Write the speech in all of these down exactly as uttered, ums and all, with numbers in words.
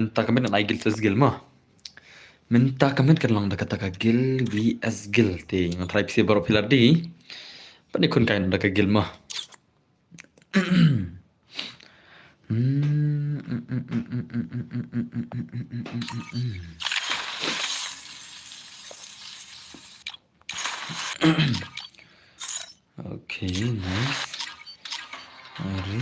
Mynta ka miet ngan ai guild versus guild mo. Mynta ka miet kan long da kata ka guild V S guild. Te ngan try pisa baroh phi la ready. Bad ngan khun kai da ka guild mo. Okay, nice. Are.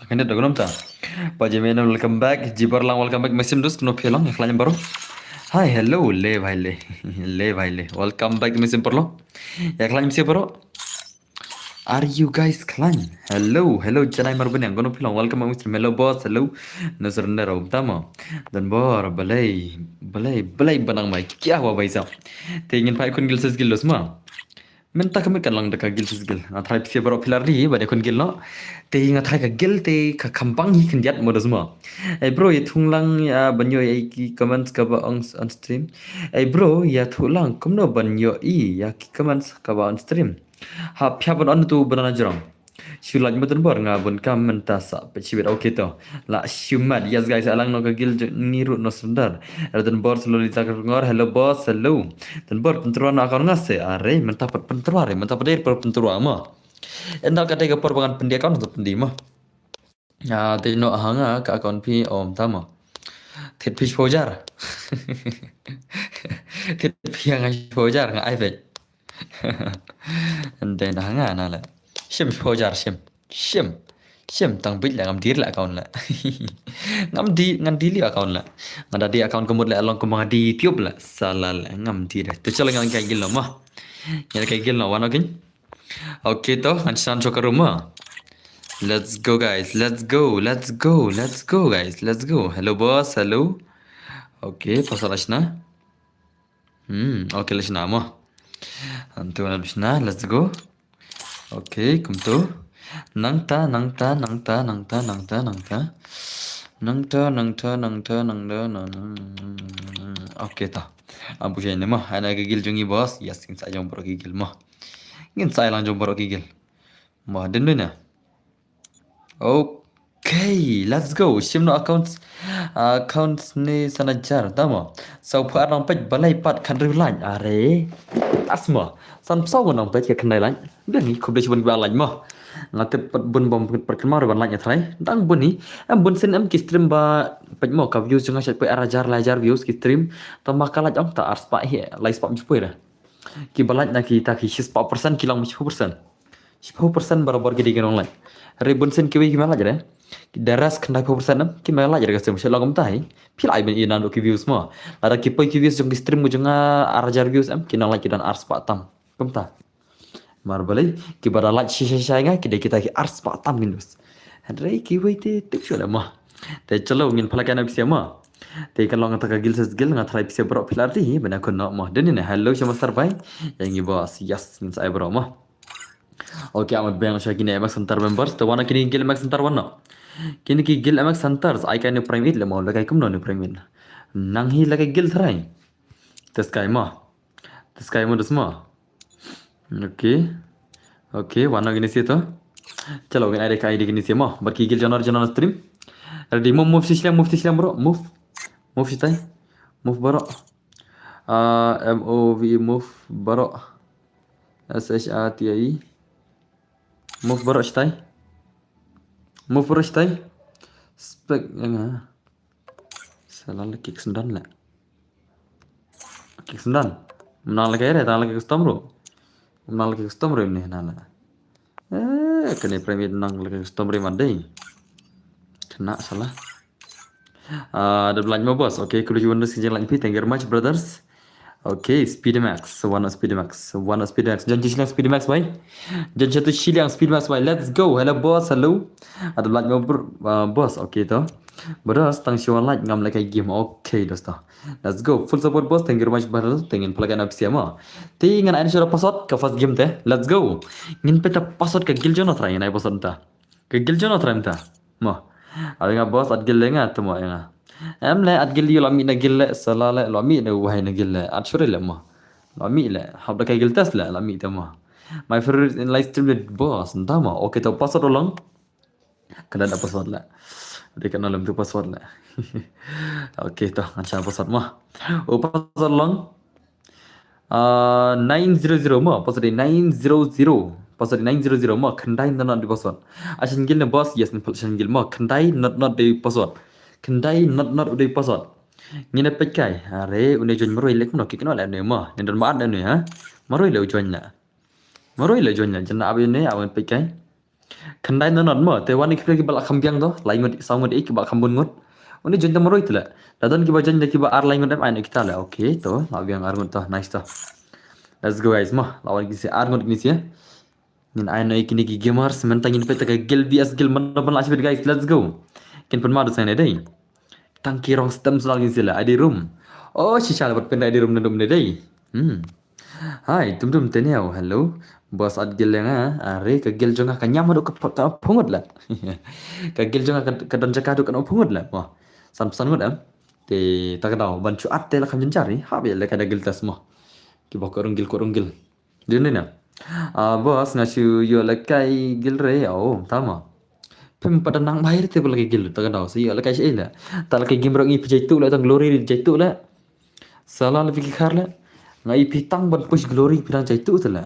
Akan da dognom ta. Pa Jemeno, welcome back. Jibarlang, welcome back. Maxim Dus, kumno phi long? Ïa khlaiñ baroh. Hi, hello, le bhai le. Le bhai le. Welcome back Maxim Parlo. Ïa khlaiñ pisa baroh. Are you guys khlaiñ? Hello, hello, Janai Marbaniang, kumno phi long? Welcome back Maxim. Hello boss, hello. No surrender, um tamo. Don Bor, balei, balei, balei ba nang mai. Kya hua bhai sahab? Te ngin phai khun guild versus guild mo. Mynta ka miet kan long da ka guild versus guild. Nga try pisa baroh phi la ready bad ïa khun guild noh. Te nga try ka guild te ka khambang hi khyndiat mo, dos mo. Ei bro, ïa thung lang ïa ban ïoh ïa ki comments kaba on, on stream. Ei bro, ïa thung lang kumno ban ïoh ïa ki comments kaba on stream. Ha phi hap ban on tu ban on jrong. Shu like mo Don Bor, nga bun kam mynta sa peit shibit. Okay to. La shu mad. Yes guys, alang no ka guild jong ngi ruh no surrender. Don Bor, hello Lisa Kongor, hello boss, hello. Don Bor, pyntrua na account nga se. Are, mynta pat pyntrua re, mynta pat dei pat pyntrua mo. Ynda ka dei ka por ba ngan pyndie account, ngan pyndie mo. Ah, te no ha nga ka account phi, um tamo. Thied phi shiphew hajar. Thied phi ha nga shiphew hajar, nga ai peit. Ynda na nga na le. Shim shiphew hajar, shim. Shim. Shim tang bit le, ngam die le account le. Ngam die, ngam die le account le. Nga da die account ka mut le, long kumba nga die YouTube le. Salah le, ngam die de. Te shala ngan kai guild noh mo. Ngan kai guild noh, wan, okay. Okay to, ngan shna sha ka room mo. Let's go guys, let's go, let's go, let's go guys, let's go. Hello boss, hello. Okay, pasal la shna. Hmm, okay, la shna mo. Antu la shna, let's go. Okay, kumto. Nangta, nangta, nangta, nangta, nangta, nangta. Nangta, nangta, nangta, nangta, nangta. Okay to. Ambu shai ne mo. Ana ka guild jong ngi boss. Yes, ngin sa jong baroh ki guild mo. Ngin sa lang jong baroh ki guild. Mo, dei dei na. Okay, let's go. Shim no accounts. Accounts ne san hajar. Tamo. Saw pha nang peit balei pat khyndai like. Are. Asmo. San phew saw nang peit ka khyndai like. Dang ngi khublei shibun ba like mo. Nga tip pat bun bym pat kynmaw re ban like ïa trai. Dang bun hi. Em bun sien em ki stream ba peit mo ka views jong nga shet poi ar hajar lai hajar views ki stream. Tama ka like ong ta ar spah hi lai spah mih poi re. Ki ba like na kita ki shi spah percent ki long mih poi percent. Shiphew percent barabor ki dei ki nong like. Re bun sien kiwei kim like re. Ki da ras khyndai phew percent em kim like re ka stream shalong kumta hi. Phi la ai ban ïa nang ki views mo. Lada ki poi ki views jong ki stream jong nga ar hajar views em ki nong like ki don ar spah tam. Kumta. Mar balei ki ba da like shi shi shi nga ki dei kita ki ar spah tam ki views. Hynrei kiwei te tip shu le mo. Te chalo ngin phala kana pisa mo. Te kan long ta ka guild versus guild nga try pisa baroh phi la ready hi bana kun no mo. Dei ne hello shama star bai. Ïa ngi boss yes ngin sa ai baroh mo. Okay, amat beng sha kine M X Hunter members. Te wan na kine guild M X Hunter wan no. Kine ki guild M X Hunters, ai kai ne prime it le mo, le kai kumno ne prime it. Nang hi le kai guild trai. Tes kai mo. Tes kai mo des mo. Okay. Okay, wan na kine si to. Chalo, ngin ai de kai de kine si mo. Bad ki guild jong no jong no stream. Ready mo, move shi shlem, move shi shlem bro. Move. Move shi tai. Move baroh. Ah, M O V E, move baroh. S H A T I E. Move baroh shi tai. Move baroh shi tai. Spek ïa nga. Salah la kick sendon la. Kick sendon. Mynta la kick re, ta la kick custom ruh. Mynta la kick custom ruh ne na la. Eh, kane prime nang la kick custom ruh ma dei. Kena salah. Ah, da blanch mo boss. Okay, kulu jiwan dus kijang lang pi. Thank you very much brothers. Okay, Speed Max. One of Speed Max. One of Speed Max. Jan jislang Speed Max bai. Jan jatu shiliang Speed Max bai. Let's go. Hello boss. Hello. Ada blanch mo bro-, ah, boss. Okay to. Boss tang shiwa like ngam like game. Okay dosto. Let's go. Full support boss. Thank you very much brother. Thank you pala ka na psiama. Te ngan ai shuwa password ka first game te. Let's go. Ngin pynta password ka guild jong nga try ngan ai password ta. Ka guild jong nga try mynta. Mo. Ai nga boss at guild le nga te mo ai nga. Em le at guild ïa la mih na guild le sala le la mih na wahai na guild le. At shuwa le mo. La mih le. Hap da ka guild test le la mih te mo. My favorite in live stream le boss. Nta mo. Okay to password long. Ka dang da password la. Dei ka na lem tu password la. Okay to ngan shah password mo. O password long. Ah, nine zero zero mo, password dei nine zero zero. Password dei nine zero zero mo, khyndai not not dei password. Ashin guild ne boss, yes ne pal shin guild mo, khyndai not not dei password. Khyndai not not dei password. Ngin peit kai. Are une join marwei lek mo ki kno le ne mo. Ngin don ma ne ha. Marwei le join la. Marwei le join la. Jan abi ne awan peit kai. Khyndai not not mo, te wan ki phi ki ba la kham biang to, lai ngut, saw ngut, ki ba kham bun ngut. Une join te marwei te le. Da don ki ba join da ki ba ar lai ngut em ai ne kita le. Okay to, la biang ar ngut to, nice to. Let's go guys mo, la wan ki si ar ngut ki ni si. Ngin ai ne kini ki gamers, mynta ngin peit ka guild V S guild man ban la shibit guys, let's go. Kin pynma du sang ne dei. Tang ki rong stem sal ngin si le, I D room. Oh, shisha le bat pynda I D room na dum ne dei. Hmm. Hai, tum tum teneo, hello. Boss at guild nga, are ka guild jong nga ka ñiam haduh ka ka phungut la. Ka guild jong nga ka don jaka haduh ka phungut la. Mo. San san ngut em. Te ta ka daw ban shu at te la kham jynjar hi. Hap ïa le ka da guild test mo. Ki ba ko rong guild ko rong guild. Dei ne na. Ah, boss nga shu ïoh le kai guild re. Oh, tama. Phim pat da nang bai te ba la kai guild ta ka daw. Sa ïoh le kai shi le. Ta la kai game rong i phi jaitu le tang glory jaitu le. Sala le phi ki khar le. Nga i phi tang ban push glory phi dang jaitu te le.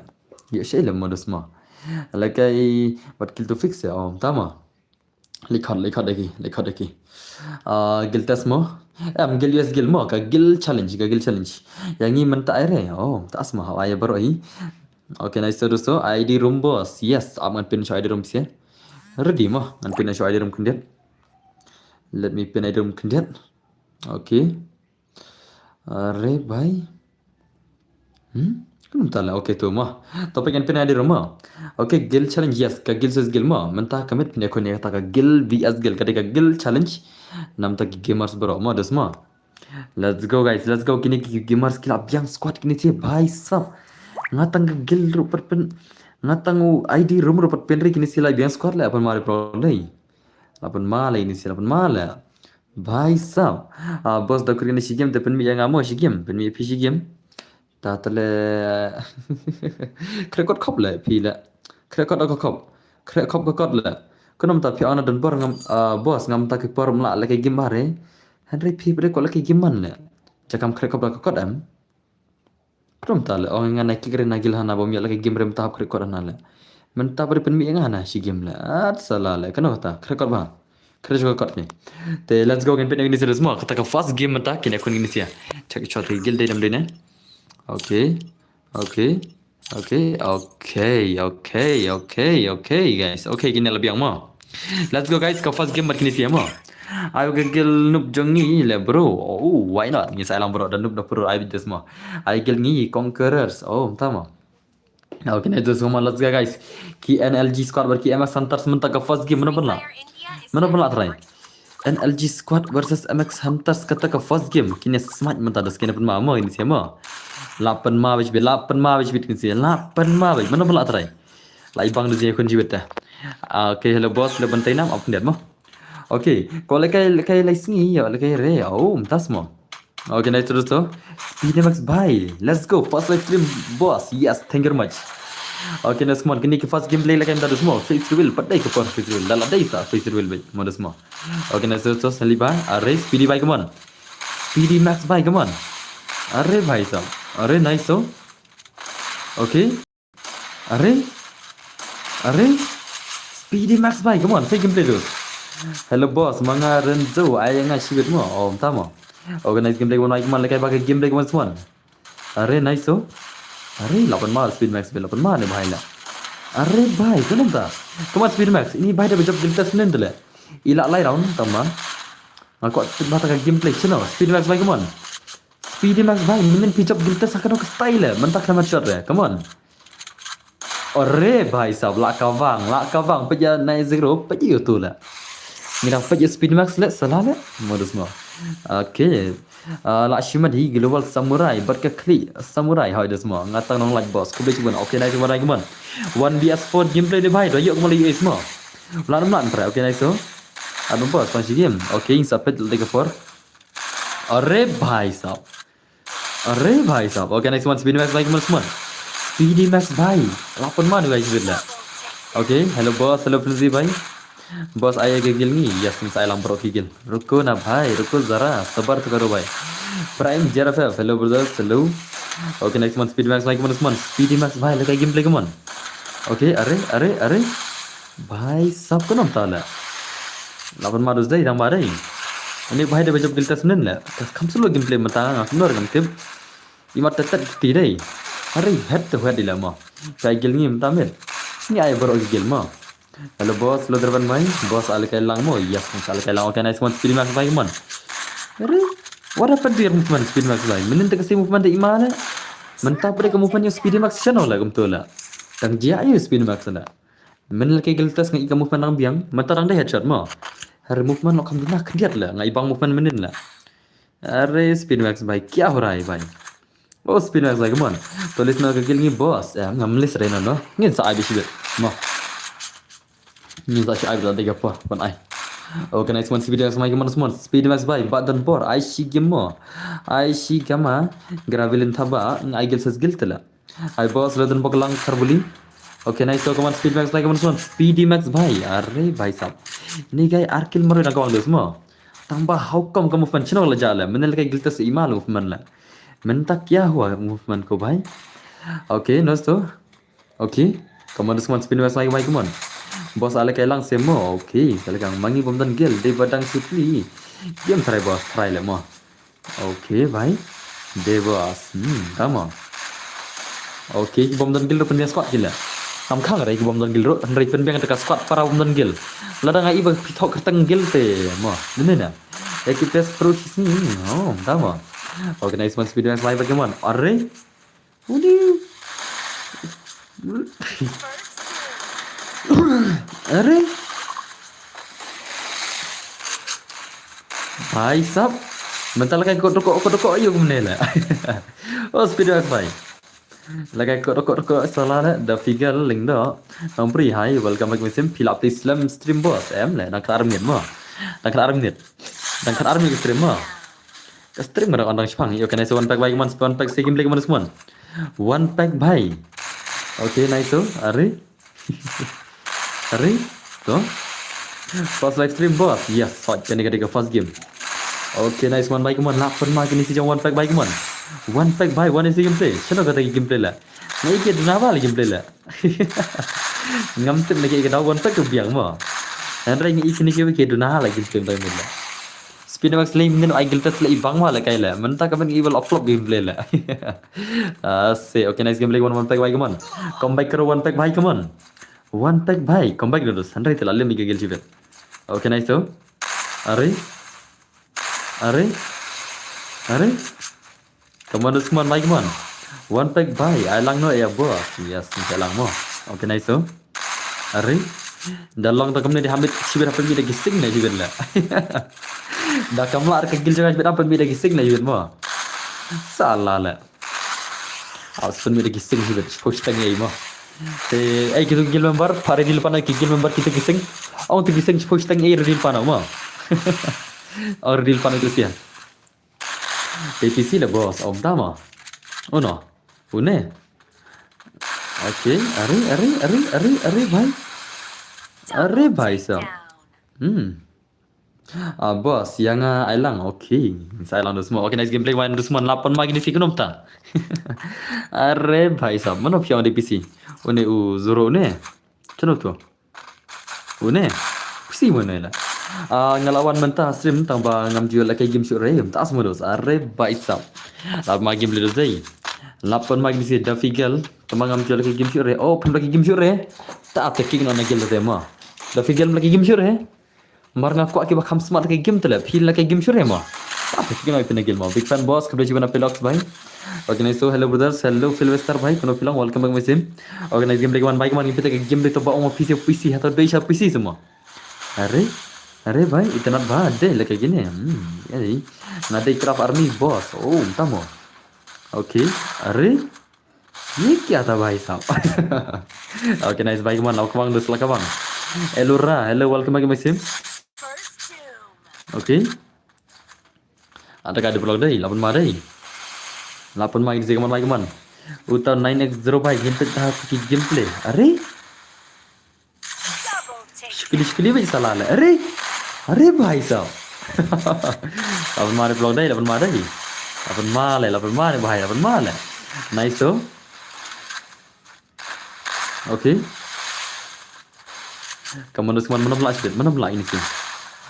Ïoh shi le modus mo. Le kai bat kill to fix ya. Oh, tama. Likhot, likhot deki, likhot deki. Ah, guild test mo. Em, guild U S guild mo, ka guild challenge, ka guild challenge. Yang ngi mynta ai re. Oh, ta as mo, hawa ya baroh hi. Okay, nice to do so. I D room boss. Yes, am ngan pyn sha I D room sia. Ready mo, ngan pyn sha I D room khyndiat. Let me pyn I D room khyndiat. Okay. Are bai. Hmm? Kumta la, okay tu mo. Topik ngan pyn I D room mo. Okay, guild challenge, yes, ka guild says guild mo. Mynta ka met pyn ya kone ta ka guild V S guild, ka dei ka guild challenge. Namta ki gamers bro mo, dus mo. Let's go guys, let's go. Kini ki gamers ki la biang squad kini si bhai sab. Nga tang ka guild ruh pat pyn, nga tang u I D room ruh pat pyn re kini si la biang squad le, apan mari pro dei. Lapan ma le ini si lapan ma le. Bhai sab. Ah, boss da kuri ni shi game te pynmih ya nga mo shi game, pynmih phi shi game. Ta tale. Krekot khop le phi le. Krekot ko khop. Krekot ko kot le. Kunam ta phi ana don bor ngam, ah, boss ngam ta ki por mla le ke game bare. Henry phi bre ko le ke game man le. Jakam krekot ko kot em. Krum ta le, ong nga na kik re na gil hana bom ya la ke game rem ta hap krekot hana le. Men ta bari pynmih nga hana shi game le. At sala le, kano kata, krekot ba. Krekot kot ni. Te let's go, ngan pyn ni serious mo. Kata ka first game mynta, kine kun ni sia. Check shot ke gil dei dam dei ne. Okay. Okay. Okay. Okay. Okay. Okay. Okay guys. Okay, kine la biang mo. Let's go guys, ka first game mat kini sia mo. Ayo ka gil nup jong ngi le bro. Oh, why not? Ngi sa lang bro, da nup da pro ai bit mo. Ai gil ngi conquerors. Oh, mynta mo. Okay, ne just mo, let's go guys. Ki N L G squad bar ki M S Hunters mynta ka first game mano pynla. Mano pynla try. N L G squad versus M X Hunters kata ka first game. Kine smite mynta das kine pynma mo ini sia mo. La pynma bit bit, la pynma bit bit kini sia. La pynma bit. Mano pynla try. Lai bang da jingïakun jiwit ta. Ah, okay, hello boss, hello ban tainam, ap khyndiat mo. Okay, ko lekai lekai lai sngi, yo lekai re, oh, mynta mo. Okay, nice to do so. Speedy Max bye. Let's go. First live stream, boss. Yes, thank you very much. Okay, next one. Kini ki first gameplay lekai mynta mo. Face reveal, pat dei ka por face reveal. Dala dei sa face reveal bye. Modus mo. Okay, nice to do so. Sali bye. Are, Speedy bye, come on. Speedy Max bye, come on. Are bhai sab. Are nice so. Okay. Are? Are? Speedy Max bhai, come on, say gameplay tu. Hello boss, manga renzo, ai nga shibit mo. Oh, mynta mo. Organize gameplay mo, come on, lekai ba gameplay mo, one. Are, nice so. Are, lapan ma, Speedy Max bhai, lapan ma ne bhai la. Are bhai, kano ta? Come on, Speedy Max, ini bhai da bejop guild test nen tele. Ila lai round, tama. Nga kwah tip ba ta ka gameplay, chino, Speedy Max bhai, come on. Speedy Max bhai, minin phi jop guild test ha kano ka style, mynta ka headshot re, come on. Ore bhai sab, la ka vang, la ka vang, peit ya nine zero, peit ya tu la. Ngi dang peit ya Speedy Max le, sala le, modus mo. Okay. Ah, la shimet hi Global Samurai bad ka khlieh Samurai, hoi da sma. Nga tang nonglait boss. Khublei shibun. Okay, nice one, Raymond. One V S four gameplay de bhai, da ïoh kumba la ïoh sma. Lat mat trai. Okay, nice. Adon boss, tang shi game. Okay, ing sa pet de ka por. Are bhai sab. Are bhai sab. Okay, nice one. Speedy Max bhai, kumba sma. Speedy Max bhai. Lapan man guys bit la. Okay, hello boss, hello Frenzy bhai. Boss, ai ka guild ngi. Yes, ngi sa ai lang bro ki guild. Ruko na bhai, ruko zara, sabar to karo bhai. Prime J R F F, hello brothers, hello. Okay, nice one, Speedy Max bhai, kumba sma. Speedy Max bhai, la kai gameplay kumba. Okay, are, are, are. Bhai sab, kumno ta la. Lapan ma dus dei, dang ba dei. Ani bhai da ba jop guild test nen la. Kam solo gameplay mata nga kumno ngam tip. Imat tet tet ti dei. Are, head to head ila mo. Kai guild ngi mata mit. Ngi ai bro guild mo. Hello boss, lo derban mai. Boss, ale kai lang mo. Yes, boss, ale kai lang. Okay, nice one, Speedy Max bhai, kumba. Are, what happened to your movement, Speedy Max bhai? Mynnin te ka si movement te ima la. Mynta pade ka movement ïa Speedy Max channel la kumto la. Dang jia ïa Speedy Max la. Mynnin la kai guild test nga i ka movement dang biang. Mynta dang dei headshot mo. Are movement lo kam duna khyndiat la. Nga i bang movement mynnin la. Are Speedy Max bhai, kya ho raha hai bhai? Oh, Speedy Max bhai, kumba. To list na ka guild ngi boss. Eh, ngam list re na no. Ngin sa ai bishi bit. Mo. Ngin sa ai bit da ka por ban ai. Okay, nice one, Speedy Max bhai, kumba sma. Speedy Max bhai, button bor. Ai shi game mo. Ai shi gama. Gravelin thaba. Ai guild ses guild tela. Ai boss, lo den bok lang Kharbuli. Okay, nice. So, kumba Speedy Max bhai, kumba sma. Speedy Max bhai. Are bhai sab. Ni guy ar kill maro na kawang dos mo. Tang ba how come ka movement chino la jale. Mynnin la kai guild test ima la movement la. Mynta kya hua movement ko bhai? Okay, no to. Okay. Kumba dus kumba Speedy Max bhai, kumba. Boss, ale kai lang se mo. Okay, ale kai mangi bom don guild. Dei ba dang sipli. Game try boss, try le mo. Okay bhai. Dei boss. Hmm, tama. Okay, ki bom don guild ruh pynbiang squad ki la. Kam khang re ki bom don guild ruh, hynrei pynbiang te ka squad para bom don guild. Lada nga i ba phi thok kyrteng guild te mo. Nene na. Ya ki best pro shisni. Oh, tama. Okay, nice one, Speedy Max bhai, bhai, kumba. Are. Uni. Are. Bhai sab. Mynta la kai kot rokok, kot rokok, ayo kumne la. Oh, Speedy Max bhai. La kai kot rokok, rokok, sala la, da figure ling do. Nong pri hai, welcome back mysim, phi la play slam stream boss, em le, dang khat ar minit mo. Dang khat ar minit. Dang khat ar minit stream mo. Ka stream ka dang on dang shipang. Okay, nice one pack bhai, kumba, one pack si gameplay kumba sma. One pack bhai. Okay, nice, oh, are. Are, to. First live stream, boss. Yes, hot, kane ka dei ka first game. Okay, nice one bhai, kumba, lap pan ma kine si jong one pack bhai, kumba. One pack bhai, one is the gameplay. Chano kata ki gameplay la. Ngai ki duna ba la gameplay la. Ngam tip na ki ka daw one pack ka biang mo. Hynrei ngai kine ki ki duna la gameplay bhai mo la. Speedy Max lei mynnin ai guild test la i bang ma la kai la. Mynta ka ban i bal flop gameplay la. Ah, se, okay, nice gameplay, one, one pack bhai, kumba. Comeback karo one pack bhai, kumba. One pack bhai, comeback dos. Hynrei te la lem i ka guild shibit. Okay, nice to. Are. Are. Are. Kumba dus kumba bhai, kumba. One pack bhai, ai lang no ya boss. Yes, ni lang mo. Okay, nice to. Are. Da long ta kumne di hamit shibit hapen mi da gising na shibit la. Da kamla ar ka guild jong shibit hapen mi da gising na shibit mo. Sala la. Aus pun mi da gising shibit, shiphew shiteng ei mo. Te ei kitu guild member, pare dil pana ki guild member kitu gising. Ong tu gising shiphew shiteng ei dil pana mo. Or dil pana tu sia. Te P C la boss, om tama. Uno. Une. Okay, are, are, are, are, are, bhai. Are, bhai sab. Hmm. Ah, boss, yang, ah, ai lang. Okay. Sa ai lang dusmon. Okay, nice gameplay, wan dusmon. Lapan ma kine si kumno ta. Are, bhai sab. Mano phi ong D P C? Une u zero une. Chano tu? Une. Pusi mo ne la. Ah, nga la wan mynta stream tang ba ngam ju lehkai game shuh re. Mynta as mo dos. Are bhai sab. Lap ma game le dos dei. Lapan ma game si Duffy Girl. Tang ba ngam ju lehkai game shuh re. Oh, pun lehkai game shuh re. Ta te king no na gel te ma. Duffy Girl lehkai game shuh re. Mar nga kwah kiba kham smart lehkai game te le. Phi lehkai game shuh re ma. Ta te king no phi na gel ma. Big fan boss, khublei shibun na Pilox bhai. Okay, nice. So, hello brothers, hello Philvester bhai, kumno phi long, welcome back my stream. Okay, nice gameplay wan bhai, kumno ngi peit ka gameplay to ba ong P C, P C, hato dei sha P C semua. Are, are bhai, itynnad bha, dei lehkai gine. Hmm, ya dei. Nga dei Craft Army boss. Oh, mynta mo. Okay. Are? Ye kya tha bhai sahab? Okay, nice bhai, ka mon, la kawang dus, la kawang. Elura, hello, welcome back to my stream. Okay. Ada ka dei vlog dei, la pynma dei. La pynma, isi ka mon bhai, ka mon. Uta nine x zero bhai, game play ta ki game play. Are? Shukli shukli bhai sala le. Are? Are bhai sahab. La pynma dei vlog dei, la pynma dei. La pynma le, la pynma dei bhai, la pynma le. Nice to. Okay. Ka mon dus, ka mon, mynno la shit, mynno la ini sih.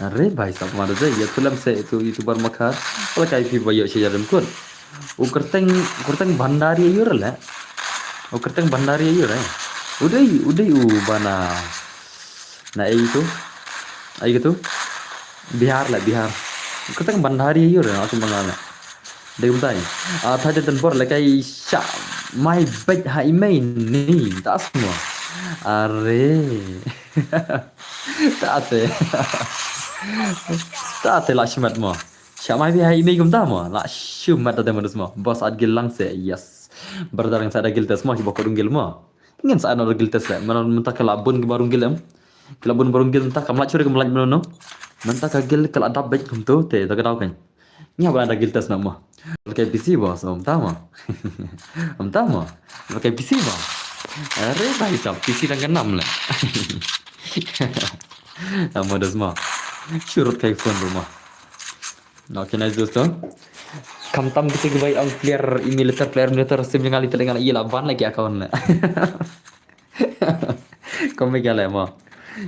Are bhai sahab, ka mon dus, ya tulam se itu YouTuber makhar. Pala kai phi ba yo shi jarum kut. U kyrteng, kyrteng Bhandari aïu re le? U kyrteng Bhandari aïu re? U dei, u dei u ba na, na ei tu? Ei tu? Bihar le, Bihar. U kyrteng Bhandari aïu re? Nga shu manga le. Dei kumtai. Ah, thai den bor le kai sha mai bej ha i mei ni. Ta sma. Are. Ta te. Ta te la shimet mo. Sha mai bej ha i mei kumta mo. La shimet ta te mo dus mo. Boss at gil lang se. Yes. Brother, ngan sa da gil test mo, ki ba ko dung gil mo. Ngan sa da gil test le. Mynta ka la bun ki ba rung gil em. Ki la bun ba rung gil mynta, kam la churi, kam la mynno. Mynta ka gil ka la dap bej kumto te, ta ka daw kan. Nya ba da gil test na mo. Ka P C ba, so mynta mo. Mynta mo. Ka P C ba. Are bhai sahab, P C dang ka nam le. Amo dus mo. Shurut kai phone ru mo. Okay, nice dosto. Khamtam kita ki bai ong player emulator, player emulator sim jong nga liter nga ila ban lagi account le. Kom me gale mo.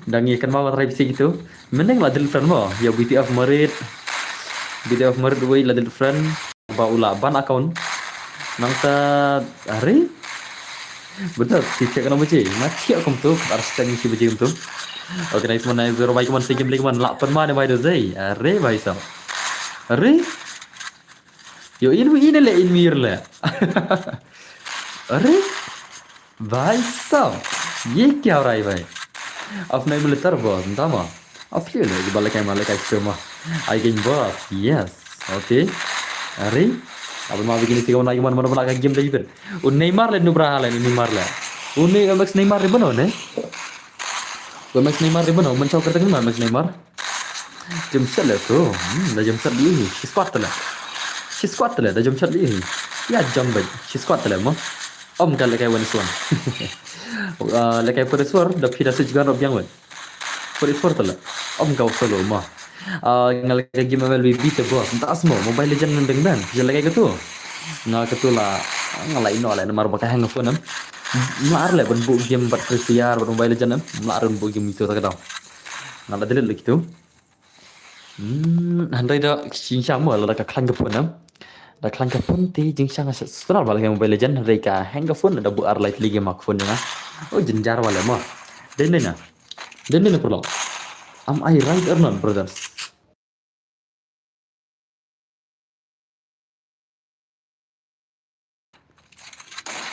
Dang ye kan ma try pisi gitu. Mending la delete friend mo. Ya B T F Marit. B T F Marit wei la delete friend. Ba u la ban account. Nangta hari. Betul, si check na baje. Nga check kumtu, ar steng si baje kumtu. Okay, nice one, nice zero, bhai, ka mon, si game lagi, man, la pynma ne bhai, dei. Are bhai sahab. Are. Yo, in, in le, in mir le. Are. Bhai sahab. Ye kya ho raha hai bhai? Apna emulator boss, ntama. Aphi le, ba le kai ma le kai stema. Ai game boss, yes. Okay. Are. Apna ma bikin isi ka mon, ai man, man, man, ka game lagi phin. U Neymar le, nubra le, Neymar le. U Ne-, Max Neymar le, bano ne? U Max Neymar le, bano? Menchau kereta kena Max Neymar. Jump shot le tu. Hmm, da jump shot di hi. Shi squad le. Shi squad le, da jump shot di hi. Ya jump back. Shi squad le mo. Om ka le kai one is one. Ah, le kai four is four, da phi da switch gun rob yang wen. Four is four tala. Om ka solo mo. Ah, nga le kai game M L B B te boss. Nta asmo, Mobile Legend nang deng dan. Phi le kai ka tu. Nga ka tu la, nga la ino la, namar ba ka hang phone em. Mla ar le ban bu game bat Free Fire, bat Mobile Legend em. Mla ar ban bu game itu ta ka daw. Nga la delete le kitu. Hmm, hynrei da jingshisha mo la da ka khlaiñ ka phone em. Da khlaiñ ka phone te jingshisha nga sdang ba la ka Mobile Legend, hynrei ka hang ka phone da bu ar lai tli game ha ka phone nga. Oh, jynjar wale mo. Dei ne na. Dei ne na, paralok. Am I right or not, brothers?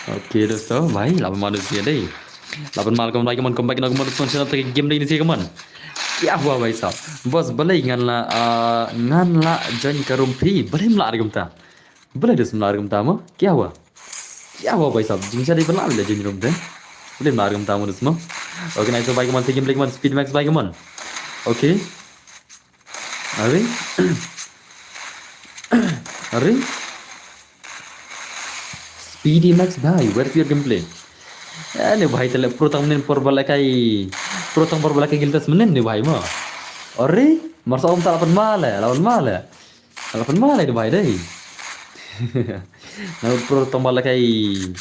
Okay dosto, bhai, la pynma dosto dei. La pynma, welcome back, come on, come back, come on, come on, come on, channel, ta ka game dei ni si, come on. Kya hua bhai sahab? Boss, balei ngan la, ah, ngan la join ka room phi? Balei mla ar kumta? Balei dosto mla ar kumta mo? Kya hua? Kya hua bhai sahab? Jingshisha dei ba la join room te. Balei mla ar kumta mo dosto mo? Okay, nice bhai, come on, si game dei, come on, Speed Max bhai, come on. Okay. Are? Are? Speedy Max bhai, where's your gameplay? Eh, ne bhai, tele pro tang nin por bala kai. Pro tang por bala kai giltas menen ne bhai mo. Are? Marsa om ta la pynma le, la pynma le. La pynma le ne bhai dei. Na pro tang bala kai.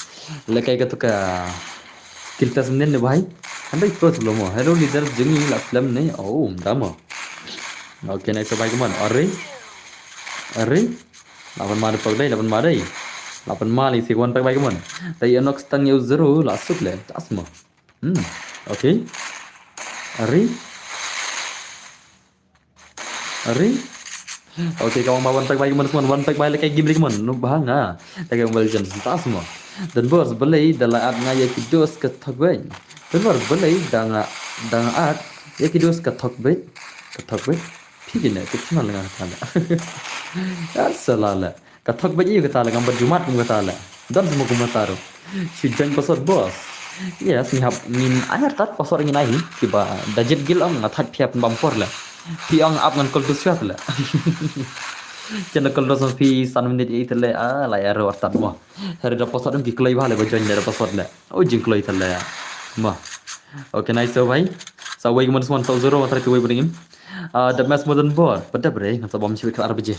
La kai ka tu ka. Giltas menen ne bhai. Hynrei pro tu lo mo. Hello leader, jong ngi la slem ne. Oh, da mo. Okay, nice bhai, come on. Are? Are? La pynma de pok dei, la pynma dei. La pynma le si one pack bhai, come on. Dei Enox tang ïa u zero, la suk le. Tas mo. Hmm. Okay. Are? Are? Okay, ka wan ba one pack bhai, come on, one pack bhai, le kai game le, come on. Nu bha nga. Ta ka Mobile Legends, tas mo. Dan boss, balei da la at nga ïa ki dos ka thok bhai. Dan boss, balei da nga, da nga at ïa ki dos ka thok bhai. Ka thok bhai. Kine, kit sna lenga kata le. Ka sala le. Ka thok bad ïa kata le, ngam bad jumat kum kata le. Don semua kum kata ruh. Shu join password boss. Yes, ngi hap ngin ai artat password ngin ai. Kiba da jet gil ong nga thait phi ap bam por le. Phi ong ap ngan call to shot le. Chen call to shot phi san minit ïa ita le. Ah, la ïa ruh artat mo. Hera da password ki kloi ba le ba join da password le. Oh, jing kloi ta le. Mo. Okay, nice so bhai. Sa wei mon swan sa zero try to wei bring him. Ah, dep mes mo don bor. Ba dep re, ngan sa bam shwit kha ar baje.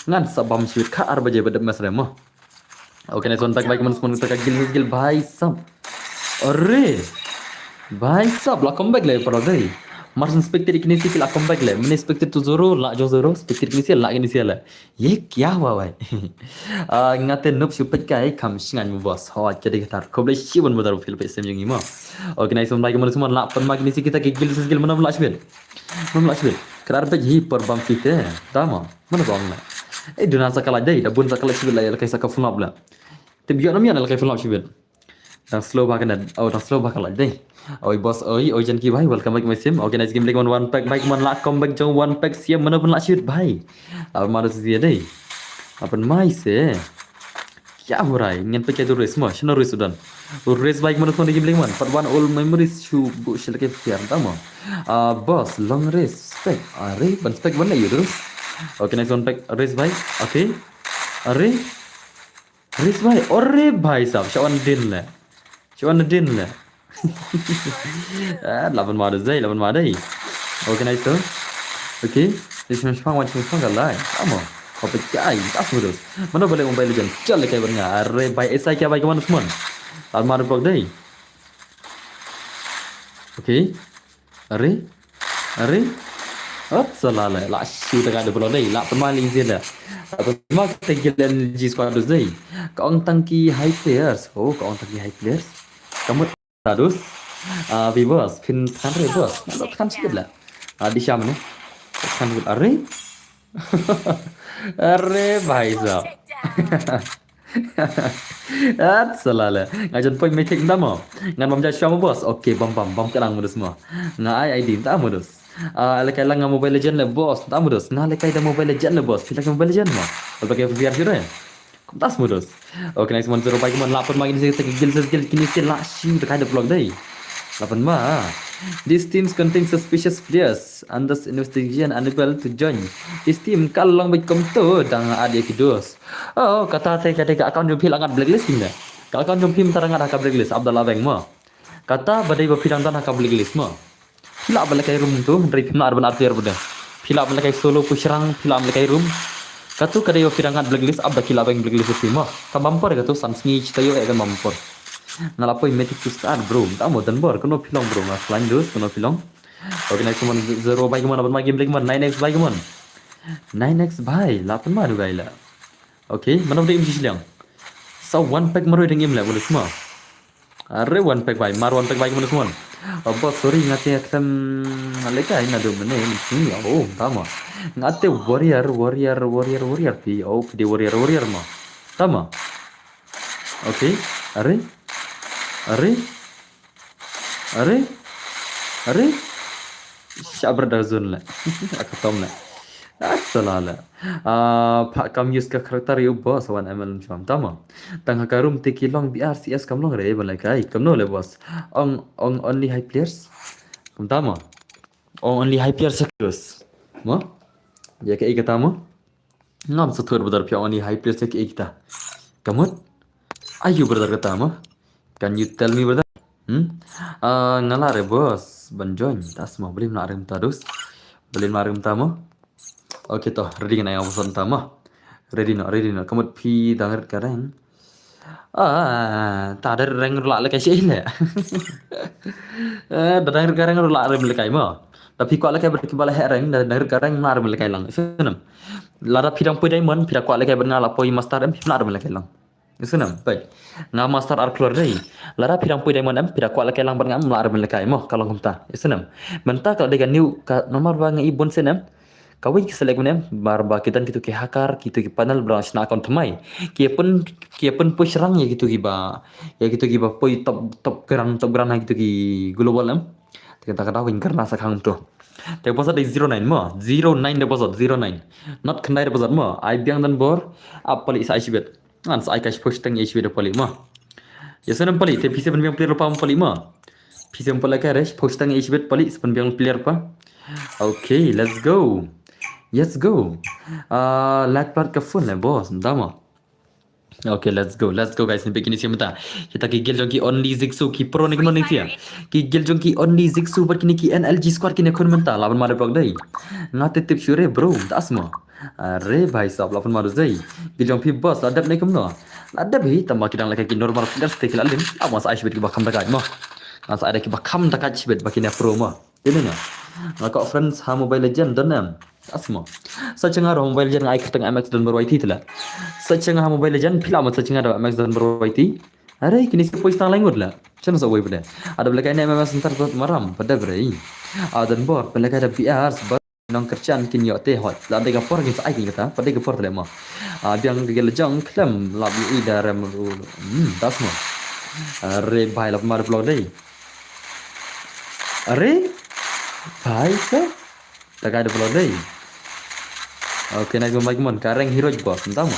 Ngan sa bam shwit kha ar baje ba dep mes re mo. Okay, nice one back, back mon swan ta ka gil gil bhai sam. Are. Bhai sab la comeback le para dei. Marsan spectate kini si la comeback le. Mene spectate to zero la jo zero, spectate kini si la kini si le. Ye kya hua bhai? Ah, ngate nup shu pek kai kam shingan mo boss. Ho, kya dei kata. Khublei shibun mo da ru fil pe sem jong i mo. Okay, nice one back mon swan la pan ma kini si kita ki gil sis gil mana la shibin. Mana la shibin. Krar pek hi por bam fite. Tama. Mana bam na. Eh, duna sa kala dei, da bun sa kala shibin la ya kai sa ka funap la. Tip yo nam ya la kai funap shibin. Dang slow ba ka net. Oh, dang slow ba ka light dei. Oi boss, oi, oi Janki bhai, welcome back my sim. Okay, nice game like one, one pack, bhai, man la comeback jong one pack siam mana pun la shoot bhai. Apa mana tu dia dei. Apa mai se. Kya hurai, ngan pakai tu race mo, shano race udan. Race bike mana tu game like one, part one all memories shu bu shil ke fiar tama. Ah, boss, long race, spec. Are, ban spec ban le yudus. Okay, nice one pack, race bike. Okay. Are. Race bhai, ore bhai sab, shawan din le. Shawan din le. Ah, laban ma dei, laban ma dei. Okay, nice to. Okay. This is fun, what is fun, galai. Amo. Kopi kai, tas mudus. Mana balik Mobile Legend. Chal kai banga. Are bhai, esai kya bhai, kaman mon. Laban ma dei blok dei. Okay. Are? Are? Ot sala le. La shu ta ka de bro dei. La pema le izin da. La pema kita gila energy squad dus dei. Ka ong tang ki high players. Oh, ka ong tang ki high players. Kamut ta dus. Ah, viewers, phin kan re boss. Kan kan sikit la. Ah, di sham ne. Kan sikit are. Are bhai sab. At sala le. Nga jan point me thik nda mo. Ngan bam ja shwa mo boss. Okay, bam bam bam ka lang modus mo. Nga ai I D nda modus. Ah, le kai lang nga Mobile Legend le boss nda modus. Nga le kai da Mobile Legend le boss. Phi le kai Mobile Legend mo. Al pakai V R sure. Kum tas modus. Okay, nice one zero bhai, kaman la pun ma kini si gil ses gil kini si la shi ta kai da blok dei. La pun ma. These teams contain suspicious players. Under investigation, unable to join. This team kal long bad kum tu dang ad ya ki dos. Oh, kata te kata ka account jong phi la ngat blacklist kim da. Ka account jong phi mynta la ngat ha ka blacklist, Abdallah Bank mo. Kata ba dei ba phi dang don ha ka blacklist mo. Phi lah ban lehkai room tu, hynrei phim lah ban ar player ba dei. Phi lah ban lehkai solo push rank, phi lah ban lehkai room. Katu ka dei ba phi dang ngat blacklist, Abdallah ki lah bang blacklist phi mo. Ka bumper katu san sngi chita yo ya ka bumper. Nga la poi Mythic to start bro. Ta mo dan bor, kano phi long bro, nga flying dus, kano phi long. Okay, nice one zero bhai, kaman, apa ma game lagi man, nine X bhai, kaman. Nine X bhai, la pun ma du gai la. Okay, mana udah im shisliang. Sa one pack maru ding im la, boleh semua. Are one pack bhai, mar one pack bhai, kaman semua. Apa sorry ngate atam leka ina do mene ni. Oh, tama. Ngate warrior, warrior, warrior, warrior pi. Oh, pide warrior, warrior ma. Tama. Okay, are. Are. Are? Are? Shabar da zone la. Akatom la. Asala la. Ah, pha kam use ka character yu boss one M L chom tama. Tang ha ka room te ki long B R C S kam long re ban lehkai. Kam no le boss. Ong ong only high players. Kam tama. Ong only high players use. Mo? Ya ka ikata mo? Ngam sa thur brother phi ong ani high place ki ekta. Kamut? Ayu brother kata ma? Can you tell me brother? Hmm? Ah, nga la re boss ban join. Tas ma blim na rem ta dus. Blim na rem ta ma? Okay to, ready ngan ai ngam ta ma? Ready no, ready no. Kamut phi dang rit ka reng. Ah, ta da reng rula le kai shi le. Eh, da reng ka reng rula rem le kai mo. Da phi kwah le kai ba ki ba le he reng, da reng ka reng na rem le kai lang. Senam. Lada phi dang poi diamond, phi da kwah le kai ba nga la poi master em, phi na rem le kai lang. Senam, pai. Nga master ar klor dei. Lada phi dang poi diamond em, phi da kwah le kai lang ba nga la rem le kai mo, ka long kumta. Senam. Mynta ka dei ka new, ka nomor ba nga i bun sen em. Kawei ki select mane, mar ba ki don kitu ki hacker, kitu ki panel ba shna account thymmai. Ki pun, ki pun push rang ïa kitu ki ba, ïa kitu ki ba poi top, top ground, top ground ha kitu ki global em. Te kata kata win karna sa khang tu. Te bosot dei zero nine mo. Zero nine de bosot, zero nine. Not khyndai de bosot mo. Ai biang don bor. Ap pali sa ai shibit. Ngan sa ai ka shiphew shiteng ai shibit de pali mo. Ïa snem pali, te phi sa pynbiang player pa pali mo. Phi sa pynlehkai re, shiphew shiteng ai shibit pali, sa pynbiang player pa. Okay, let's go. Let's go. Ah, lag plat ka phone le boss, nda mo. Okay, let's go. Let's go guys. Ni bikini siam ta. Kita ki guild jong ki Only Zigsu ki pro ni kemon ni sia. Ki guild jong ki Only Zigsu bad kini ki N L G squad kini khun mynta. Laban ma de block dei. Nga te tip sure bro. Ta asma. Are bhai sab laban ma de zai. Guild jong phi boss la dep ni kumno. La dep hi tama ki dang lehkai ki normal players te ki la lim. Ap ma sa ai shibit ki ba kham da kaj mo. Nga sa ai da ki ba kham da kaj shibit ba kini pro mo. Ini nga. Nga ko friends ha Mobile Legend don em. Asma. Sa changa ro Mobile Legend nga ai kyrteng M X don bor Y T tla. Sa changa ha Mobile Legend phi la ma sa changa da M X don bor Y T. Are kini sa poi stang language la. Chana sa wai bade. Ada bela kai ne M M S ntar tot maram pada bre. Adan bor bela kai da B R ba nong kerchan kin yo te hot. La de ka por kin sa ai kin kata. Pada ka por tla ma. Ah, biang ka gel jong klem la bi i da rem ru. Hmm, das ma. Are bhai la ma de block dei. Are bhai sa. Ta kai de block dei. Okay, nice one, Mike Mon. Ka reng hero boss, nta mo.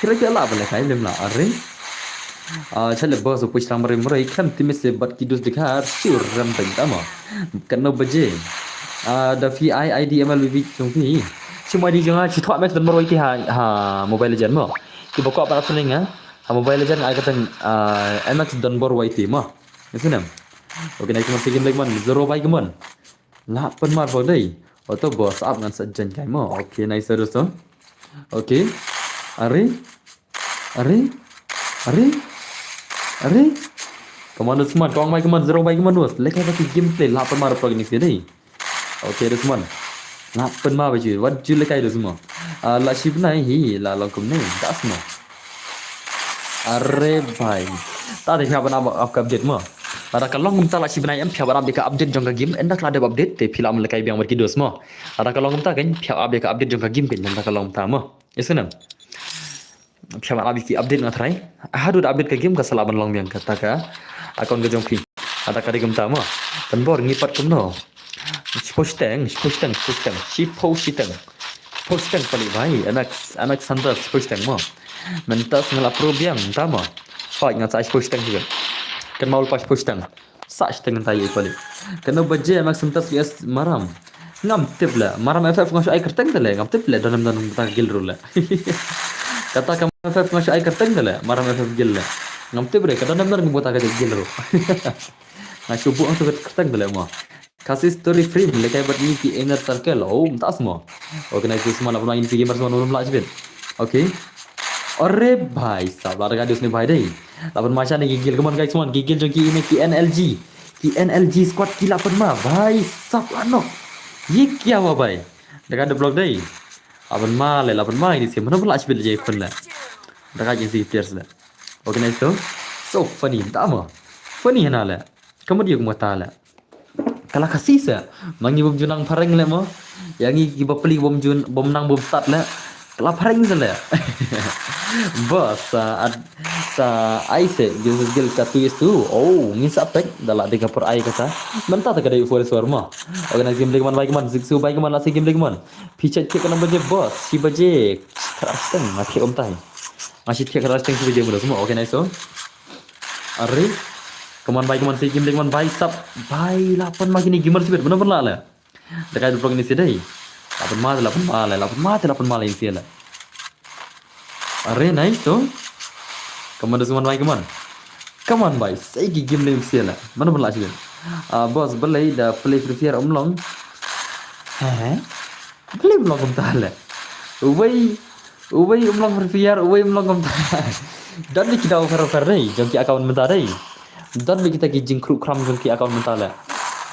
Hero ke la bale kai lim la, are. Ah, chale boss, push ram rim roi, kan timis se bat kidus de kar, siu ram beng, nta mo. Kan no baje. Ah, da phi I D M L B B chung phi. Chuma di jong ha, chi thwa M X don bor Y T ha, ha Mobile Legend mo. Ki bokok para feeling ha. Ha Mobile Legend ai kateng, ah, M X don bor Y T mo. Isi nem. Okay, nice one, second leg man, zero by kemon. La pynmar bok dei. Oto boss ap ngan sa jan kai mo. Okay, nice terus tu. Okay. Are. Are. Are. Are. Come on, Usman. Kong mai, come on. Zero by, come on, Us. Lekai ba ki gameplay. La pynmar bok ni si dei. Okay, Usman. La pynmar ba ju. Wat ju lekai Usman. Ah, la shibnai hi. La long kumne. Das mo. Are bhai. Ta de phi hap ban ap ka update mo. Lada ka long kumta la shi bnai em phi hap ban ap ka update jong ka game. Ynda ka la dep update te phi la mlekai biang bad ki dos mo. Lada ka long kumta kan phi hap ap ka update jong ka game kan ynda ka long kumta mo. Isnam. Phi hap ban ap ki update nga try. Haduh da update ka game ka sa lah ban long biang kata ka account ka jong phi. Lada ka dei kumta mo. Kan bor ngi pat kumno. Shiposteng, shiposteng, shiposteng, shiposteng. Shiposteng palik bhai, anak anak santa shiposteng mo. Mentas ngala pro biang, tama. Fight ngat sa shiposteng juga. Kan mau lepas shiposteng. Sa shiteng tai palik. Kena baje anak santa S maram. Ngam tip la, maram F F ngashu ai kerteng tale, ngam tip la, dalam dalam ta gil rule. Kata kam F F ngashu ai kerteng tale, maram F F gil la. Ngam tip re, kata dalam dalam buta ka gil rule. Ngashu bu ang tu kerteng tale mo. Kasi story frame lekai bad ngi ki inner circle. Oh, mtas mo. Okay, nice semua laban main P G gamers semua nulum lah jebit. Okay. Are bhai sab la da ka dus ni bhai dei. Laban ma sha ni gigil kemon guys semua gigil jong ki ini ki N L G. Ki N L G squad ki laban ma bhai sab la nok. Ye kya hua bhai. Da ka de block dei. Laban ma le laban ma ini si mana pula jebit je pun le. Da ka jisi players le. Okay, nice tu. So funny, tama. Funny hana le. Kamu dia kumata le. Kala kasi sa. Mangi bom junang pareng le mo. Yang ngi ki bapli bom jun bom nang bom start le. Kala pareng sa le. Bos sa ad sa ai se Jesus gil ka tu is tu. Oh, ngin sa pek dala de ka por ai kata. Menta ta ka dei forest war mo. Organize game lek man bai man sik su bai man la si game lek man. Pi chat chat kana baje bos. Si baje. Kala steng mati om tai. Ngasih tiak kala steng si baje mo semua. Okay, nice so. Are. Kaman bai kaman si game dei kaman bai sap bai lapan ma kini gamer sibet benar benar la. Dekai dua ni si dei. Lapan ma lapan ma la lapan ma lapan ma la isi la. Are nice tu. Kaman da suman bai kaman. Kaman bai sai ki game dei isi la. Mana benar la sibet. Ah, bos belai da play Free Fire umlong. He. Belai umlong kumta la. Ubai Uwei um long Free Fire, uwei um long kumta. Don bik kita offer offer dei, jong ki account mynta dei. Don bik kita ki jingkru kram jong ki account mynta le.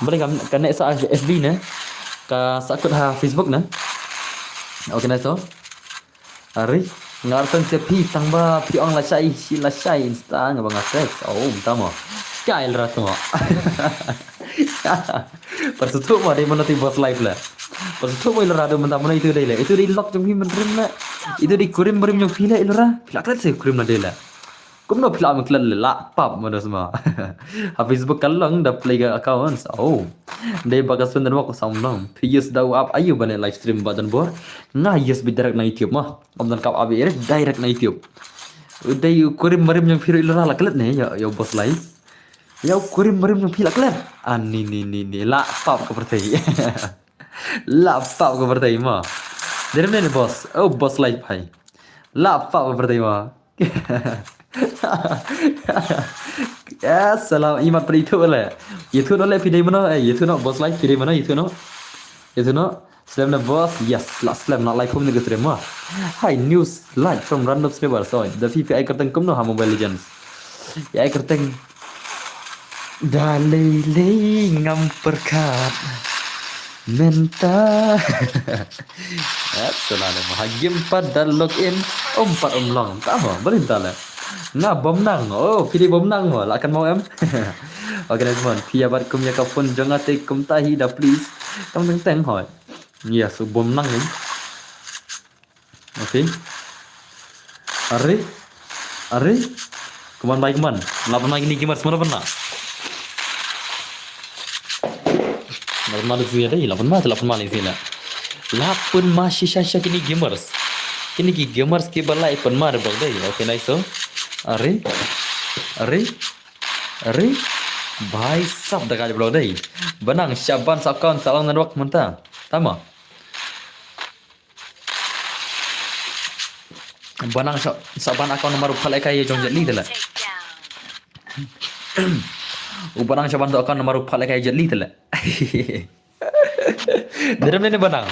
Balik kam ka ne sa F B ne. Ka sa kut ha Facebook ne. Okay, nice to. Ari, ngar fan se pi tang ba pi ong la shai, shi la shai Insta nga ba nga text. Oh, tamo. Kail rat mo. Persutu mo dei mana ti boss life le. Persutu mo ilo rado mynta mana itu dei le. Itu dei lock jong phi mynrim le. Itu dei kurim mynrim jong phi le ilo ra. Phi la klet se kurim na dei le. Kumno phi la klet le la pap mana semua. Ha Facebook ka long da play ka accounts. Oh. Dei ba ka Sundar ma ko sam long. Phi use da u app aiu ban leh live stream ba don bor. Nga use beit direct na YouTube ma. Ym don ka app ïa direct na YouTube. Dei u kurim marim jong phi ruh i la klet ne ïa, ïa u Boss Live. Ïa u kurim marim jong phi la klet. Ani ni ni ni la pap ka pyrthei. La pap ka pyrthei ma. Dei ne boss. Oh Boss Live bhai. La pap ka pyrthei ma. Ya salam imat pyrthei tu le. Itu no le phi dei mano eh itu no Boss Live phi dei mano itu no. Itu no. Slem na boss, yes, la slem na live home ni ka stream ma. Hi, news live from random streamers. Oh, da phi phi ai kyrteng kumno ha Mobile Legends. Ïa ai kyrteng. Da lei lei ngam pyrkhat. Mynta. Ya, sala de ma. Ha game pat da log in. Um pat um long. Ta ma, balin ta le. Nga bom nang. Oh, phi dei bom nang ma. La kan mau em. Okay, nice one. Phi ïa bat kum ïa ka phone jong nga te kum ta hi da please. Tang teng teng hoi. Yes, u bom nang ni. Okay. Are. Are. Come on, bhai, come on. La pynma kine gamers, mano pynma. La pynma dei sila dei, la pynma, la pynma dei sila. La pynma shisha shisha kine gamers. Kine ki gamers ki ba la pynma de bok dei. Okay, nice so. Are. Are. Are. Bhai sab da ka de bok dei. Ba nang shaban sa account sa long network mynta. Tama. Ba nang sa, sa ban account namar u phah lehkai ïa jong Jet Li te le. U ba nang sa ban to account namar u phah lehkai ïa Jet Li te le. Dei ne ba nang.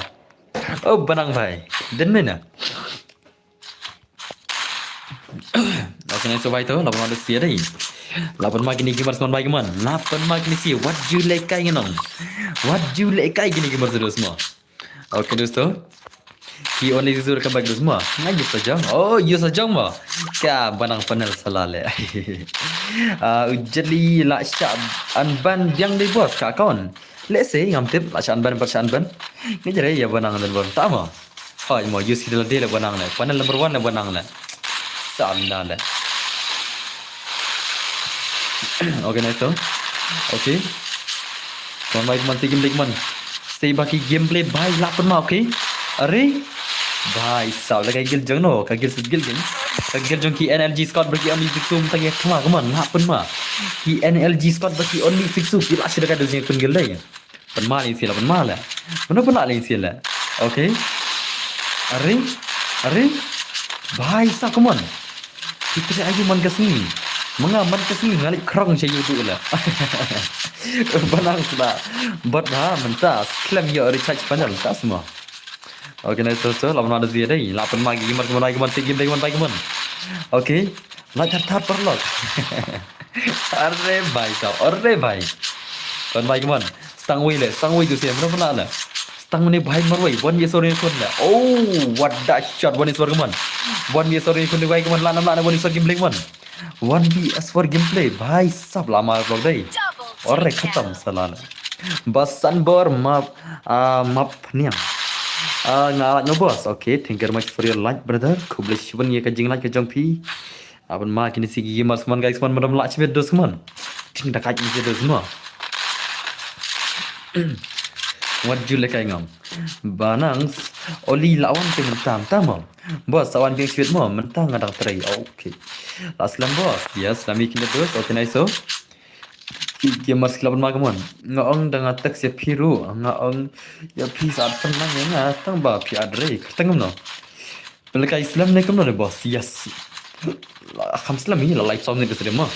Oh ba nang bhai. Dei ne. Okay, nice so bhai to, la pynma dei sila dei. La pynma kine gamers man bhai man. La pynma kine sila, wat ju lehkai ngi nong. Wat ju lehkai kine gamers dos ma. Okay, dosto. Ki only user ka bak dos ma. Nga use la jong. Oh, use la jong ma. Ka ba nang panel sala le. Ah, u Jet Li la shah unban biang dei boss ka account. Let's say ngam tip la shah unban, ba shah unban. Ngi jere ïa ba nang dan bor. Ta ma. Hoi mo, use ki la dei le ba nang le. Panel number one le ba nang le. Sam na le. Okay, nice to. Okay. Come on, bhai, man, si game dei man. Sei ba ki gameplay bhai la pynma, okay? Are? Bhai sab, la ka guild jong no, ka guild, guild jong. Ka guild jong ki N L G squad ba ki Only Six Soup ta ki khla, come on, la pynma. Ki N L G squad ba ki Only Six Soup, ki la shi da ka dei jong pyn guild dei. Pynma lei sila, pynma le. Pynma pynma lei sila. Okay. Are? Are? Bhai sab, come on. Kita ayu man ka sngi. Manga man ka sngi ngali krong sha YouTube la. Ba nang sla. Bad ha mynta sklem ïa recharge panel ta semua. Okay, nice so, so la pynma da zia dei. La pynma ki man, man, man, si game dei man, man. Okay. La thar thar parlok. Are bhai sab, are bhai. Kon bhai, come on. Stang wei le, stang wei tu siam, pynma pynma le. Stang ne bhai marwei, wan ye sorry kun le. Oh, what the shot, wan ye sorry, come on. Wan ye sorry kun le bhai, come on, la nam la ne wan ye sorry game dei man. One V S four gameplay, bhai sab la mar vlog dei. Ore khatam sala na. Basan bor map, ah, map niang. Ah, nga like no boss. Okay, thank you very much for your like, brother. Khublei shibun ïa ka jing like ka jong phi. Aban ma kini si gamers man guys man madam la chibet dos man. Ting da kai kini si dos man. Wat ju le kai ngam. Banang s-, oli la wan te mentam tamam. Boss, awan biang sweet mo, mentang nga dang trei. Okay. Last lam boss. Yes, lami kine dos. Okay, nice so. Ki gamers ki laban ma kemon. Nga ong da nga text ïa phi ruh, nga ong ïa phi sa at pynlang ïa nga tang ba phi at rei. Kyrteng kumno? Pynlehkai slem ne kumno ne boss? Yes. La kham slem hi la live saw minit ka stream mo.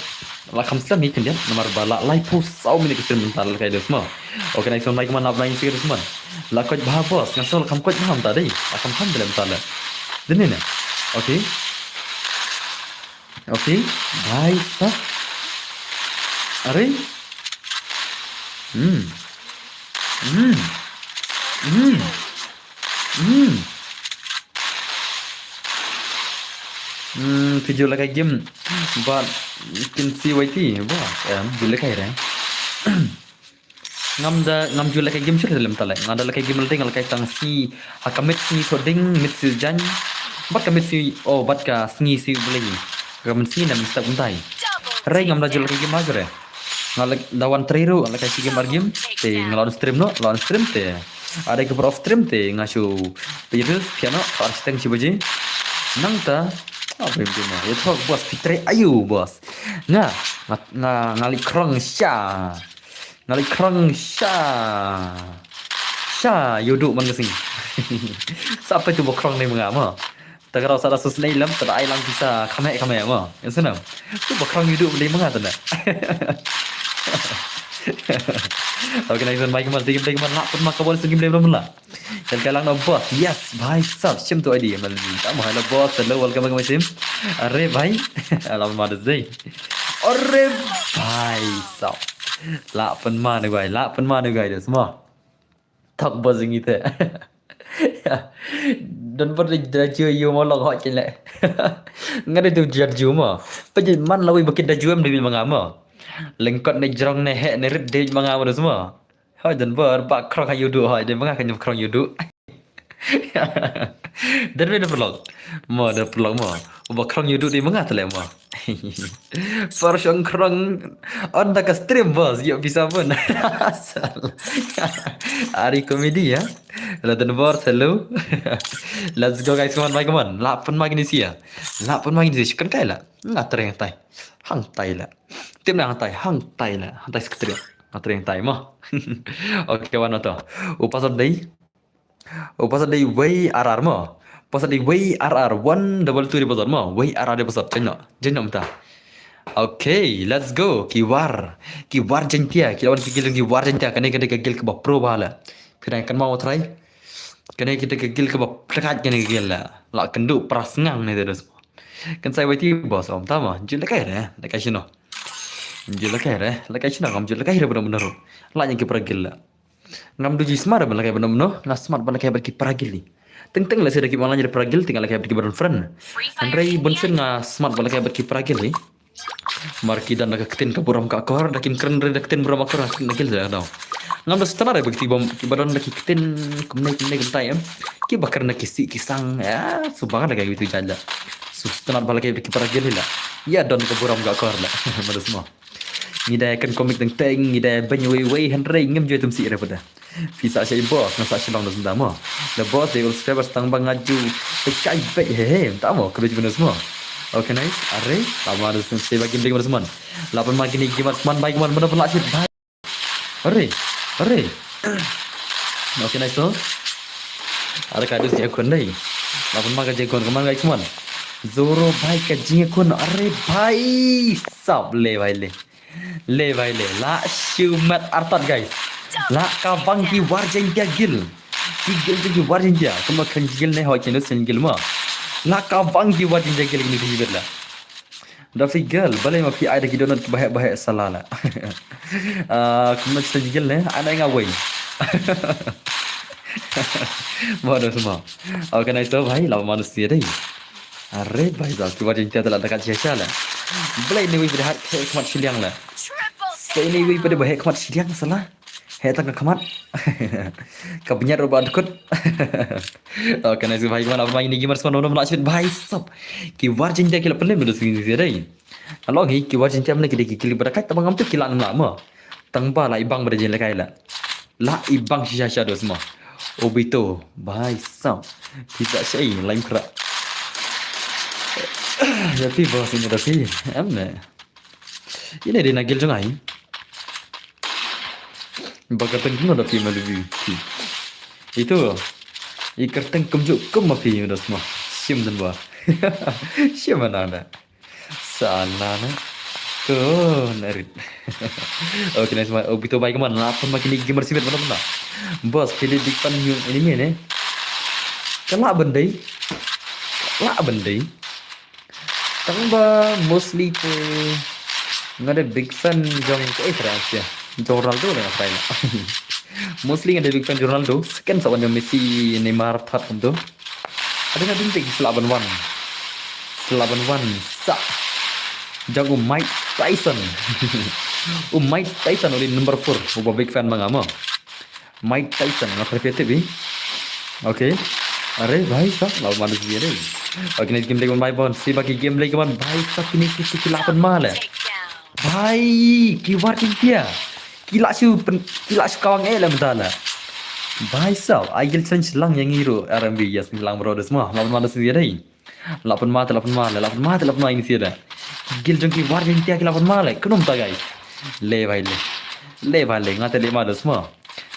La kham slem hi khyndiat namar ba la live post saw minit ka stream mynta lehkai dos mo. Okay, nice one, mai kemon, nap nine six man. La koit bha boss, nga sngew la kham koit bha mynta dei. La kham kham dei mynta le. Dei ne ne. Okay. Okay. Bhai sab. Are. Hmm. Hmm. Hmm. Hmm. Hmm, phi ju lehkai game. But kin si wai ti. Boss, em, ju lehkai re. Ngam da, ngam ju lehkai game shuh lem ta le. Nga da lehkai game lade, nga lehkai tang sngi, ha ka miet sngi thoh ding, miet sngi jaiñ. Bad ka miet sngi, oh, bad ka sngi sngi Blei. Ka miet sngi na mynstep kumtai. Rei ngam da ju lehkai game ha jure. Nga leh da wan trei ruh, nga leh kai shi game ar game. Te nga la on stream noh, la on stream te. Are ka por off stream te nga shu pyrus piano, par steng shi baje. Nangta, ah, bim bim. Ya thok boss, phi trei ayu boss. Nga, nga, nga, nga leh krong sha. Nga leh krong sha. Sha, yu du man ka sing. Sa phi tu ba krong ne ma nga mo. Ta ka rau sa da sus nei lam, sa da ai lang pisa kham heh kham heh mo. Ïa sngewbha. Tu ba krong yu du ba dei ma nga tu na. Okay, nice one, Mike man, dei, dei man, lah pynma ka bol sngim dei man lah. Kan ka lang na boss. Yes, bhai sab, shim tu idea man. Tam hello boss, hello, welcome back my stream. Are bhai. Alam ma dei. Are bhai sab. Lah pynma ne bhai, lah pynma ne bhai dei mo. Thok ba jingite. Don ba dei da ju yu mo long hot kin le. Nga dei tu jar ju mo. Pa ji man lawi ba kin da ju em dei ma nga mo. Lengkot ne jrong ne heh ne rit dei ma nga mo da mo. Hoi don ba ba krong ha yu du hoi dei ma nga kan krong yu du. Don ba da vlog. Mo da vlog mo. Ba krong yu du dei ma nga tele mo. Por shong krong on da ka stream boss, ïoh pisa pun. Ari komedi ya. Laden bor hello. Let's go guys, come on, bye, come on. Lah pynma kine sia. Lah pynma kine sia. Kan kai la. Nga treng tai. Hang tai la. Tim na hang tai, hang tai la. Hang tai sekretari. Nga treng tai mo. Okay, wan to. Upas dei. Oh, pasal dei wei R R mo. Pasal dei wei R R one double two dei pasal mo. Wei R R dei pasal. Jeng no. Jeng no mynta. Okay, let's go. Ki war. Ki war Jaiñtia. Ki lawan ki guild ki war Jaiñtia. Kane kane ka guild kaba pro ba la. Phi dang kan mo try. Kane kane ka guild kaba plakat kane ka guild la. La kynduh pras ngang ne dos. Kan sai wei ti boss om ta mo. Jin la kai re. La kai shino. Jin la kai re. La kai shino kam jin la kai re benar-benar. La yang ki para guild la. Ngam duh ji smart ban lehkai bad mano, nga smart ban lehkai bad ki para guild. Teng teng lehse da ki online da para guild, teng lehkai bad ki ba don friend. Hynrei bun sien nga smart ban lehkai bad ki para guild. Mar ki don da ka ktien ka burom ka akor, da kin kren re da ktien burom akor, da ktien da guild da dau. Ngam da sutnar re ba ki bom, ki ba don da ki ktien kumne kumne kumtai em. Ki ba kren da ki sih ki sang, ya, suba nga da ka gitu jaja. Sutnar ban lehkai bad ki para guild la. Ya don ka burom ka akor la. Mada semua. Ngi dei kan komik teng teng, ngi dei ban wei wei hynrei ngim ju tum si re pada. Phi sa shai boss, nga sa shilong da senda mo. The boss dei ul subscribers tang ba nga ju. Te kai bek he he, ta mo, kadu ju benda semua. Okay, nice. Are, ta ma da senda ba game ding semua. Lapan ma kini game semua, baik man, benda pun lah shit, baik. Are, are. Okay, nice to. Are ka dus ya kun dei. Lapan ma ka jeng kun, kaman guys man. Zoro bai ka jeng kun, are bai. Sab le bai le. Le bai le, la shu mat artat guys. La ka bang ki war Jaiñtia guild. Ki guild ki war Jaiñtia. Kumba kan guild ne hoi chenu sen guild ma. La ka bang ki war Jaiñtia guild ni ki bet la. Da phi guild, balei ma phi ai da ki donut ki bahek bahek sala la. Ah, kumba sen guild ne, ana nga wei. Mo da semua. Okay, nice to bhai, la manusia dei. Are bai za ki war Jaiñtia la da ka chia cha la. Balei ni wei bai hat ke khmat shiliang la. Sa ini wei pada bahek khmat shiliang sala. He tang ka khmat. Ka bnyat ro ba dkut. Okay, nice bhai, mana bhai ni gamer semua, mana bhai sab. Ki war Jaiñtia ki la penem da sini sini dei. Along hi ki war Jaiñtia mane ki dei ki kili pada kai tabang am tu ki la nam la mo. Tang ba la ibang pada jin la kai la. La ibang shisha shisha dos mo. Obito, bhai sab. Kita shai lain kra. Ya phi boss ini da phi. Em ne. Ine dei na guild jong ai. Ba kyrteng kumno da phi ma da phi. Itu. I kyrteng kumjuh kum ma phi da semua. Shim dan ba. Shim mana da. Sana na. Ko narit. Okay, nice man. Oh, bito bai kaman. Lapan ma kini gamer sibet mana mana. Boss, phi dei big fan ïa u anime ne. Ka lah ban dei. Ka lah ban dei. Tang ba mostly te nga dei big fan jong ka, eh, kra sia. Jong Ronaldo la nga try la. Mostly nga dei big fan jong Ronaldo. Second sa wan jong Messi, Neymar, third kumto. Ada nga dei te ki sla ban wan. Sla ban wan sa jong u Mike Tyson. U Mike Tyson u dei number four. Uba big fan ma nga mo. Mike Tyson, nga try phi tip hi. Okay. Are bhai sab, la man dei re. Okay, nice game dei kaman bhai bon. Si ba ki game dei kaman bhai sab, kini si ki lapan ma le. Bhai, ki War Jaiñtia ki la shu pyn-, ki la shu kawang eh la mynta la. Bhai sab, ai gil chen lang ïa ngi ruh R M B, yes, ngi lang bro, da sma la pynma da sma dei. La pynma te la pynma la, la pynma te la pynma ini sida. Ki gil jong ki War Jaiñtia ki la pynma la. Kumno mynta guys? Le bhai le. Le bhai le, nga te le ma da sma.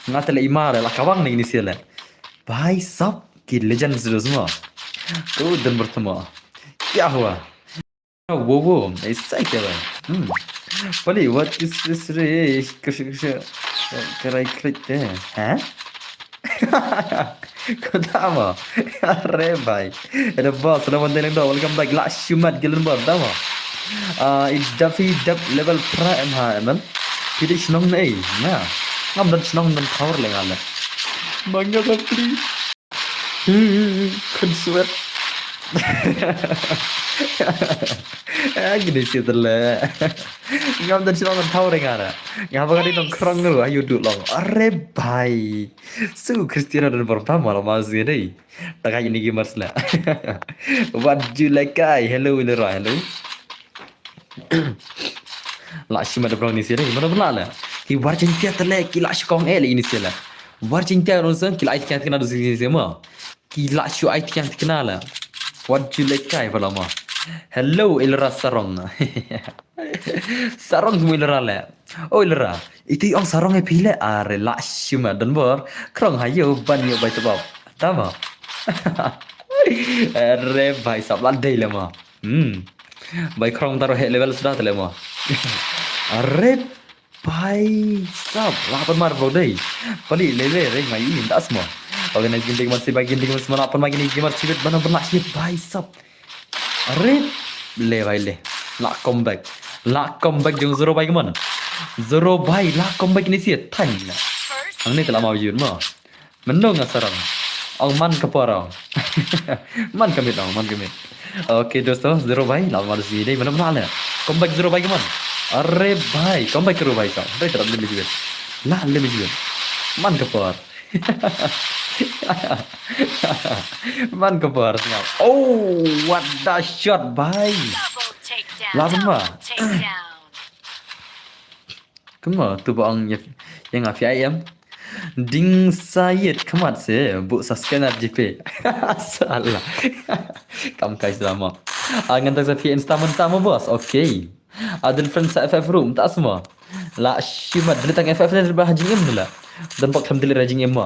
Nga te le i ma la, la kawang ne ini sida. Bhai sab, ki legends da sma. Ko dan pertama. Kya hua? Wo wo, aisa kya bhai? Hmm. Pali, what is this re? Kashi kashi. Karai klik te. Ha? Ko tama. Are bhai. Ere boss, na man deleng do. Welcome back. La shumat gilen bor tama. Ah, i Daffy dap level pra em ha em. Pidi shnong nei. Na. Ngam dan shnong dan power lengan le. Mangga bapli. Hmm, khun suet. Ah, gini sih tele. Ngam dan shnong ngan thaw ring ara. Ngam ba kali nongkrong ngeru ayu du long. Are bhai. Su Cristiano dan pertama lo masih dei. Takai ini gamers la. What do you like, guy? Hello, Ilera, hello. La shi ma da brong ini sih dei. Mana bela la? Ki War Jaiñtia tele ki la shi kong eh la ini sih la. War Jaiñtia rong seng ki la ai tiang tiang du sih sih ma. Ki la shu ai tiang tiang la. Wat ju le kai pala ma. Hello, Ilera Sarong. Sarong mu Ilera le. Oh, Ilera. Itu ong Sarong e pile are la shu ma dan bor. Krong hayo ban yo bai tebab. Tama. Are bhai sab la dei le ma. Hmm. Bai krong taro he level sudah tele ma. Are bhai sab, la pynmar bro dei. Pali le le re ngai in das mo. Organize ginding man si bai ginding man si mana pynmar gini gamer chibit bana bana chibit bhai sab. Are le bhai le. La comeback. La comeback jong Zero bhai kaman. Zero bhai la comeback ni si than. Ang ni telah mau yun mo. Menung nga Sarong. Ong man ka por ong. Man ka mit ong, man ka mit. Okay, dosto, Zero bhai, la mar si dei mana mana le. Comeback Zero bhai kaman. Are bhai, comeback Zero bhai sa. Dei terap lim jibit. La lim jibit. Man ka por. Man ka por sngap. Oh, what the shot bhai. Double takedown. La sama. Double takedown. Kumno tu ba ong ya, ya nga P I M. Ding sayet khmat se bu sa scanner G P. Salah. Kam kai selama. Ah, ngan tak sa P N star mentah mo bos. Okay. Adil friend sa F F room tak semua. La shimat delete tang F F ni ba hajing im la. Dan bak tham delete hajing im mo.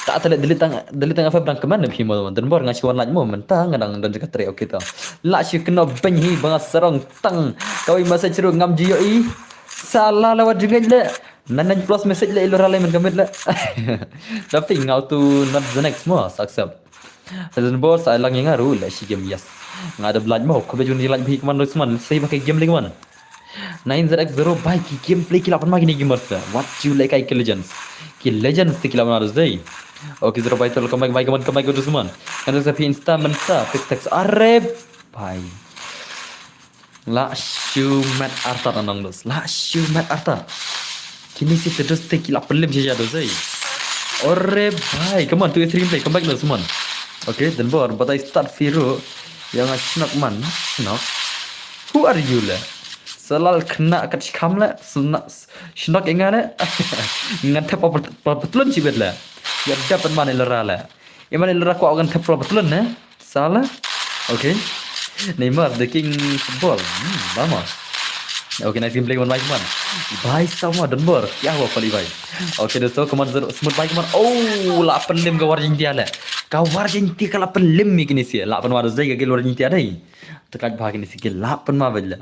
Tak tele delete tang, delete tang F F dang keman lebih mo. Dan bor ngan shiwan laj mo mentah ngadang dan jaga tre okay ta. La shi kena beng hi banga Sarong tang. Kawai message ru ngam ji yo i. Salah lewat jengit le. Nine nine plus message le Ilera le men kamit le. Tapi ngau tu not the next mo, accept. Resident boss ai lang yang aru le shi game, yes. Nga ada blood mo, kau bejun di like bhi kaman Lukman, save ke game lagi man. Nine Z X zero bhai ki gameplay ki lapan magi ni gamers le. What you like ai ki legends. Ki legends ti ki lapan harus dei. Okay, Zero bhai tol kemai kemai kaman kemai ke Lukman. Kan sa pi insta menta, fix text are bhai. La shu met artat anong dos. La shu met artat. Kini si te dos te ki la pelim sha dos ei. Ore bhai, come on, tu is replay, come back dos man. Okay, dan bor batai start firu. Yang shnok man, shnok. Who are you le? Salal kena kat shkam le, sna-, shnok enga le. Ngan thep pa, pa, patlon chibet le. Ya dapat man Ilera le. Iman Ilera ko agan thep pa patlon ne. Salah. Okay. Neymar, the king football. Hmm, vamos. Okay, nice gameplay man bhai man. Bhai sama dan bor. Kya hua pali bhai? Okay, dosto, kaman zero smooth bhai kaman. Oh, la pelim ka War Jaiñtia le. Ka War Jaiñtia ka la pelim mi kini si. La pen War Jaiñtia ka gil War Jaiñtia dei. Tekat bha kini si gil la pen ma bhai le.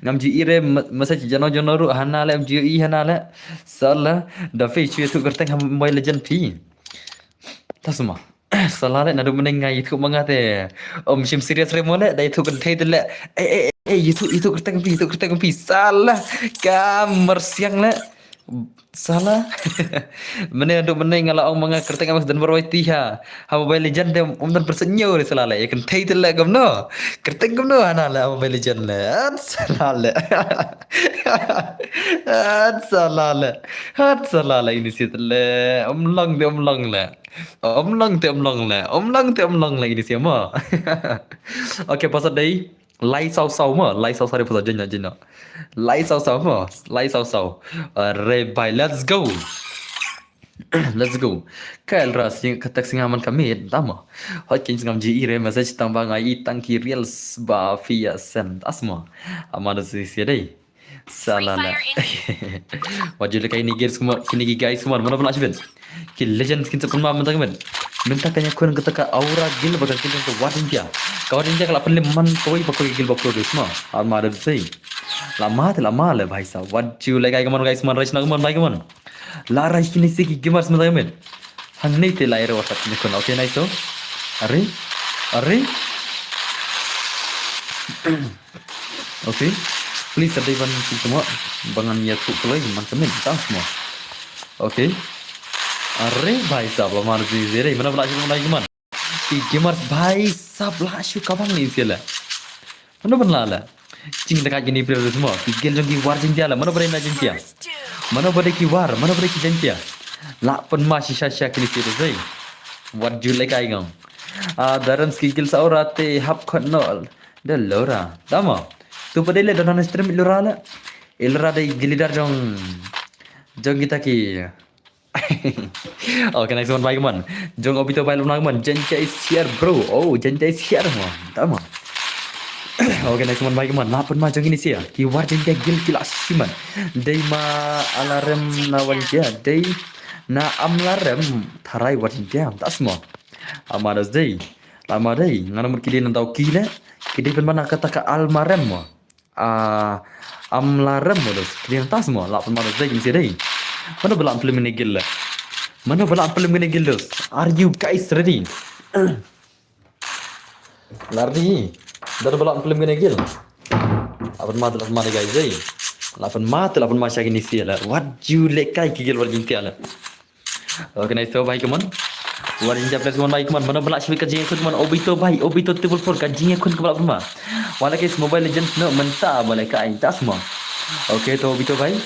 Ngam ji ire me-, message jano jano ru hana le, ngam ji i hana le. Salah. Da fi chui tu kerteng ham Mobile Legend pi. Tasma. Salah le, nadu meneng ngai itu manga te. Om shim serious re mo le, da itu kan thei le. Eh, eh, eh, itu, itu kerteng pi, itu kerteng pi. Salah. Ka mersiang le. Salah. Mene nadu meneng ngala ong manga kerteng amas dan berwai tiha. Ha Mobile Legend de om dan persenyo re salah le. Ya kan thei le kam no. Kerteng kam no hana le Mobile Legend le. An salah le. An salah le. An salah le ini sit le. Om long de om long le. Om long te om long le, om long te om long le ini siapa? Okay, pasal dei. Lai saw saw mo, lai saw saw re pha saw jin na jin na. Lai saw saw mo, lai saw saw. Are bhai, let's go. Let's go. Kael ra sing katak singa man kamit tamo. Hot king singam ji ire message tang ba ngai i tang ki reels ba fia sen tasmo. Amada si si dei. Salala. Wajib le kai ni guys kumar, kini ki guys kumar, mana pala sibin. Ki legend skin sa pun ma mynta ka men. Mynta ka nya kun kata ka aura gil ba ka gil ka War Jaiñtia. Ka War Jaiñtia ka la pynlem man kawei ba kawei gil ba kawei sma. Ar ma da sei. La ma te la ma le bhai sa. Wajib le kai ka man guys man rai sna ka man bhai ka man. La rai kini si ki gamers mynta ka men. Hangne te la ero WhatsApp ni kun. Okay, nice so. Are. Are. Okay. Please, ada ban ki semua. Bangan ya tu kelai man kemen tang semua. Okay. Are bhai sab la mar zi zi re. Mana pala shu lagi man. Ki gamers bhai sab la shu kabang ni sila. Mana ban la la. Jing dekat kini player semua. Ki gel jong ki War Jaiñtia la. Mana pada na Jaiñtia. Mana pada ki War. Mana pada ki Jaiñtia. La pun ma shisha shisha kini sila zai. Wajib le kai ngam. Ah, daram ski gil sa ora te hap khot nol. Da lora. Tamo. Tu pada le da nan stream ilora la. Ilora dei gilidar jong, jong kita ki. Okay, nice one bhai ka man. Jong Obito bhai lum na ka man. Jaiñtia is here bro. Oh, Jaiñtia is here mo. Tamo. Okay, nice one bhai ka man. La pun ma jong ini sia. Ki War Jaiñtia gil ki la shiman. Dei ma alarem na War Jaiñtia. Dei na amlarem tharai War Jaiñtia. Tasmo. Amadas dei. Lama dei, ngano mut ki dei nang tau ki le, ki dei pynban na kata ka almarem mo. Ah, amlarem mo dos, ki dei nang tas mo, la pynban dos dei, ki dei. Mano ba la pynlem ne gil le. Mano ba la pynlem ne gil dos. Are you guys ready? La ready. Dar ba la pynlem ne gil. La pynmat, la pynmat guys dei. La pynmat, la pynmat sha ki ni sia le. What you le kai ki gil War Jaiñtia le. Okay, nice to bhai, come on. War Jaiñtia plus one bhai, come on. Mano ba la shwi ka jingïakhun, come on. Obito bhai, Obito triple four ka jingïakhun ka ba la pynma. Wala ke Mobile Legends no mynta ba la ka ai tas mo. Okay, to Obito bhai.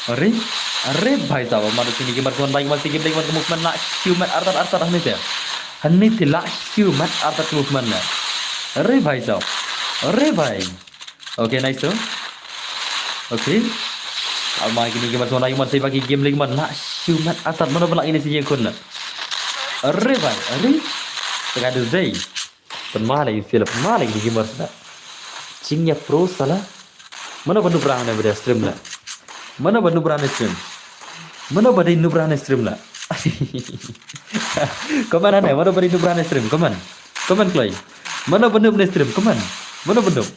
Are, are bhai sab, mano sini gamers one bhai, mano sini gamers one, movement la shiu mat artat artat hangne te. Hangne te la shiu mat artat movement la. Are bhai sab. Are bhai. Okay, nice to. Okay. Ama kini game semua lagi man, saya bagi game lagi man. La shiu mat artat, mano ba la ini si jingïakhun la. Are bhai, are. Tengah ada Zay. Pynma lagi feel, pynma lagi di gamers na. Jingïa pro sala. Mano ba nubrang ne ba dei stream la. Mano ba nubrang ne stream. Mano ba dei nubrang ne stream la. Comment ne, mano ba dei nubrang ne stream, comment. Comment kloi. Mano ba nub ne stream, comment. Mano ba nub.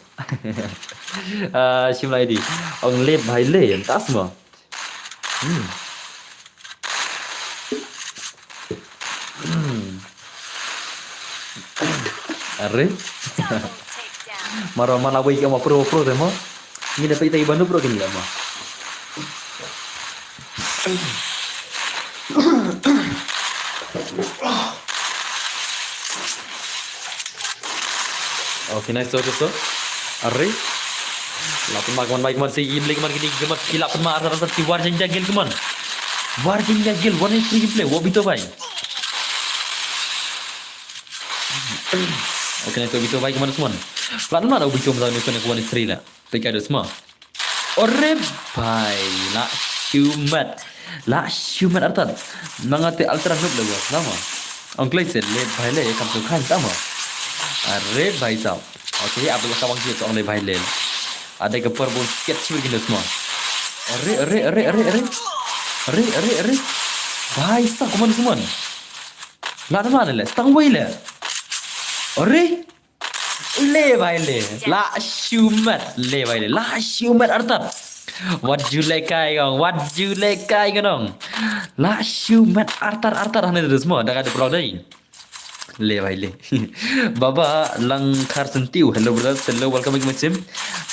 Ah, shim lai di. Ong le bhai le, tas mo. Hmm. Hmm. Are? Maro mana wei ka mo pro pro de mo. Ngi da pei tai banu pro kini mo. Okay, nice to so. Are. La pynma ka man bhai ka man si game lagi man kini game ki la pynma artat artat ki War Jaiñtia gil ka man. War Jaiñtia gil one is three gameplay wo bito bhai. Okay, nice to bito bhai ka man semua. La pynma da bito man ni kena one is three la. Pika dos mo. Ore bhai, la shiu mat. La shiu mat artat. Manga te ultra noob le was, tamo. Ong kloi se le bhai le kam su khan, tamo. Are bhai sab. Okay, abla ka bang ki ong le bhai le. Ada ke por bon siat shiu gin dos mo. Are, are, are, are, are. Are, are, are. Bhai sab, come on, come on. La da ma le, stang wei le. Are. Le bhai le. La shiu mat. Le bhai le. La shiu mat artat. Wat ju le kai gong. Wat ju le kai gong. La shiu mat artat artat hane terus mo. Dah ada pro dai. Le bhai le. Baba Langkhar Sentiu. Hello brothers. Hello, welcome back my stream.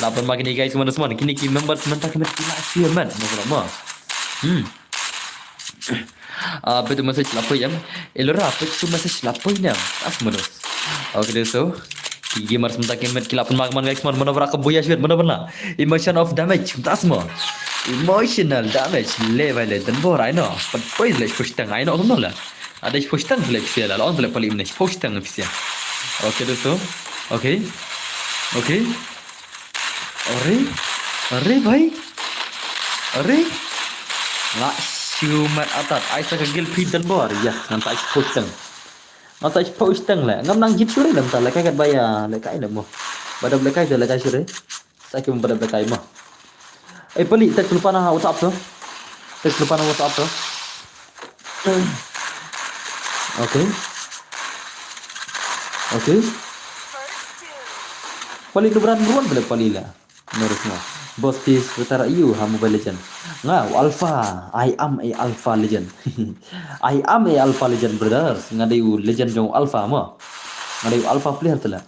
La pun ma kini guys, mana semua. Kini ki members mynta ki met la shiu mat. Mo mo. Hmm. Ah, peit tu message la poi em. Elora, peit tu message la poi ne. As modus. Okay, deh so. Ki gamers mynta ki met ki la pun ma ka man guys, man mano bra ka buya shit, mano bra. Emotion of damage, tas mo. Emotional damage, le bhai le, dan bor, I know. Pat poi le push tang, I know, kumno la. Ada push tang le pisia la, on le pali mne push tang pisia. Okay, deh so. Okay. Okay. Are? Are, bhai? Are? Nga shu mat atat. Ai sa ka guild feed dan bor. Yes, ngan sa ai post tang. Nga sa post tang le. Ngam nang jit sure lam ta le kai kat baya le kai le mo. Badab le kai le kai sure. Sa ki badab le kai mo. Eh, pali, text lupa na WhatsApp tu. Text lupa na WhatsApp tu. Okay. Okay. Pali tu beran beruan pali pali la. Nerus mo. Boss, please retire you ha Mobile Legend. Nga alpha. I am a alpha legend. I am a alpha legend, brothers. Nga dei u legend jong alpha mo. Nga dei u alpha player tu la.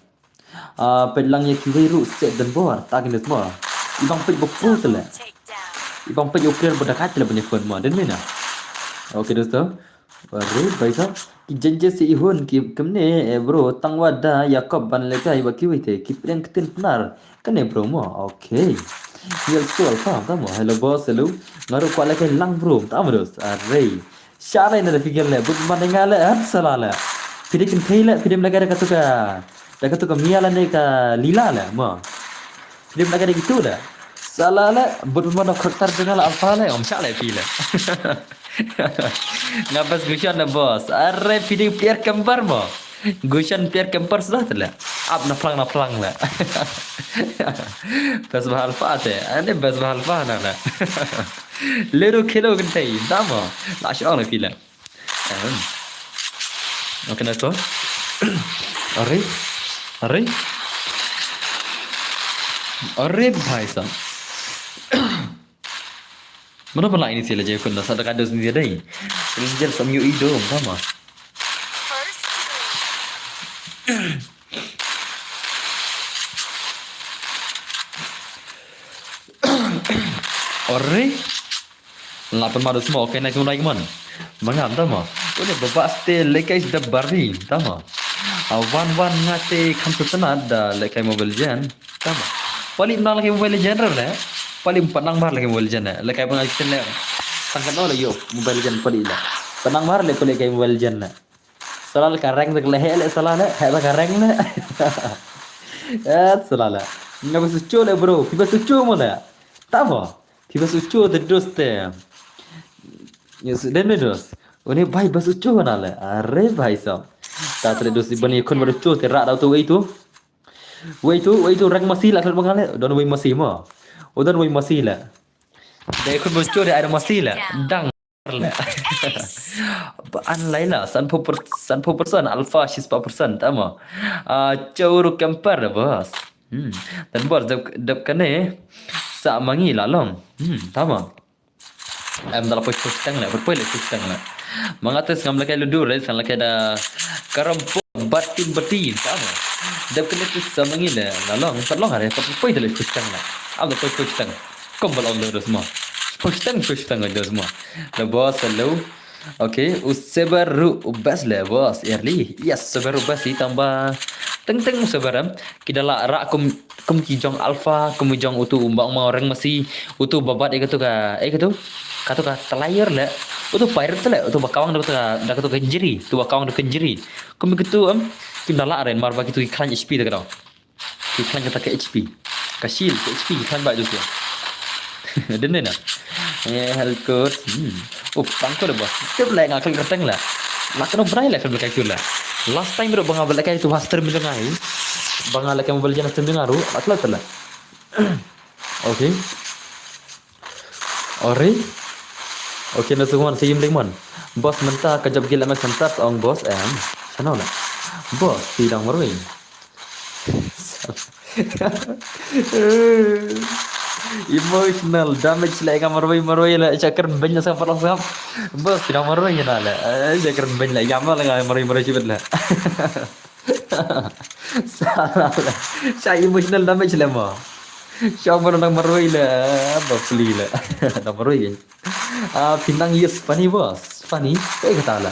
Ah, peit lang ïa kiwei ruh set dan bor, ta kine mo. I bang peit ba pro te leh. I bang peit u player ba da kat te leh ban ïa khun mo. Den mina. Okay, dosto. Are, bhai sahab. Ki jenje se i hun ki kemne, eh, bro, tang wa da ïa kop ban leh kai ba kiwei te ki pyrshang ktien Pnar. Kane bro mo. Okay. Yel sol fa ta mo. Hello boss, hello. Nga ruh kwah leh kai lang bro. Ta mo dos. Are. Sha nai na da phi gel le, but man nga le, hat sala le. Phi dei kynthei le, phi dei mlaka da katu ka, da katu ka Mia lane ka Lila le, mo. Phi dei mlaka da kitu le. Sala le, but man da khrektar jnga le alpha le, om sha le phi le. Nga bas Gushan le boss. Are phi dei player kembar mo. Gushan player kembar sudah te le. Ap na phlang na phlang le. Bas bah alpha te. Ane bas bah alpha na le. Lero khelo kynthei, dama. La shong la pila. Em. Okay, next one. Are? Are? Are bhai sahab. Mano pala ini sila je kun sa da kados ni dai. Ranger sam yu ido, dama. Are? La pynmado smoke, okay, nice one, like, man. Mangam, tama. Une baba ste lekai da bari, tama. A wan wan ngate kham sa tnat da lekai Mobile Legend, tama. Pali mnang lekai Mobile Legend re, pali mpanang bar lekai Mobile Legend, lekai pang action le. Tangkan ole yo, Mobile Legend pali le. Panang bar le pali lekai Mobile Legend le. Sala le ka rank le he le sala le, he le ka rank le. Eh, sala le. Nga ba su cho le bro, phi ba su cho mo le. Tama. Phi bas u cho te dos te. Yes, den me dos. Une bhai bas u cho na le. Are bhai sahab. Ta te dos ban ïakhun bad u cho te ra da u to wei to. Wei to, wei to rang masi la khlem bang le. Don wei masi mo. U don wei masi le. Da ïakhun bad u cho te ai da masi le. Dang le. Ba an lai la, sanphew per, sanphew percent, alpha shispah percent, tama. Ah, cho ruh kemper da bos. Hmm. Dan bor dep, dep kane sa mangi la long. Hmm, tama. Em da la poi poi tang le, poi poi le poi tang le. Manga te sngam lake ludu re, sngam lake da karam po batin batin, tama. Dep kane te sa mangi le, la long, pat long are, pat poi le poi tang le. Am da poi poi tang. Kom bal om le dos mo. Poi tang, poi tang dos mo. Le bos, hello. Okay, u Seber ruh u best le bos, early. Yes, Seber u best i tang ba. Teng teng u Seber em. Ki da la rak kum, kum ki jong alpha, kum ki jong utu u bang ma reng masi, utu babat e katu ka, e katu. Katu ka telayer le. Utu pirate le, utu ba kawang da katu ka, da katu ka injury, utu ba kawang da ka injury. Kum katu em. Kim da la ren mar ba kitu ki klan H P da katu. Ki khlaiñ kata ka H P. Ka shield, ka H P ki khlaiñ ba ju sia. Dene na. Eh, hal kut. Hmm. Up, tang ko de bos. Tip le nga khlaiñ kyrteng la. La kano brai le khlaiñ kai tu la. Last time ro ba nga bel kai tu master mi nga hi. Ba nga le kai Mobile Legends tu nga ru. La khlaiñ tu la. Okay. Ori. Okay, na sungwan sa yim lingman. Bos mynta ka job gil M S Center ong bos em. Chano la. Bos ti dang marwei. Emotional damage le nga marwei marwei le chakar benya sa parang sap. Bos ti dang marwei na le. Eh, chakar benya nga ma le nga marwei marwei chibet le. Sala le. Cha emotional damage le mo. Cha mo nang marwei le. Ba pli le. Nang marwei. Ah, phi nang yes funny bos. Funny. Te kata la.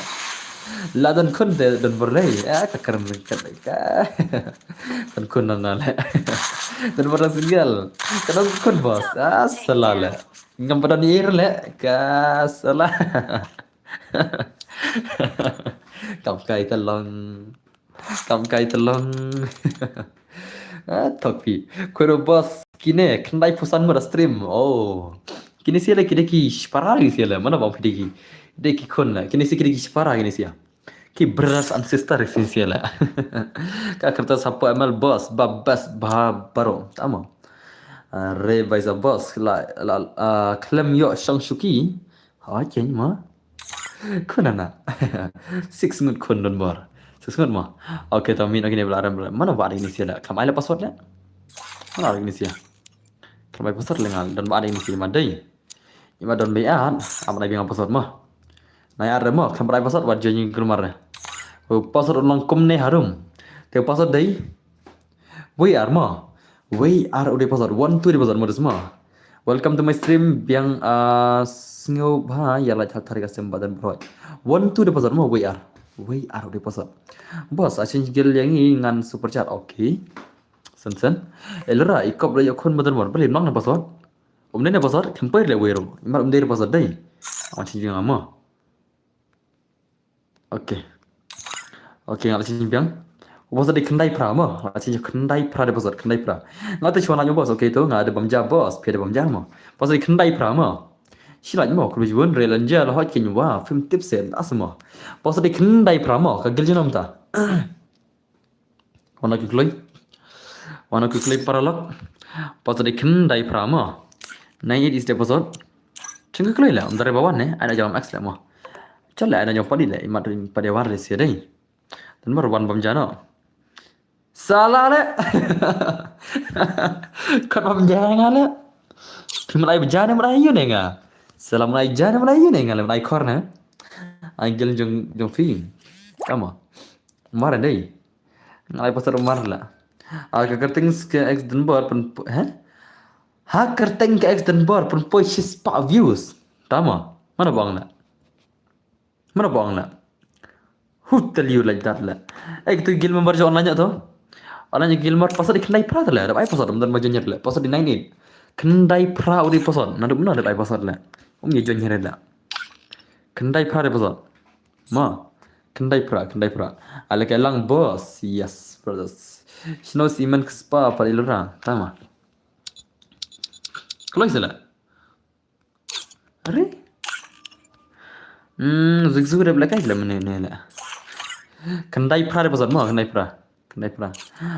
La don khun de don bor lei. Ah, ka kren ka ka. Don khun na na le. Don bor la single. Ka don khun bos. Ah, sala le. Ngam padon ir le. Ka sala. Kam kai ta long. Kam kai ta long. Ah, thok phi. Khun o boss, kine khyndai phew san ngut da stream. Oh. Kine sha la ki dei ki shipara kine sha la. Mano ba phi dei ki. Dei ki khun la. Kine sha ki dei ki shipara kine sha. Ki brothers and sisters kine sha la. Ka kertas hapoh M L boss, ba best ba baro. Tama. Ah, re baisa boss la la ah, khlem ïoh shong shuki. Ha chen ma. Khun ana. Six ngut khun don bor. Six ngut ma. Okay, to min okay ne bla ram bla. Mano ba dei ni sha la. Kam ai la password la. Mano ba dei ni sha. Kam ai password la ngal don ba dei ni sha ma dei. Ima don bai at. Am dei bi ngal password ma. Nai at re ma. Kam ai password wat jeni gulmar re. Password long kum ne harum. Te password dei. Wei ar ma. Wei ar u dei password. One two dei password ma dus ma. Welcome to my stream biang ah, sngew bha ïa la thar thar ka sem badan bro. One two dei password ma wei ar. Wei ar u dei password. Boss, a change gel ïa ngi ngan super chat. Okay. Sen sen. Elra i kop la ïa khun badan bro. Beli nong ne password. Um dei ne password. Kempai le wei ro. Imar um dei password dei. Awan change nga ma. Okay. Okay, nga la chim biang. Boss dei khyndai phra ma. Nga la chim khyndai phra dei boss, khyndai phra. Nga te chuan la boss, okay to, nga dei bam ja boss, phi dei bam ja ma. Boss dei khyndai phra ma. Shi la ma, kul bun re lan ja la hot kin wa, film tip sen as ma. Boss dei khyndai phra ma, ka gil jinam ta. Wana ki kloi. Wana ki kloi paralok. Boss dei khyndai phra ma. Nine eight is the boss. Ching ki kloi la, um dare bawan ne, ana jam X la ma. Chale ana jam padi le, imat rin padi war le sia dei. Dan mar wan bam jano. Sala le. Kat bam jana le. Phi malai bam jana malai yu ne nga. Sala malai jana malai yu ne nga le malai kor ne. Ai gel jong jong phi. Kama. Mar dei. Ngalai pasal mar la. Ah, ka kerteng ke ex Denver pun he? Ha kerteng ke ex Denver pun poi shispah views. Tama. Mana bang la. Mana bang la. Who tell you like that la? Eh, tu gil member jo online to. Online gil member pasal di khyndai phra la. Dap ai pasal dam dan majonyer la. Pasal di nine eight. Khyndai phra uri pasal. Nadu mena dap ai pasal la. Um ye jonyer la. Khyndai phra uri pasal. Ma. Khyndai phra, khyndai phra. Ala ke lang boss. Yes, brothers. Shino siman kspa pa ilra. Tama. Kloi sila. Are? Hmm, zigzu dep lekai la mene ne la. Khyndai phra dep zat mo, khyndai phra. Khyndai phra.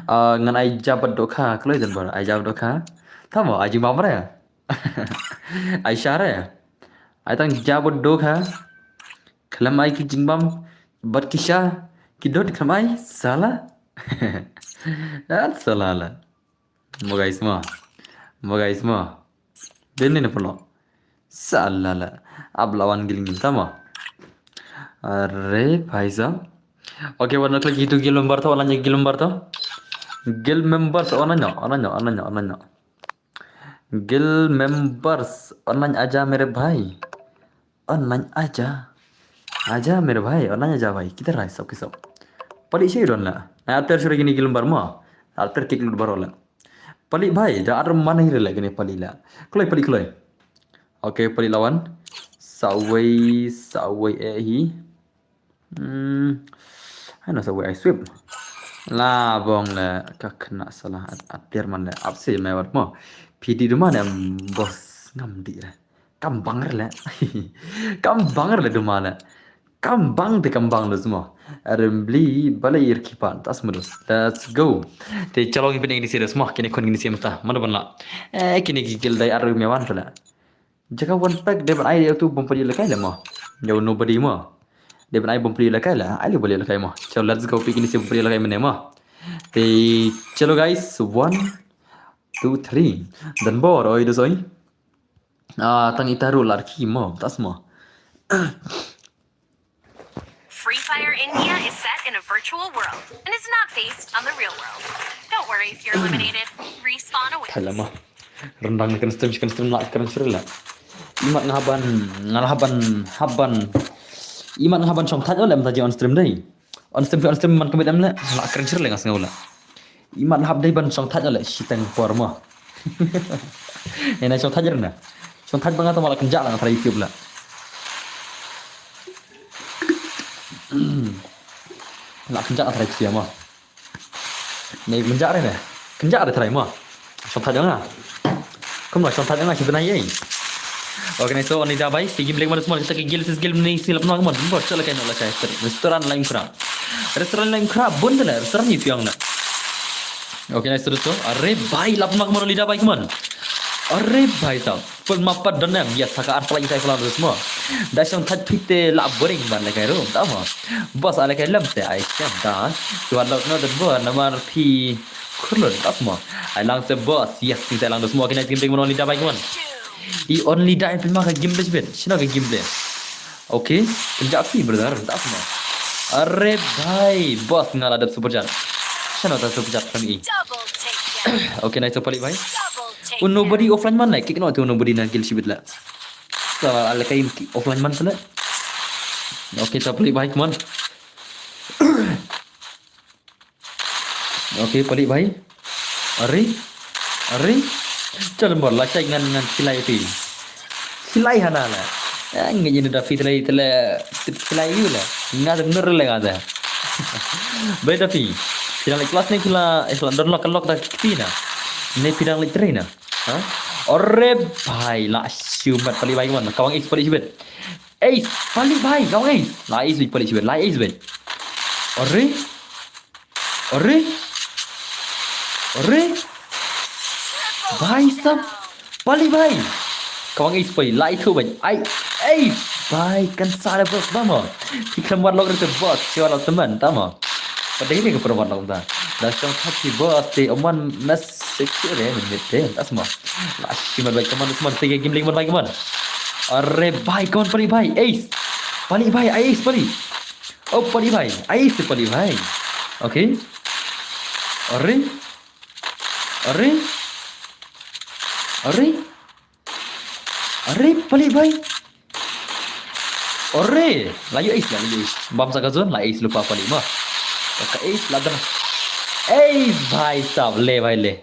Ah, ngan ai jabat dokha, kloi dan bar, ai jabat dokha. Tamo, ai jing bamre. Ai share. Ai tang jabat dokha. Khlem ai ki jingbam, bat ki sha, ki dot khlem ai, sala. At sala la. Mo guys mo. Mo guys mo. Deni ne polo. Sala la. Ab lawan giling tama. Are bhai sahab. Okay, warna klik itu gil member to, warna gil member to. Gil member to, warna nyo, warna nyo, warna nyo, warna nyo. Guild members, online aja mere bhai. Online aja. Aja mere bhai, online aja bhai. Kita rai sab ke sab. Palik shay don la. Na ater shurai gini guild member mo. Ater kik lut baro la. Palik bhai, da ar mana hire la gini palik la. Kloi, palik kloi. Okay, palik lawan. Sawai, sawai eh hi. Hmm. Hai na sa wei ai sweep. La bong le ka kena salah at, at player man le ap se mai wat mo. Pidi duma ne boss ngam di le. Kam bang le. Kam bang le duma le. Kam bang te kam bang le semua. Rembli bala ir kipan tas modus. Let's go. Te chalong ipin ini serius mo. Kini kun kini sim ta. Mana ban la. Eh kini gigil dai aru mewan tu la. Jaka one pack dei ban ai ïa utu bym pyrshah ïalehkai la mo. Ïa u nobody mo. Dei ban ai bym pyrshah ïalehkai la. Ai leh bym pyrshah ïalehkai mo. Chalo let's go pick ini si bym pyrshah ïalehkai mynne mo. Te chalo guys, one, two, three. Dan bor oi dos oi. Ah, tang ita ruh larki mo. Tas mo. Free Fire India is set in a virtual world and is not based on the real world. Don't worry if you're eliminated. Respawn awaits. Thala ma. Rendang ni kan stream kan stream la kan stream la. Imat ngaban ngalah ban haban. Imat ngaban shong thaj oleh mentaji on stream dai. On stream on stream man kemit em le la kan stream le ngas ngau la. Imat hap dai ban shong thaj oleh shiteng por mo. Ena shong thaj rena. Shong thaj banga tama la kenjak la ngatara YouTube la. La kenjak ngatara YouTube mo. Nei kenjak rena. Kynja re trai mo. Shong thad nga. Kumno shong thad nga shi bnai ei. Okay, nice to, Only Da bai. Sa game leh mo dusmon, kita ki guild sis guild ni si lap no mo. Bor chale kai no la chai. Restaurant lain khra. Restaurant lain khra bun de la. Restaurant ni piang na. Okay, nice to, dosto. Are bai lap mo, Only Da bai, come on. Are bai sa. Full map pat don em. Yes, saka ar pala isai pala dusmon. Da shong thad phi te la boring ban le kai ro. Da mo. Boss ale kai lam te ai siam da. Tuan lok no de bo namar phi Khurlun, tas mo. Ai lang se boss. Yes, sing sai lang dos mo. Okay, nice game, take mo, Only Da bai, come on. I Only Da phi ma ka game play bit. Shino ka game play. Okay, kynja phi brother, tas mo. Are bai, boss nga la dep super chat. Shano ta super chat kami. Okay, nice to palik bai. Un nobody offline man, like, kik no tu nobody na guild shi bit la. Sa ala kai offline man pala. Okay, ta palik bai, come on. Okay, palik bai. Are. Are. Chal mor la chai ngan ngan khilai phi. Khilai hana la. Eh, ngi ni da phi tele tele khilai yu la. Nga da nur le nga da. Bai da phi. Phi dang leh class ne phi la, eh, phi la don lok lok da kiti na. Ne phi dang leh train na. Ha? Ore bai la shumat palik bai man. Kawang is palik shibit. Ace, palik bai, kawang ace. La ace bit, palik shibit. La ace bit. Ore. Ore. Ore. Bai sab. Palik bai. Kawang ace bai. Lai thu bai. Ai. Ace. Bai kan sa le boss bamo. Ki khlem wat lok rete boss. Ki wat lok teman tamo. Pada ini ke perempuan lok ta. Da shong thad phi boss te oman mes secure min mit te. Tas mo. La shi man bai, come on, come on. Sige game link man bai, come on. Are bai, come on, palik bai. Ace. Palik bai, ace palik. Oh, palik bai. Ace palik bai. Okay. Are. Are. Are. Are, palik bai. Are, la yu ace, la yu ace. Bam sa ka zone, la ace lypa palik mo. Ka ace la dang. Ace bai sab, le bai le.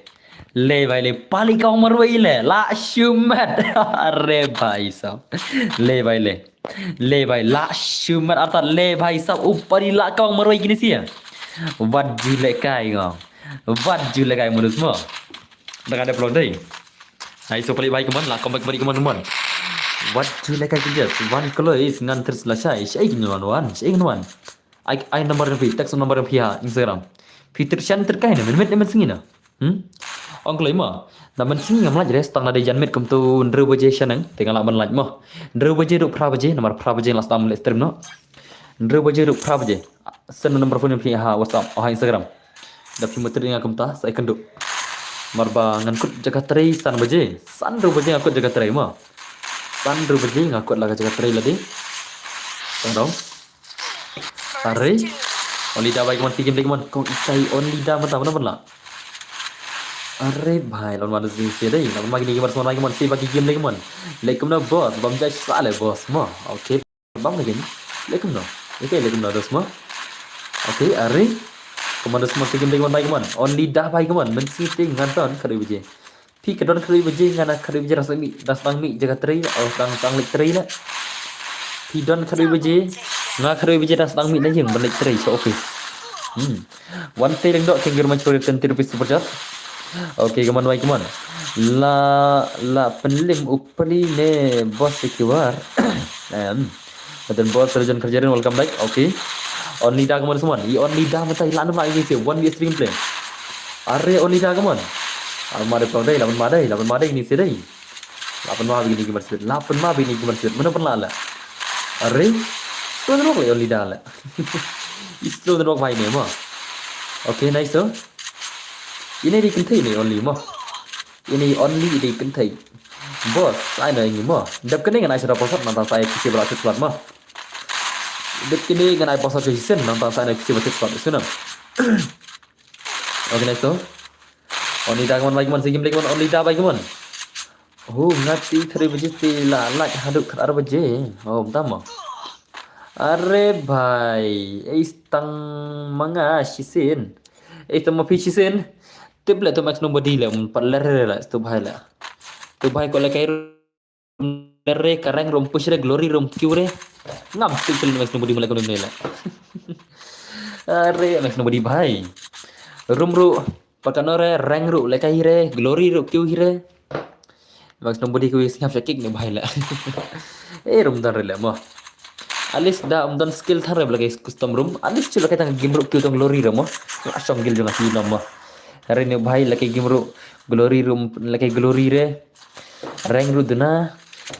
Le bai le, palik kawang marwei le. La shumat. Are bai sab. Le bai le. Le bai la shumat artat le bai sab u palik la kawang marwei kini sia. Wat ju le kai ngo. Wat ju le kai mo dusmon. Dang ada pelong dei. Ai so palik bai, come on, la comeback palik, come on, come on. Wat ju le kai kini sia. Wan kelo is ngan terus la shai. Shai kini wan wan. Shai kini wan. Ai ai number phi, text number phi ha Instagram. Phi ter shan ter kai na min mit min sngina. Hmm? Ong kloi mo. Na mynsngi ngam lait re, tang na dei janmiet kumtu hynriew baje shaneng te nga lah ban lait mo. Hynriew baje ruh phra baje, namar phra baje la sdang leh stream no. Hynriew baje ruh phra baje. Send number phone phi ha WhatsApp, ha Instagram. Da phi mutri nga kumta sa ikan du. Mar ba ngan kut jaka trei san baje. San hynriew baje nga kut jaka trei mo. San hynriew baje nga kut la ka jaka trei lade. Tang dong. Are. Only da bai kemon, si game leh kemon. Kong itai Only da mata mana pun la. Are bai, lawan mana sing si dei. Lawan mana kini game mana kemon, si bagi game leh kemon. Leh kemon boss, bam jai sa le boss mo. Okay. Bam lagi ni. Leh kemon. Okay, leh kemon dos mo. Okay, are. Kemon dos mo, si game leh kemon bai kemon. Only da bai kemon. Men si te ngan don kadu biji. Phi ka don khatwei baje, nga na khatwei baje dang sdang mih, dang sdang mih jaka trei, oh, dang sdang leit trei la. Phi don khatwei baje, nga khatwei baje dang sdang mih na ïing ban leit trei sha office. Hmm. Wan Tei Lyngdoh, thank you very much for your twenty rupees super chat. Okay, come on, wai, come on. La, la pynlem u pali ne boss ki war. Em. Madan boss Rajan Kharjarin, welcome back. Okay. Only da kemon semon. I Only da mata i la nama ini si one v three play. Are Only da kemon. Al mare pang dai, laban madai, laban madai ini si dai. Laban ma bini kemon sibit. Laban ma bini kemon sibit. Mana pun la la. Are. Slow rock le Only da la. I slow rock bai ne mo. Okay, nice to. Ini di kynthei ne Only mo. Ini Only di kynthei. Boss, ai na ini mo. Dep kene ngan ai sura posat nang tang sai pisi bala tit slat mo. Dep kene ngan ai posat sisen nang tang sai na pisi bala tit slat sunu. Okay, nice to. Only da kemon, bai kemon, si game leh kemon, Only da bai kemon. Oh, ngati khatwei baje te la lait haduh khatar baje. Oh, bentar mo. Are bai, eh, tang manga sisen. Eh, tang ma phi sisen. Tip le to max nobody le, um, pat le re le, to bai le. To bai ko le kai re kareng rum push re glory rum kiu re. Ngam tu film next nobody mulai kau ni le. Are next nobody bhai. Rum ru. Pat katno re, rank ruh lehkai hi re, glory ruh kiew hi re. Max nobody kiew sngap sha kick ne bhai la. Eh, rum don re le mo. At least da um don skill than re lehkai custom ruh. At least chu lehkai tang game ruh kiew tang glory re mo. Asong gil jong aki nom mo. Re ne bhai lehkai game ruh glory ruh lehkai glory re. Rank ruh duna.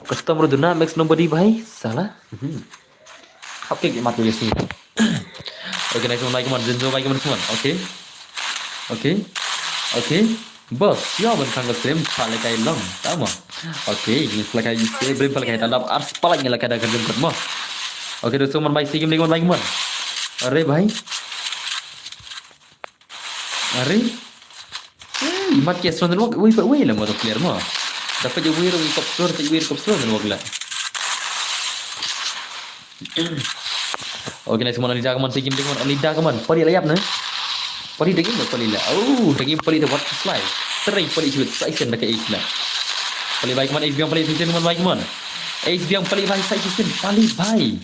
Custom ruh duna, Max nobody bhai. Sala. Hmm. Okay, mat ko yasi. Okay, nice one, bhai, come on. Zinzo, bhai, come on, come on. Okay. Okay. Okay. Boss, yo, ban khang ka stream, pa lehkai long. Tama. Okay, ni lehkai se, brim pa lehkai talap, ars palak ni lehkai da kerjum kat mo. Okay, dosto, man, bhai, si game lagi, man, bhai, come on. Are, bhai. Are? Eh, mat ke strong dan wak, wei, wei la mo to player mo. Dapat je wei ro top score, tak wei top score dan wak la. Okay, nice one, only da kaman, si game ding man, only da kaman. Pari la yap ne. Pari daging ne, pari la. Oh, daging pari de what fly. Try pari chibit, sa isen da ka ace la. Pari bhai kaman, ace biang pari, sa isen kaman bhai kaman. Ace biang pari bhai, sa isen, pari bhai.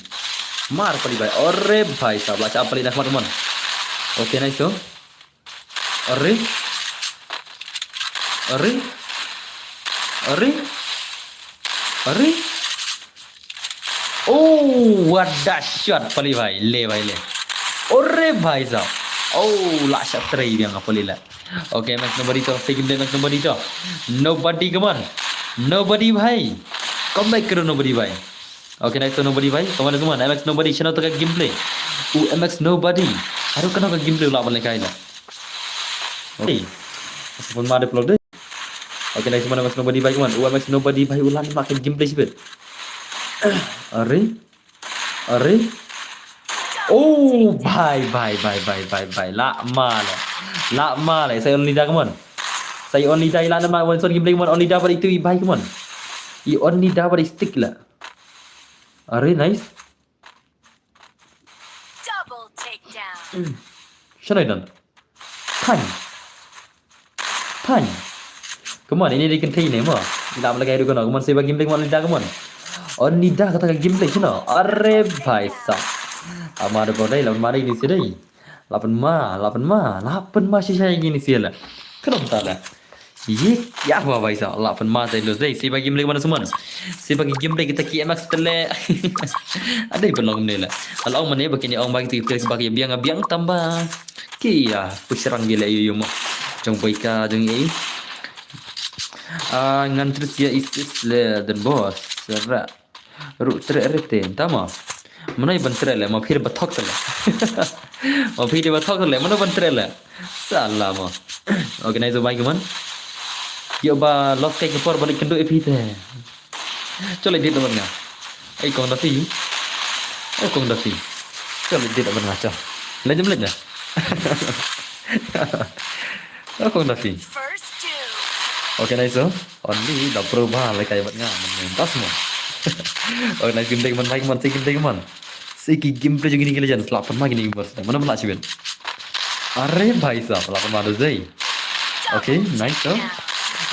Mar pari bhai. Ore bhai, sabla cha pari na kaman kaman. Okay, nice, so. Are? Are? Are? Are? Oh, what the shot, pali bhai. Le, bhai, le. Ore, bhai sahab. Oh, la shot try biang pali la. Okay, Max nobody to. Second day, Max nobody to. Nobody, come on. Nobody, bhai. Come back karo, nobody, bhai. Okay, nice to nobody, bhai. Come on, come on. M X nobody, channel to ka gameplay. U M X nobody. Haru kano ka gameplay u la ban lehkai la. Okay. Phone ma de plot de. Okay, nice one, M X nobody, bhai, come on. U M X nobody, bhai, u la ma ka gameplay chibit. Are? Are? Oh, bhai, bhai, bhai. La ma la. La ma la. Sai only da, come on. Sai only da, la ma one shot gameplay, come on. Only da, bhai, itu, bhai, come on. I only da, bhai, stick la. Are, nice. Double takedown. Shanai dan. Tang. Tang. Come on, ini di kentei ne mo. Ina lehkai ruh kano. Come on, seba gameplay, come on, only da, come on. Only da kata ka gameplay, you know. Are bhai sahab. Ama da bodai, lawan mari ni sidai. Lapan ma, lapan ma, lapan ma shisha ini sila. Kano ta la. Ye, ya wa bhai sahab, lapan ma tai los dai. Seba gameplay mana suman. Seba gameplay kita ki M X tele. Adai belong ne la. Kalau mana bagi ni ong bagi tu bagi biang biang tambah. Ki ya, pusrang gila yu yu mo. Jong boy ka jong ei. Ah, ngan terus ya isis le dan bos. Serak. Ruh treh re te, nta mo. Mano i ban treh le, ma phi de bathok te le. Ma phi de bathok te le, mano ban treh le. Sala mo. Organize bai kaman. Yo ba los kai ke por balik kendu e phi te. Chole dit ban nga. Ai kong da phi. Ai kong da phi. Chole dit ban nga cho. Le jam le nya. Ai kong da phi. First two. Okay, nice, so. Only da pro ba le kai bat nga man tas mo. Okay, nice game dei man, nice man, si game dei man. Si ki gameplay jong ini ki legends la pun ma kini gamers. Mana mana sibin. Are bhai sahab, la pun ma dos dei. Okay, nice, so.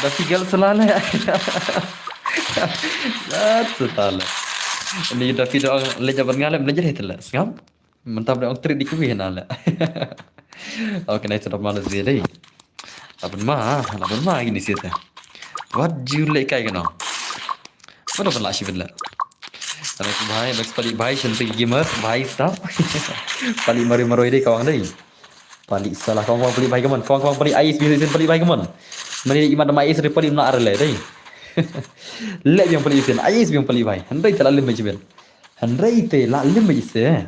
Da fi gal salale. That's salale. Ini da fi da le jabat ngalem le jere tele. Sngap. Mantap deh ong trik di kuwi na le. Okay, nice, da ma dos dei. Laban ma, laban ma gini sih teh. What do you like kai kano? Mana pun lah sibin lah. Thank you bhai, bhai pali bhai, shen pagi gamers, bhai sahab. Pali mari maroi dei kawang dei. Pali salah kawang, kawang pali bhai kaman, kawang, kawang pali ais bisin pali bhai kaman. Mani imat ma ais ri pali na arle dei. Le biang pali bisin, ais biang pali bhai. Handai tela lim bisin. Handai tela lim bisin.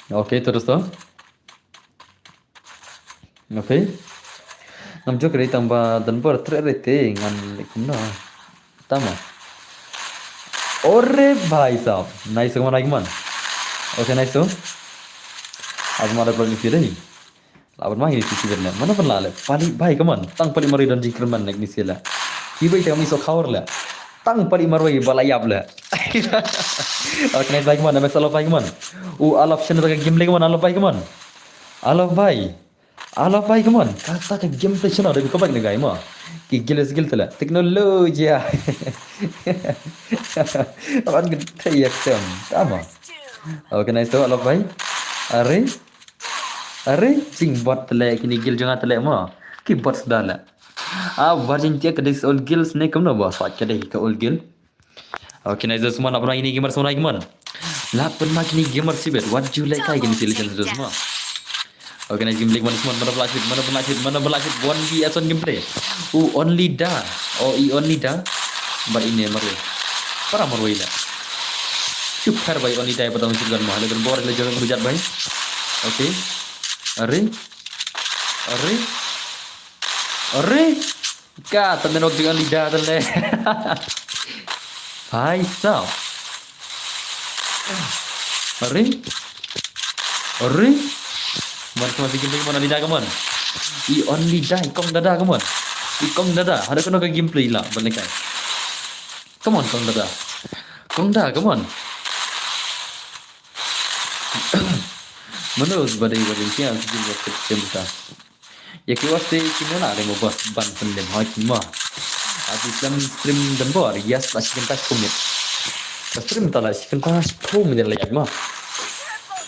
Okay, terus tu. Okay. Ngam jok rei tang ba dan bor treh rei te ngan leh kumno. Tama. Ore bhai sahab. Nice one, nice one. Okay, nice one. Ab mara problem si dei. Laban ma ini sisi ben le. Mana pun la le. Pali bhai kaman. Tang pali mari don jingkirman lek ni sila. Ki bai tang mi so khawar le. Tang pali marwai bala yap le. Okay, nice bhai kaman. Next alo bhai kaman. U alaf shen ta game le kaman. Alo bhai kaman. Alo bhai. Alo bhai kaman. Kata ka game play shen ada ko bak ne gai ma. Ki gil skill tala. Teknologi. Aban ke thai yak tem. Tama. Okay, nice to alo bhai. Are. Are, jing bot te leh, kine guild jong nga te leh mo. Ki bot sdang leh. Ah, Virgin Tech, this old guild ne kumno ba, sa ka dei ka old guild. Okay, nice, Dusmon, apna ini gamer, Dusmon, ai gamer. Lapan ma kini gamer sibet, what you like, kai kini sili channel, Dusmon. Okay, nice, gameplay, Dusmon, mana bela shit, mana bela shit, mana bela shit, one V S one gameplay. Oh, only da. Oh, i only da. But ini mare. Para marwai la. Chup phar bai, only da, patang shit gan ma. Lekin bor le jor mujat bai. Okay. Are. Are. Are. Ka, tang nok jing only da tang le. Bhai sahab. Are? Are? Mar sama sikit lagi, man, only da, come on. I only da, i kong dada, come on. I kong dada, hada kano ka gameplay la, balik kai. Come on, kong dada. Kong da, come on. Mano badai badai kya sikit waktu cinta. Ya ki waste ki mona re mo bos ban pyndem ha ki ma. Ati slam stream dembor, yes, la chicken touch kumit. Ka stream ta la chicken touch kumit la yak ma.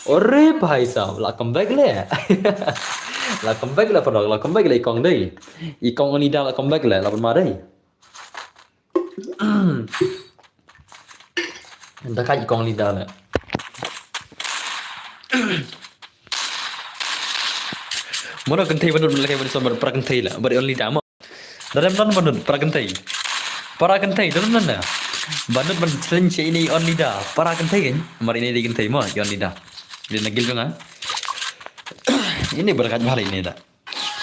Ore bhai sahab, la come back le. La come back le, pano, la come back le, i kong dei. I kong only da la come back le, la pynma dei. Da ka i kong only da le. Mano kynthei banut, mano kynthei banut, para kynthei la, but only da mo. Da dem non banut, para kynthei. Para kynthei, da dem non na. Banut ban challenge ini only da. Para kynthei kan, mar ini di kynthei mo, i only da. Di nagil jong nga. Ini berkat bhal ini da.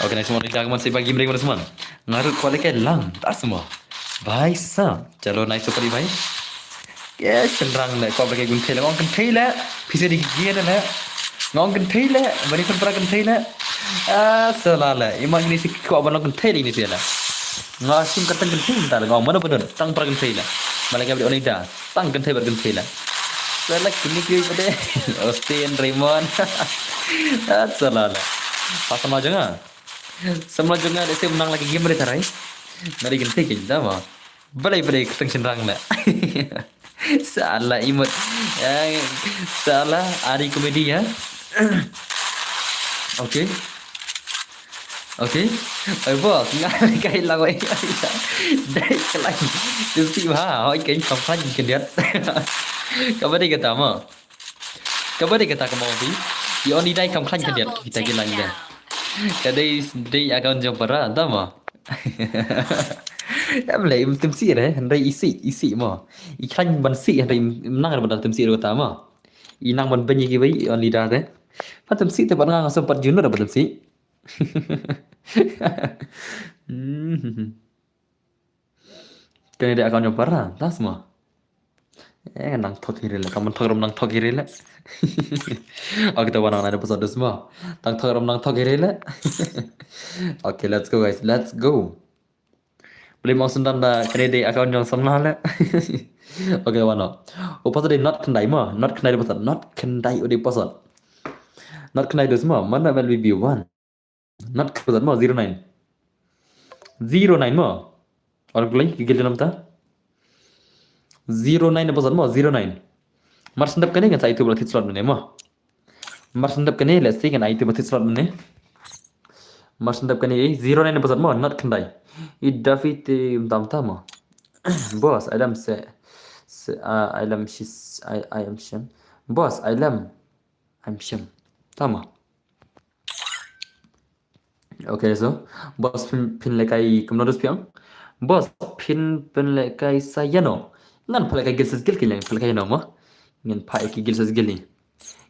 Okay, nice one, ita kaman si bagi break, nice one. Ngarut kuat lagi lang, tak semua. Bhai sahab. Chalo, nice super bhai. Yes, chynrang le, kuat lagi gun thei le, ngong kynthei le. Pisa di gigi le. Ngong kynthei le, bani pun para kynthei le. Ah, sala le. Ima ini si kuat ban long kynthei le ini si le. Nga sim kata kynthei mynta le, ngong mana benar, tang para kynthei le. Malaka beri only da. Tang kynthei bad kynthei la. Sala kini kini pade. Austin, Raymond. Ah, sala la. Pas sama jong nga. Sama jong nga dei sem nang lagi game re tarai. Nari kynthei kynthei ma. Balai pade keteng chynrang la. Sala imut. Eh, sala ari komedi ya. Okay. Okay. Oi bos, nga kai lang oi. Dai kelai. Tu si ha, oi kai kam khlaiñ khyndiat. Ka ba dei kata ma. Ka ba dei kata ka ma bi. I only dai kam khlaiñ khyndiat kita ki lang dei. Ka dei dei account jong para, ta ma. Em le im tim si re, hynrei isi, isi ma. I khlaiñ ban si, hynrei im nang re ban tim si re kata ma. I nang ban bynyi ki bai, i only da te. Pat tim si te pat nga nga som pat jun re pat tim si. Hmm. Kane dei account jong para, ta sma. Eh, nang thok hi re le, kam thok rum nang thok hi re le. Okay, ta wan nang na de pasal dus ma. Tang thok rum nang thok hi re le. Okay, let's go guys, let's go. Beli mau sendan da kane dei account jong samla le. Okay, wan no. O pasal dei not khyndai ma, not khyndai de pasal, not khyndai o dei pasal. Not khyndai dus ma, mana M L B B one. Not khyndai mo, zero nine. Zero nine mo. Or play ki gil nam ta. Zero nine de pasal mo, zero nine. Mar sendap kane kan sa itu berarti slot ne mo. Mar sendap kane, let's see kan itu berarti slot ne. Mar sendap kane, eh, zero nine de pasal mo, not khyndai. I David, eh, tam tam mo. Boss, I am se, se, uh, I am shis, I, I am shim. Boss, I am, I'm shim. Tama. Okay, so boss phin, phin lekai kumno dus piang. Boss phin, phin lekai sa yano. Ngan palekai gil ses gil kilang palekai yano mo. Ngan pa ki gil ses gil ni.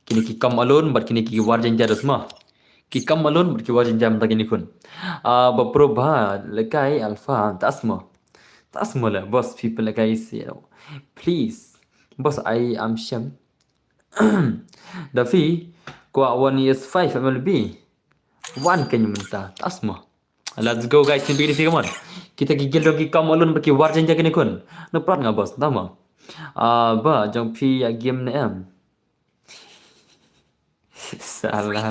Kini ki come alone, but kini ki war janja dus ma. Ki come alone, but ki war janja mynta kini khun. Ah, ba pro ba lekai alpha, tas mo. Tas mo le, boss phi palekai sa yano. Please. Boss, I am shame. Da phi kwah one E S five M L B. Wan kane mynta. Tas mo. Let's go guys, ni bini si, come on. Kita ki gil dong ki come alone ba ki war janja kane khun. No prat nga boss, tama. Ah, ba jong phi ya game ne em. Salah.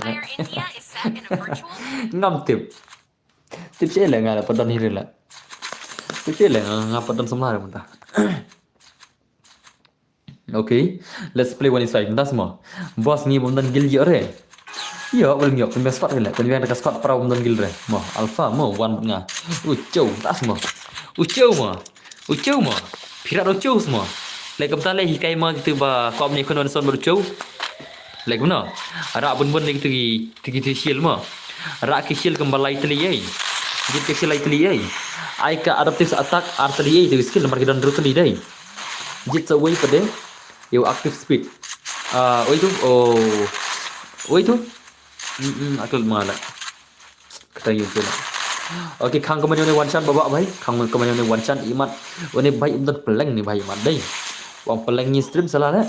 Ngam tip. Tip sih le nga la padon hiri la. Tip sih le nga, nga padon semla re mynta. Okay, let's play one is five. Mynta semua. Boss ngi bom dan gil ore. Ïoh, bym ïoh, pynbiang squad ka leh, pynbiang da ka squad para ym don guild re. Mo, Alpha mo, wan bad nga. U Chew, tas mo. U Chew mo. U Chew mo. Phi rat u Chew mo. Leh kumta leh hikai ma kitu ba kop ne khun wan son bad u Chew. Leh kumno. Rak bun bun leh kitu ki, kitu ki shield mo. Rak ki shield kumba lai tylli ei. Jit ki shield lai tylli ei. Ai ka adaptive attack ar tylli ei, tu skill namar ki don ru tylli dei. Jit sa wei pade. Ïoh active speed. Ah, wei tu. Oh. Wei tu. Hmm, hmm, akal mala. Kata ïoh tu la. Okay, khang kumne one shot baba bhai. Khang kumne one shot imat. Une bhai um don peleng ne bhai imat dei. Wan peleng ni stream sala le.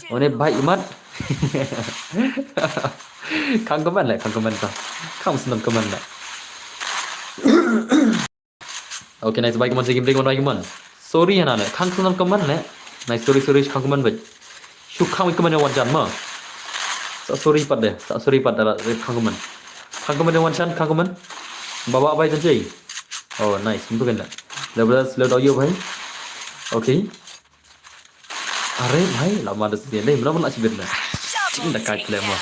Une bhai imat. Khang kumne le, khang kumne ta. Khang snam kumne le. Okay, nice, bhai kumne, sigi bring one bhai kumne. Sorry na le, khang kumne kumne le. Nice, sorry, sorry, khang kumne bhai. Shu khang kumne one jan ma. Sa sorry pat de, sa sorry pat de, khang kumne. Khang kumne one jan, khang kumne. Baba bhai tu jai. Oh, nice, kumtu kan da. Level, level dau yo bhai. Okay. Are bhai, la ma da sdien dei, mla mla chibit na. Ching da kai kle mo.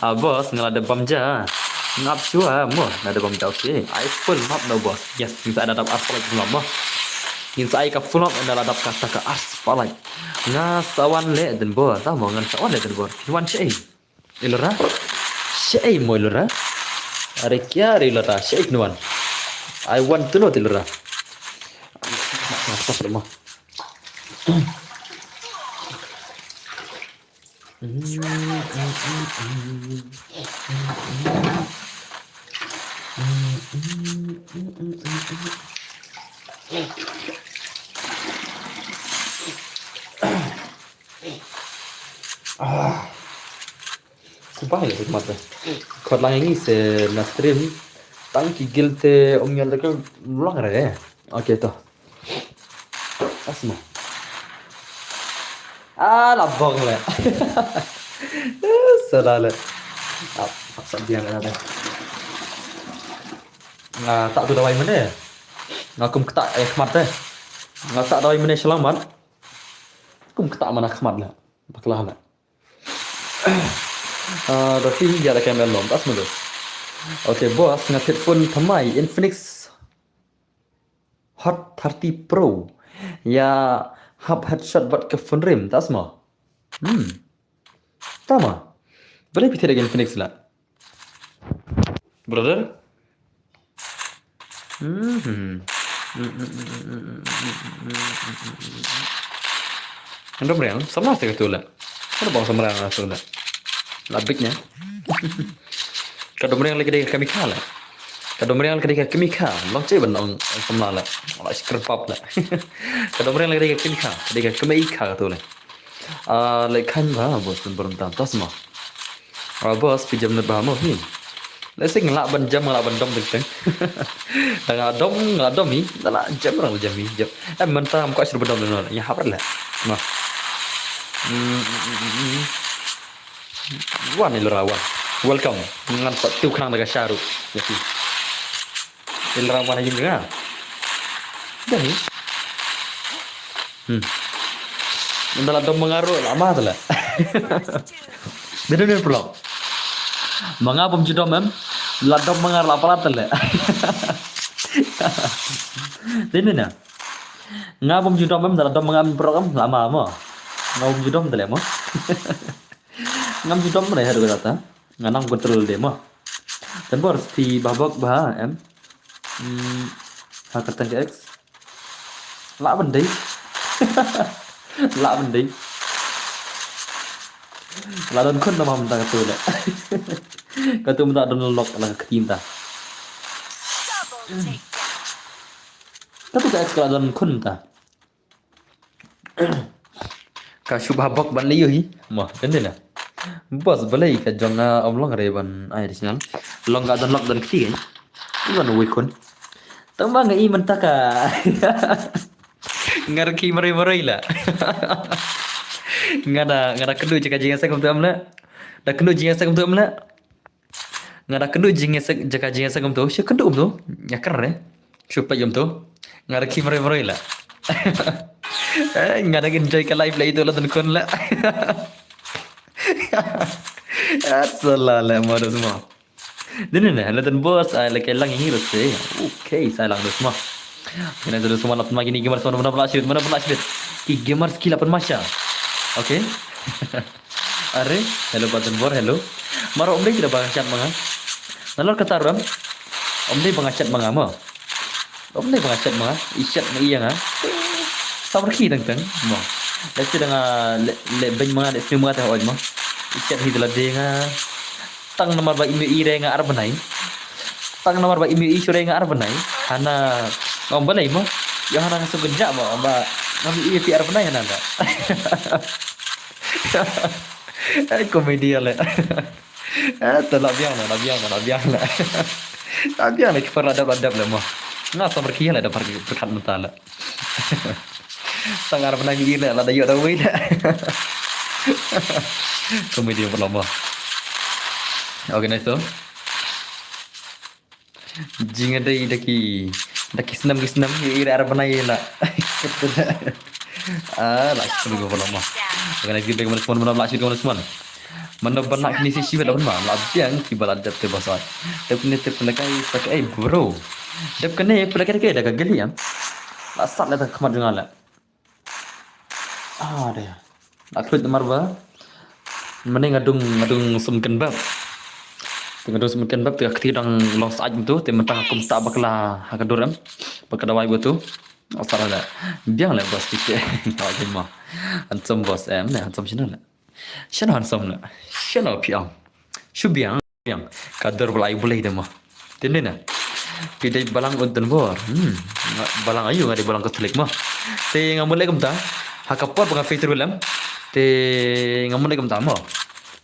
Ah, boss, nga la da bam ja. Ngap shwa mo, nga da bam ja, okay. Ai full map no boss. Yes, ngin sa ai da dap ar spotlight full map mo. Ngin sa ai ka full map na la dap ka ta ka ar spotlight. Nga sa wan le den bor, ta mo ngan sa wan le den bor. Phi wan che. Ilora. Shei mo ilora. Are kya re ilora. Shei nuan. I want to know ilora. Stop mo. Ah. Sumpah ïa, khmat te. Khot lang ïa ngi se na stream. Tang ki guild te ym ïoh lehkai long re. Okay to. Asma. Ah, la bong le. Salah le. Ap, ap sa biang le. Nga tak tu dawai mane. Nga kum kata eh khmat te. Nga tak dawai mane selamat. Kum kata mana khmat le. Bakla le. Ah, da phi ïa da ka M L lom, tas modus. Okay, boss, nga thied phone thymmai, Infinix Hot thirty Pro. Ïa hap headshot bad ka phone rim, tas mo. Hmm. Tama. Balei phi thied da ka Infinix la? Brother? Mhm. Ka dom riang, samla se katu la. Ka dom samla katu la. La bit nya. Ka dom riang lagi dei ka kemikal la. Ka dom riang lagi dei ka kemikal. Long che ban ong samla la. La skrpap la. Ka dom riang lagi dei ka kemikal. Dei ka kemikal katu la. Ah, leh khan ba, boss, ban burom tam, tas mo. Ah, boss, phi jem lut bha mo hi. Leh sing lah ban jem, lah ban dom teng teng. Da nga dom, nga dom hi, da lah jem, lah jem hi, jem. Eh, mynta kam kwah shuh ban dom no, ïa hap leh. Mo. Hmm, hmm, hmm, hmm, hmm. Wan ilora wan. Welcome. Ngan sa tu khnang da ka sharu. Ïa phi. Ilora wan ïa nga. Dah ni. Hmm. Mynta la dom ma nga ruh la ma tele. Dei dei pulok. Ma nga bym ju dom em. La dom ma nga la palat tele. Dei dei na. Nga bym ju dom em, la dom ma nga pulok em la ma mo. Nga bym ju dom tele mo. Ngam ju dom re ha ruh kata. Nga nang control de mo. Kan bor phi bah bok bah em. Hmm, ha kyrteng ka ex. La ban dei. La ban dei. La don khun namar mynta katu le. Katu mynta don lock la ka kti mynta. Katu ka ex ka la don khun mynta. Ka shu bah bok ban leh ïohi. Mo, kan dei na. Boss, balei ka jong nga ym long re ban ai additional. Long ka don lock don kti kan. Ym long wei khun. Tang ba nga i mynta ka. Nga rkhie marei marei la. Nga da, nga da kynduh jaka jingïaseng kumta em la. Da kynduh jingïaseng kumta em la. Nga da kynduh jingïaseng, jaka jingïaseng kumto, shu kynduh kumto, ïa kren re. Shu peit kumto. Nga da rkhie marei marei la. Eh, nga da enjoy ka life la itu la don khun la. That's a lot, le mo dos mo. Dine ne, le don boss, ai le ke lang ini rese. Okay, sa lang dos mo. Kine dos mo lap ma kini gamers mo, mo lap shit, mo lap shit. Ki gamers ki lap ma sha. Okay. Are, hello Badan Bor, hello. Maro om dei kida ba nga chat ma nga. Nalor kata ram. Om dei ba nga chat ma nga mo. Om dei ba nga chat ma nga. I chat ma i ïa nga. Samar ki dang dang mo. Let's say dang le le beng ma nga, let's say ma nga ta oi mo. I chat hi dala de nga. Tang namar ba imi i re nga ar bnai. Tang namar ba imi i shu re nga ar bnai. Hana ngam balei mo. Yo hana nga sugja mo ba ngam i pi ar bnai hana da. Ai, komedi le. Ah, ta la biang na, la biang na, la biang na. La biang na, ki par adap adap le mo. Nga samar ki le da par ki perkat menta le. Tang ar bnai ngi le, la da yo da wei le. Komedi pula mo. Okay, nice to. Jing ada i daki daki senam ki senam i ira ar bnai la. Ah, la sipun ko pula mo. Okay, nice, kita mana semua, mana la sipun mana semua. Mana bana kini si siwet lawan ma la biang ki bala dep te basat. Dep kini te pelekai sak ai bro. Dep kini pelekai ke da ka geliam. La sat la ta khmat jong la. Ah, deh. La khluit namar ba. Mane nga dung, nga dung sum ken bab. Te nga dung sum ken bab te ka kti dang long said tu, te mentang kum ta bakla ha ka dur em. Bakla dawai ba tu. Asal ada. Biang le bos kite. Kau je mo. Handsome boss em, ne handsome sino le. Sino handsome le. Sino piang. Shu biang. Yang ka dur ba la ai bulai de mo. Tinde na. Pidai balang untun bor. Hmm. Balang ayu nga di balang Katolik mo. Te nga mulai kumta. Ha ka por ba nga face reveal em. Te nga mulai kumta mo.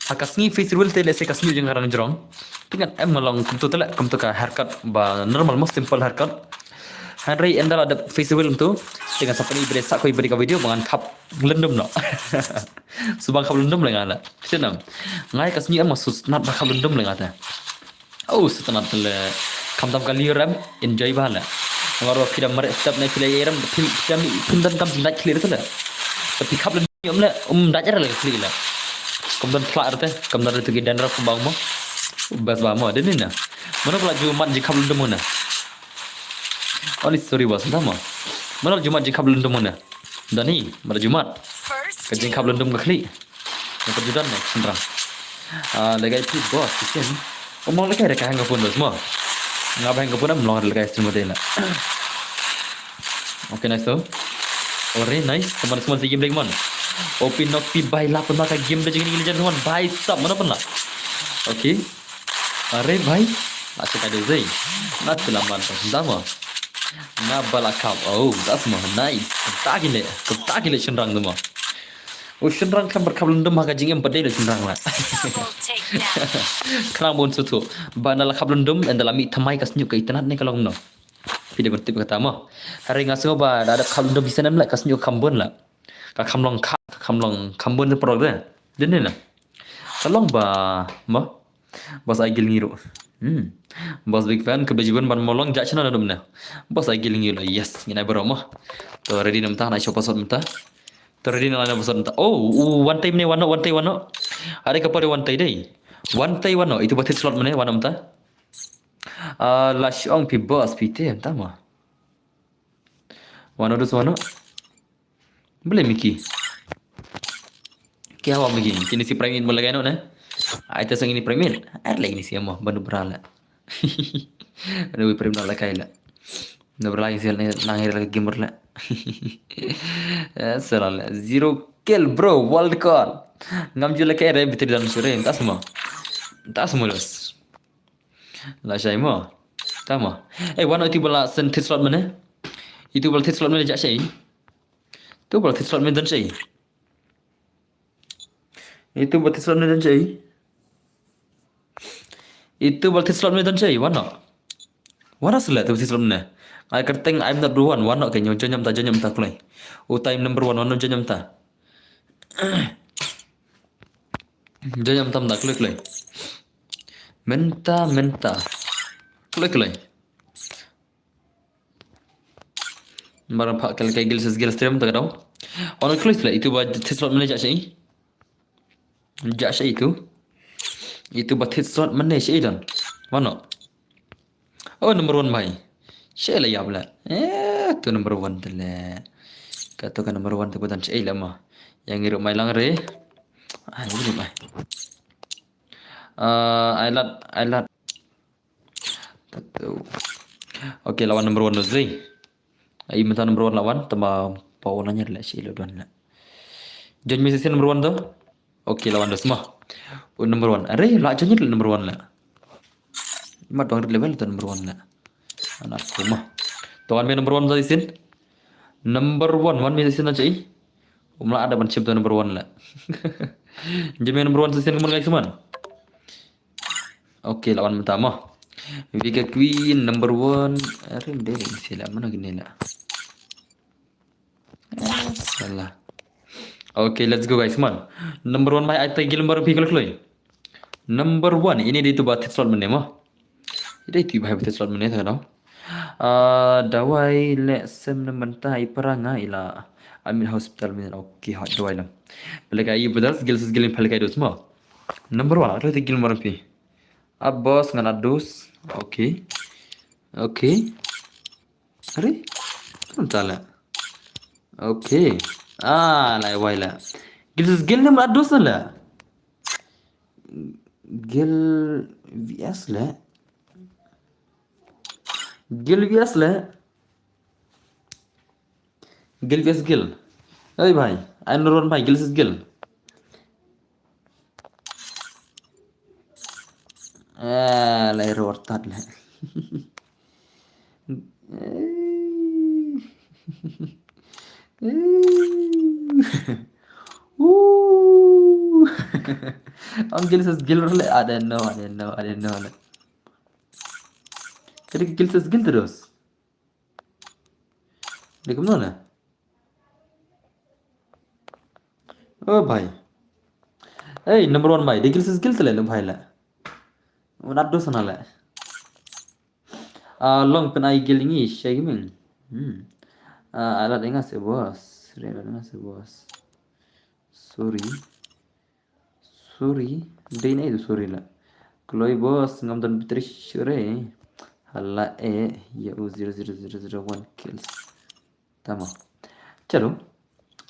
Ha ka sngi face reveal te lehse ka sngi jong nga rang jrong. Te ngan em nga long kumtu te le kumtu ka haircut ba normal mo, simple haircut. Hynrei ynda la dep face reveal kumtu. Te ngan sa pyni bret sa koi bret ka video ba ngan khap lyndum no. Subang khap lyndum le nga la. Shnam. Ngai ka sngi em nga su sngewtynnat ba khap lyndum le nga te. Oh, sngewtynnat le. Khamtam ka liur em, enjoy ba le. Nga ro phi da mareh step ne phi le erem, phi da mi, phi da kam phi da clear te le. Te phi khap lyndum em le, um da jara le clear le. Kam don pla te, kam don tu ki dandruff bang mo. Bas ba mo, de ni na. Mano pla ju mat ji khap lyndum mo na. Oh, ni sorry bos, entah mo. Mano ju mat ji khap lyndum mo na. Dani, mara jumat. Ka jingkhap lyndum ka khlieh. Nga ka judan ne, shynrang. Ah, legai phi bos, kisin. Om long legai da ka hang ka phone bos mo. Nga ba hang ka phone am long legai stream dei la. Okay, nice to. Ore, nice. Teman semua si game dei mon. Open nok si bai la pun maka game dei jingin legend mon. Bai sap mana pun la. Okay. Are bhai, la sha ka dei zai. Nga te la man ta senda mo. Nga ba la khap. Oh, that's mo. Nice. Kumta ki le, kumta ki le shynrang tu mo. Oh, shynrang khlem pat khap lyndum ha ka jingim pat dei le shynrang la. Khnang bun sutu. Ba na la khap lyndum, ynda la mih thymmai ka sniuh ka itynnad ne ka long no. Phi dei ban tip kata mo. Hynrei nga sngew ba da dep khap lyndum hi snem la ka sniuh ka kham bun la. Ka kham long kha, ka kham long kham bun te paralok de. Dei ne na. Ka long ba mo. Bos ai gil ngi ruh. Hmm. Bos big fan, ka bejibun ban mo long ja channel dum na. Bos ai gil ngi ruh. Yes, ngin ai bro mo. To ready na mynta, na show password mynta. To ready na la password mynta. Oh, u one time ne wano, one time wano. Are ka pore one time dei. One time wano, itu ba thit slot mane wano mynta. Ah, la shong phi bos phi te mynta mo. Wano dus wano. Bele miki. Ki hawa miki. Kini si primate mo lagai no ne. Ai ta sang ini primate. Ar lagi ni si mo banu brala. Anu primate no lakai la. No brala isi lang hir la gamer la. Eh, salah la. Zero kill bro, world call. Ngam ju lakai re bitri dan sure. Tas mo. Tas mo los. La shai mo. Ta mo. Eh, wano itu bala sen thit slot mane. Itu bala thit slot mane ja shai. Itu bala thit slot mane dan shai. Itu bala thit slot mane dan shai. Itu bala thit slot mane dan shai. Wano. Wano sele itu thit slot mane. Ai kerteng I'm not the one. Wano ke nyo jonyam ta jonyam ta klai. Utai number one wano jonyam ta. Jonyam tam ta klai klai. Mynta, mynta. Kloi, kloi. Barang pak kali kai gil ses gil stream tak dong. Ono kloi sila itu ba thit slot mane ja shai. Ja shai itu. Itu ba thied slot mynne shi don. Mano? Oh, number one bhai. Shi la ïap la. Eh, tu number one te le. Ka tu ka number one te ba don shi la ma. Yang ngi ruh mai lang re. Ai, ngi ruh mai. Ah, ai lad, ai lad. Tato. Okay, la wan number one tu zi. Ai mynta number one la wan, tama pau nanya la shi la don la. Join me session number one tu. Okay, la wan tu semua. Oh, number one. Are, la join la number one la. Ma tuang rit level tu number one la. Anak kuma. Tuan me number one tu session. Number one, wan me session aja i. Um la ada ban chip tu number one la. Join me number one session kumon guys man. Okay, lawan mynta mo. Vega Queen number one. Are, ym dei ring sila, mano kine la. Salah. Okay, let's go guys, man. Number one mai ai tai gil mar pi kal kloi. Number one, ini dei tu ba thied slot mynne mo. Dei tu ba thied slot mynne ta dong. Ah, dawai le sem na mynta i paranga ila. Amin hospital mynne. Okay, hot dawai lam. Pelekai i bedas gil ses gil pelekai dos mo. Number one, are tai gil mar pi. Ah, boss, ngan adus. Okay. Okay. Are? Kan tala. Okay. Ah, lai wai la. Gil ses gil nam adus la. Gil V S la. Gil V S la. Gil V S gil. Oi bhai, ai number one bhai, gil ses gil. Ah, lai ror tat la. Ooh. Am gil ses gil le, I don't know, I don't know, I don't know. Kadi gil ses gil terus. Dei kumno na? Oh bhai. Hey, number one bhai. Dei gil ses gil te le bhai la. Wan adus na le. Ah, long pyn ai gil ngi shai giming. Hmm. Ah, alat enga se boss. Re alat enga se boss. Sorry. Sorry. Dei na itu sorry la. Kloi boss ngam don battery shure. Hala e ya u zero zero zero zero one kills. Tama. Chalo.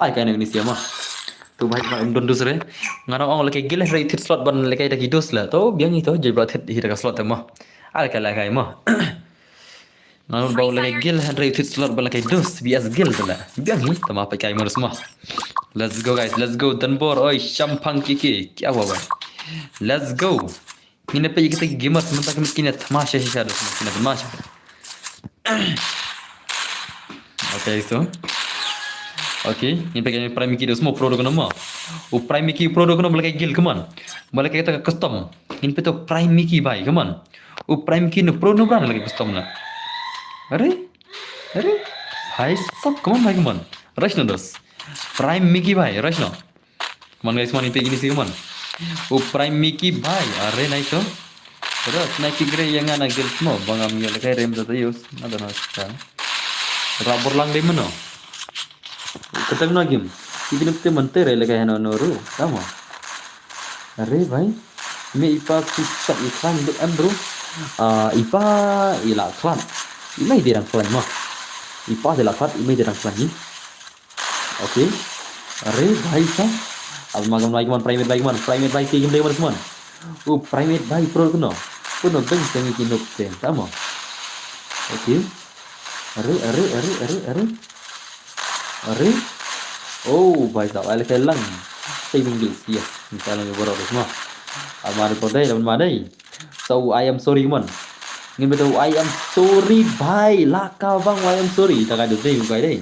Ai kai na ni siama. Tu bhai ma em don dus re. Ngano ong leke gil re thied slot ban leke da ki dus la. To biang ito je ba thied hi da ka slot ma. Ai kai la kai ma. Ngan ba leke gil han re thied slot ba leke dus V S gil tu la. Biang hi tama pa kai marus ma. Let's go guys, let's go. Danbor oi shampang kiki. Kya hua bhai? Let's go. Ngin peit kita gamers mynta kine thma sha sha dus kine thma sha. Okay, so. Okay, ngin peit Prime Mickey dus mo pro do kono mo. U Prime Mickey pro do kono ba leke gil, come on. Ba leke kita custom. Ngin peit Prime Mickey bhai, come on. U Prime Mickey no pro no brand lagi custom na. Are? Are? Hai sab, come on bhai, come on. Rush no dos. Prime Mickey bhai, rush no. Come on guys, man, ipe gini sih, come on. U Prime Mickey bhai, are nice oh. Terus naik ki gre yang ana gil semua, bang am yo lekai rem tata yus, nada nasta. Rabor lang dei mano. Ketang na gim. Even if te mante re lekai hano noru, tama. Are bhai. Me ipa tu sab i klan duk andru. Ah, ipa ila klan. Imai dirang klan ma. Ipa ila klan, imai dirang klan ni. Okay. Are bhai sa. Ab magam lagi man primate bhai man. Primate bhai si gim dei man seman. U primate bhai pro kuno. Kuno beng sengi kinuk te. Tama. Okay. Are, are, are, are, are. Are. Oh, bhai sahab, ai lekai lang. Saving gills, yes. Misalnya borok deh semua. Amar ko dai, lawan ma dai. So, I am sorry man. Ngin betul, I am sorry bhai. Laka bang, I am sorry. Tak ada dai, bhai dai.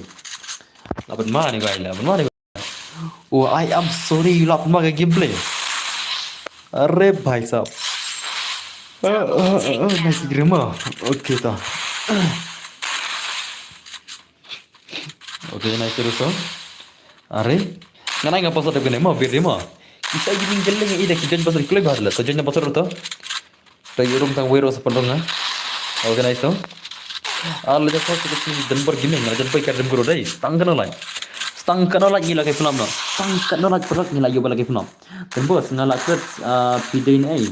Laban ma ni bhai, laban ma ni. Oh, I am sorry, laban ma ka gameplay. Are bhai sahab. Eh, eh, eh, eh, nice grima. Okay ta. Okay, nice terus oh. Are. Ngan ai nga password kane mo, bir mo. Isa gini geleng ida ki join password kloi bhadla. To join password to. To yu rum tang wero sa pandong na. Okay, nice to. Ala jasa sa kachin Danbor Gaming, ala jasa ka rim guru dai. Stang kana lai. Stang kana lai ngila kai film no. Tang katno lait paralok ngi la ïoh ba la ki pynlong. Kan bos nga la klet, ah, phi dei ne ei.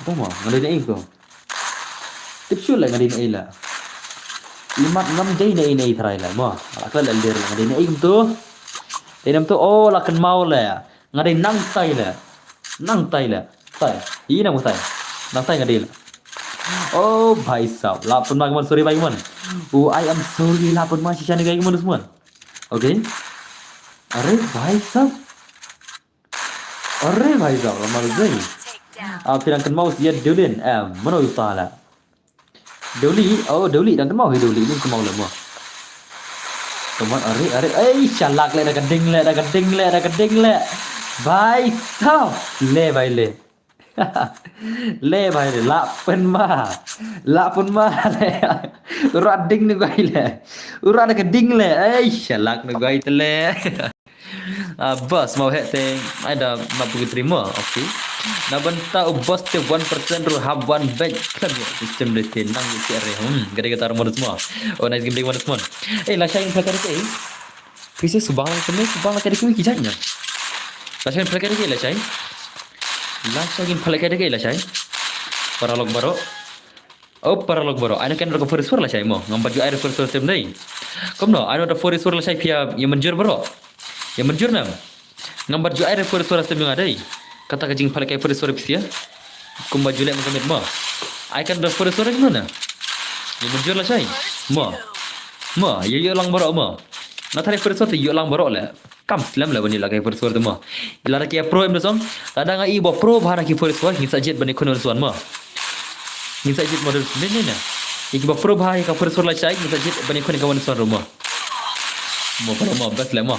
Tang mo, nga dei ne ei ko. Tip shu la nga dei ne ei la. Imat ngam dei ne ei ne ei trai la mo. Nga la klet la lir la nga dei ne ei kumtu. Dei nam tu, oh, la kynmaw la. Nga dei nang tai la. Nang tai la. Tai. Ina mo tai. Nang tai nga dei la. Oh, bhai sab. La pynma kumon, sorry bhai kumon. Oh, I am sorry, la pynma shisha ne bhai kumon, kumon. Okay. Are bhai sab. Are bhai sab, la mar zai. Ah, phi dang kynmaw ïa Dewlin. Eh, mano ïa ta la. Dewli, oh, Dewli dang kynmaw hi Dewli, ning kynmaw le mo. Kumon, are, are. Ei, shalak le, da ka ding le, da ka ding le, da ka ding le. Bhai sab. Le bhai le. Le bhai le, la pynma. La pynma le. Ura ding ne guai le. Ura da ka ding le. Ei, shalak ne guai te le. Ah, bos, mo heh te. Ai da ma pukitri mo. Okay. Na bynta u bos te one percent ruh hap wan bek khlem ïa system de te nang ïa re. Hmm, gade gatar mo desmo. Oh, nice game day mo desmo. Eh, la shai phlaka de ke. Pisa subang kene subang la kade ke ki jait na. La shai phlaka de ke la shai. La shai phlaka de ke la shai. Paralok baroh. Oh, paralok baroh. Ai na kan rok first floor la shai mo. Ngam pat ju ai rok first floor sem dei. Kumno, ai na first floor la shai phi ïa manjur baroh. Ïa manjur nam. Ngam pat ju ai rok first floor sem nga dei. Kata ka jingpalkai first floor phi ïa. Kumba ju leh mo ka met mo. Ai kan rok first floor mo na. Ïa manjur la shai. Mo. Mo, ïa ïa lang baroh mo. Nga tharai first floor te ïa lang baroh le. Kam slem le ban ïa la kai first floor te mo. Lada ki pro em da song. Lada nga i ba pro bha na ki first floor, ngin sa jied ban ïa khun wan swan mo. Ngin sa jied mo da ne ne ne. Ïa ki ba pro bha ïa ka first floor la shai, ngin sa jied ban ïa khun ka wan swan ruh mo. Mo, mo, mo, best le mo.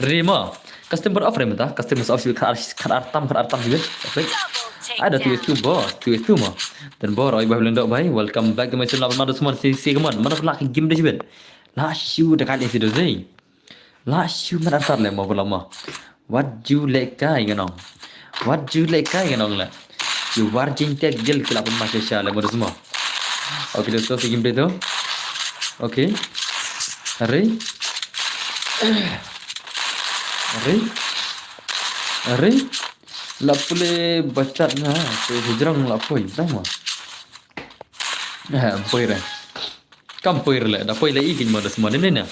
Re mo. Custom bar off re mo ta. Custom is off, khat ar, khat ar tam, khat ar tam juga. Okay. Ada two is two, bos. Two is two mo. Dan bor, oi, bhai, blendok, bhai. Welcome back to my channel. Mano semua si, si, come on. Mano pula ki game dah jibet. La shu dekat isi dozi. La shu man artat le mo bala mo. Wat ju leh kai ngan ong. Wat ju leh kai ngan ong le. Ïa war jingtiak gil ki la pynma sha sha le mo desmo. Okay, let's go, si game tu. Okay. Are. Are. Are. La pule bachat na. Tu hijrang la poi. Tama. Eh, poi re. Kam poi re le, da poi le i kin mo da semua ne ne.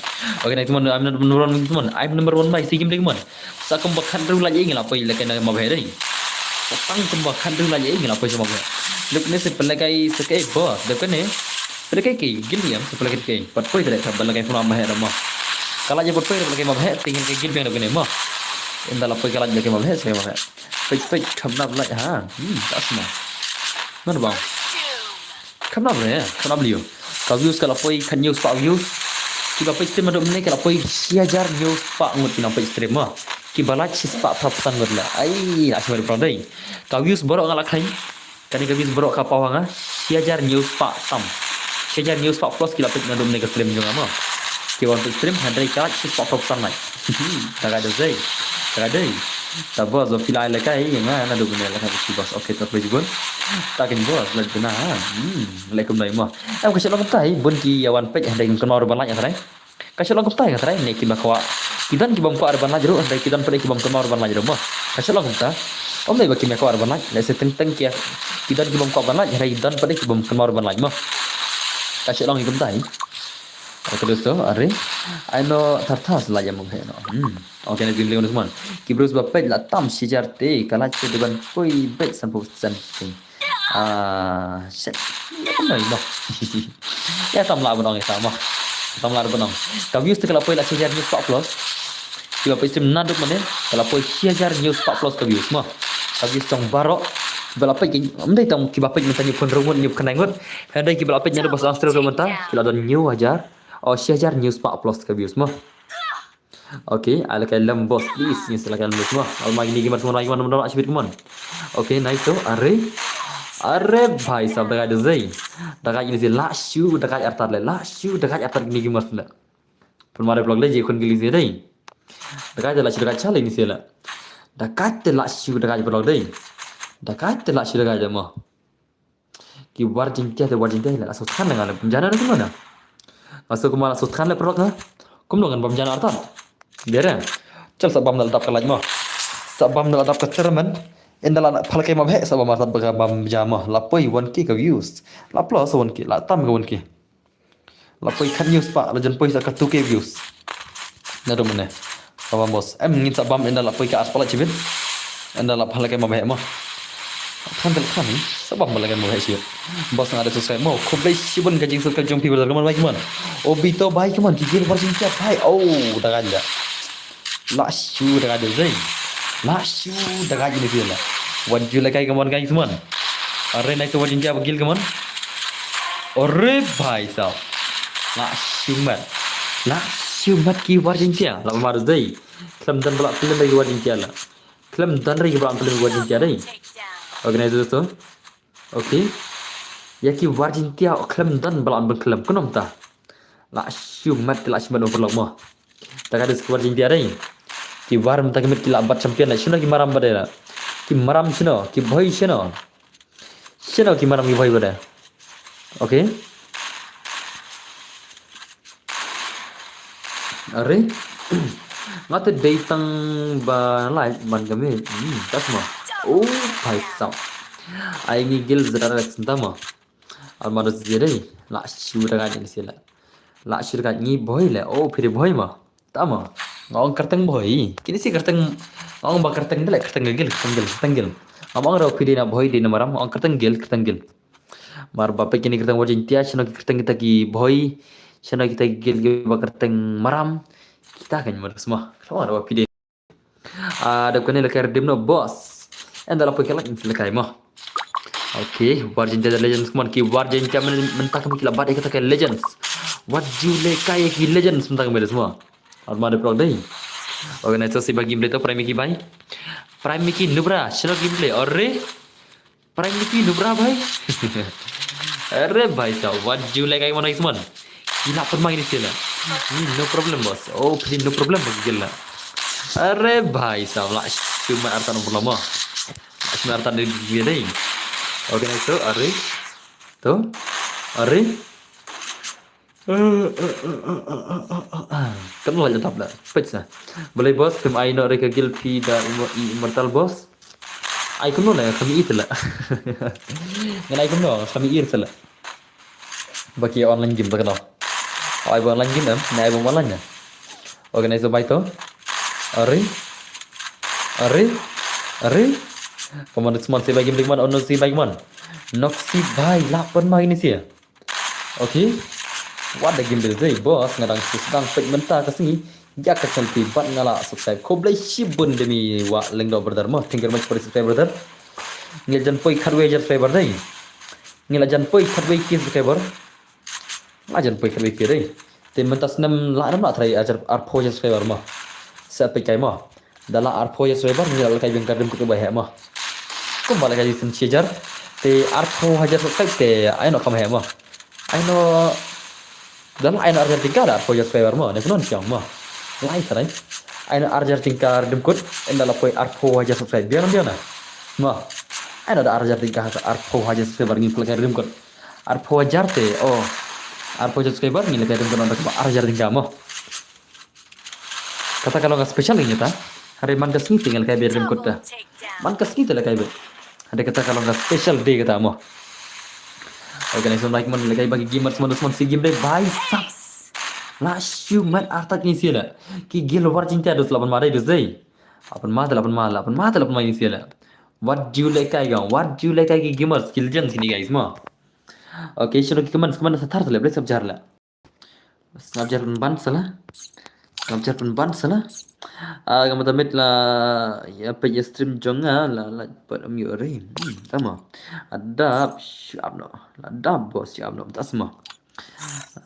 Okay, next one, I'm number one, this one. I'm number one, bhai, si game de mon. Sa kumba khat hynriew lait ïa ngi la poi le kane ma bheh dei. Sa tang kumba khat hynriew lait ïa ngi la poi sa ma bheh. Dep ne se pelekai se ke bos, dep ne. Pelekai ke gil yam se pelekai ke. Pat poi te le sa pelekai phone ma bheh da ma. Ka lait ïa pat poi pelekai ma bheh, tingin ke gil biang dep ne ma. Inda la poi ka lait ïa ke ma bheh se ma bheh. Peit peit kham nap lait ha. Hmm, ta sma. Mana bang. Kham nap re, kham nap liu. Ka views ka la poi khathynñiew spah views. Kiba peit stream haduh mynne ka la poi shi hajar hynñiew spah ngut ki nang peit stream ma. Kiba like shi spah phra phew san ngut la. Ai, la shi ma dei prong dei. Ka views baroh nga la khlaiñ. Kane ka views baroh ka paw ha nga shi hajar hynñiew spah tam. Shi hajar hynñiew spah plus ki la peit naduh mynne ka stream jong nga ma. Kiba peit stream hynrei ka like shi spah phra phew san like. Dagai da zei. Dagai dei. Ta bos ba phi la ai lehkai ïa nga naduh mynne lehkai ba phi bos. Okay, ta phi bun. Ta kin bos lehkai na ha. Hmm, lehkai kumno mo. Em ka shalom kumta hi bun ki ïa wan peit hynrei kin kynmaw ruh ban like ïa trai. Ka shalom kumta hi ka trai ne kiba kwah. Ki don ki bym kwah ruh ban like ruh hynrei ki don pat ki bym kynmaw ruh ban like ruh mo. Ka shalom kumta. Ym dei ba kim ïa kwah ruh ban like. Lehse teng teng ki ïa. Ki don ki bym kwah ban like hynrei don pat ki bym kynmaw ruh ban like mo. Ka shalom kumta hi. Okay, dosto, are. Ai no tharthas la ïa mo bheh no. Hmm. Okay, na jing leo semua. Ki bros ba peit la tam shi hajar te, ka la che deban koi bet san phew percent. Ah, shit. Kumno mo. Ïa tam la ban ong ïa tam mo. Tam la ban ong. Ka views te ka la poi la shi hajar hynñiew spah plus. Kiba peit stream naduh mynne, ka la poi shi hajar hynñiew spah plus ka views mo. Ka views jong baroh. Kiba la peit ki, ym dei tang kiba peit mynta hynñiew phew hynriew ngut, hynñiew phew khyndai ngut. Hynrei kiba la peit naduh ba sdang stream mynta, ki la don hynñiew hajar. Oh, shi hajar hynñiew spah plus ka views mo. Okay, ai lehkai lem bos, please. Ngin sa lehkai lem bos mo. Alma kine gamers mo, lehkai mo, mo, mo, shibit, come on. Okay, nice, so, are. Are bhai sab, dagai da zei. Dagai ini si la shu, dagai artat le, la shu, dagai artat kine gamers le. Pun mare vlog le je khun gili si dei. Dagai da la shu, dagai chale ini si le. Dagai te la shu, dagai vlog dei. Dagai te la shu, dagai da mo. Ki war jingtiah te war jingtiah la sut khan nga le bym jana na kumno na. Nga sut kumno la sut khan le prok ha. Kumno ngan bym jana artat. Dere. Sa bam da la dap ka like mo. Sa bam da la dap ka termen. Ynda la pha la kai ma bheh sa bam da la dap ka bam ja mo. La poi one K ka views. La plus one K, la tam ka one K. La poi khat news pa, la jan poi sa ka two K views. Na dum ne. Ka bam boss. Em ngin sa bam ynda la poi ka ar spot la chibit. Ynda la pha la kai ma bheh mo. Khan tel khan ni. Sa bam la kai ma bheh chibit. Boss nga da subscribe mo. Khublei shibun ka jingsubscribe jong phi brother, come on, bhai, come on. O bito bhai, come on. Ki gel war jingtia bhai. Oh, da gan ja. La shu da gan de zai. La shu da gan de zai la. Wat ju la kai, come on, guys, come on. Are nai sa war jingtia ba gel, come on. Are bhai sab. La shu mat. La shu mat ki war jingtia. La mar zai. Khlem don ba la pynlem ki war jingtia la. Khlem don re ki ba la pynlem ki war jingtia dei. Organizers to. Okay. Ïa ki war jingtia khlem don ba la pynlem, khlem kumno mynta. La shu mat, la shu mat overlock mo. Ta ka dei ki war jingtia dei. Ki war mynta ki met ki la bat champion la. Shano ki maram ba dei la. Ki maram shano, ki bhoi shano. Shano ki maram ki bhoi ba dei. Okay. Are. Nga te dei tang ba like ban ka met. Hmm, tas mo. Oh, bhai sab. Ai ngi gel zara synta mo. Alma dos je dei. La shu da gan ni sila. La shu da gan ngi bhoi le. Oh, phi dei bhoi mo. Ta mo. Nga ong kyrteng bhoi. Kine si kyrteng. Nga ong ba kyrteng de le, kyrteng gel, kyrteng gel, kyrteng gel. Nga ong ra phi dei na bhoi, dei na maram. Nga ong kyrteng gel, kyrteng gel. Mar ba peit kine kyrteng war jingtia, shano ki kyrteng kita ki bhoi, shano kita ki gel ki ba kyrteng maram. Kita kan mar sma. Kyrteng war ba phi dei. Ah, da kane la kai redeem no boss. Ynda la poi ka like ngi la kai mo. Okay, war jingtia da legends, come on, ki war jingtia men, mynta ka met ki la bat ïa kita ka legends. Wat ju la kai ki legends mynta ka met mo. Alma de prok dei. Organizer si ba gameplay to, Prime Mickey bhai. Prime Mickey Nubra, shano gameplay. Are. Prime Mickey Nubra bhai. Are bhai sab, wat ju la kai mo, nice man. Ki la pynmai ni sila. Ni no problem boss. Oh, phi no problem bagi gila. Are bhai sab, la shu mat artan problem mo. La shu mat artan ni dei. Organizer to, are. To. Are. Kan lo la dap la. Peit sa. Balei boss, phim ai noh re ka gel phi da immor-, i immortal boss. Ai kumno la, kami it la. Ngan ai kumno, kami it la. Ba ki online game ta kano. Ai ba online game em, na ai ba online na. Organizer bhai to. Are. Are. Are. Come on, come on, si bhai game, come on, ono si bhai, come on. Nok si bhai, la pynmai ni si. Okay. Wat da game dei boss, nga dang sus dang peit mynta ka sngi. Ïa ka channel phi bad nga la subscribe. Khublei shibun de mi wa Lyngdoh brother mo. Thank you very much for the subscribe brother. Ngi la jan poi khatwei hajar subscriber dei. Ngi la jan poi khatwei K subscriber. La jan poi khatwei K dei. Te mynta snem la nam la trai hajar arphew hajar subscriber mo. Sa peit kai mo. Da la arphew hajar subscriber ngi la kai biang ka redeem code ba heh mo. Kumba la kai biang shi hajar. Te arphew hajar subscribe te ai no kam heh mo. Ai no. Da la ai no ar hajar tyngka da arphew hajar subscriber mo. Ne kunon siang mo. Lai sarai. Ai no ar hajar tyngka redeem code. Ynda la poi arphew hajar subscribe. Biang biang na. Mo. Ai no da ar hajar tyngka arphew hajar subscriber ngi pla kai redeem code. Arphew hajar te. Oh. Arphew hajar subscriber ngi la kai redeem code ynda kumba ar hajar tyngka mo. Kata ka long ka special ïa ngi ta. Hynrei man ka sngi te ngi la kai beit redeem code ta. Man ka sngi te la kai beit. Hynrei kata ka long ka special day kata mo. Organization like man la kai ba ki gamers man dos man si game dei bhai sab. La shu mat artat ngi sila. Ki gel war jingtia dos la ban ma dei dos dei. Apan ma te la ban ma la ban ma te la ban ma ngi sila. Wat ju la kai ga, wat ju la kai ki gamers, ki legends kini guys mo. Okay, shano ki comment, comment sa thar sila, blek sab jar la. Snapchat pynban sala. Snapchat pynban sala. Ah, ka mata mit la ïa peit ïa stream jong nga la la pat am ïoh re. Hmm, tama. Adap shu ap no. La dap boss shu ap no. Tas ma.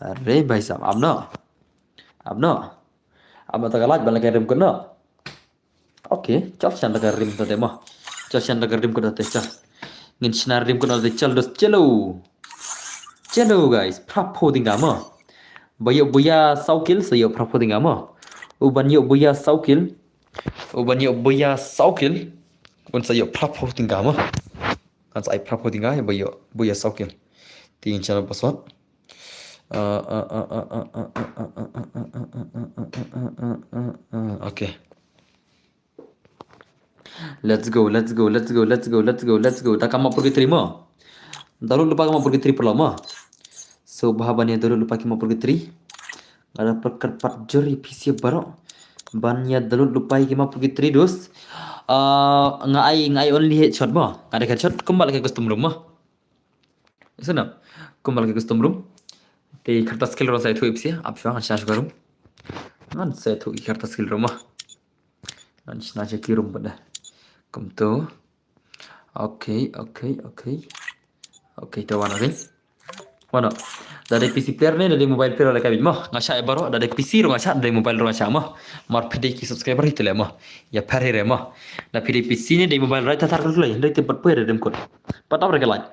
Are bhai sab ap no. Ap no. Ap no ta ka laj ban la kai redeem code no. Okay, chal shan da ka redeem code mo. Chal shan da ka redeem code te chal. Ngin shna redeem code te chal dos chalo. Chalo guys, phra phew tyngka mo. Ba ïoh buya saw kill sa ïoh phra phew tyngka mo. U ban ïoh buya saw kill. U ban ïoh buya saw kill. Un sa ïoh phra phew tyngka mo. Kan sa ai phra phew tyngka ba ïoh buya saw kill. Te ngin shna password. Okay. Let's go, let's go, let's go, let's go, let's go, let's go. Da ka map purgatory mo. Download lypa ka map purgatory paralok mo. So, bha ban ïa download lypa ki map purgatory. Nga da pyrkhat pat jur ïa phi sha baroh ban ïa download lypa ki map purgatory, dos. Ah, nga ai, nga ai only headshot mo. Nga da headshot kumba la ka custom room mo. Ïa sngewbha. Kumba la ka custom room. Te ki kharta skill ruh sa ïathuh ïa phi sha, ap shuwa ngan shna shuwa room. Ngan sa ïathuh ki kharta skill ruh mo. Ngan shna sha ki room pat da. Kumto. Okay, okay, okay. Okay, te wan, okay. Wan. Da dei P C player ne, da dei mobile player, la ka bit mo. Nga shah ïa baroh, da dei P C ruh nga shah, da dei mobile ruh nga shah mo. Mar phi dei ki subscriber hi te leh mo. Ïa pher hi re mo. Da phi dei P C ne, dei mobile, right, thar thar ka kloi, dei te pat poi re dem kot. Pat ap re ka light.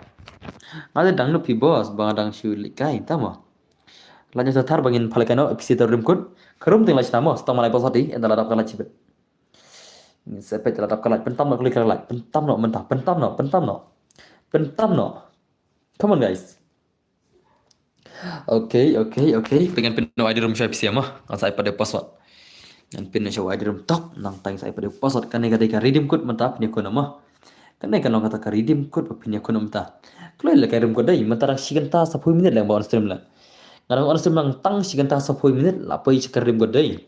Nga te dang no phi boss, ba nga dang shu leit kai ta mo. La nya sa thar ba ngin pha leh kai noh, P C te rim kot. Ka room teng la shna mo, stang ma lai boss hati, ynda la dap ka light shibit. Ngin sa peit la dap ka light, pyntam noh ka light, pyntam noh mynta, pyntam noh, pyntam noh. Pyntam noh. Come on, guys. Okay, okay, okay. Pyngan pyn noh I D room sha phi sha mo. Ngan sa ai pat de password. Ngan pyn noh sha I D room top, nangta sa ai pat de password. Kane ka dei ka redeem code mynta phin ïa khun mo. Kane ka long kata ka redeem code ba phin ïa khun mynta. Kloi la ka redeem code dei, mynta dang shi kynta saphew minit leng ba on stream la. Nga dang on stream lang tang shi kynta saphew minit la poi sha ka redeem code dei.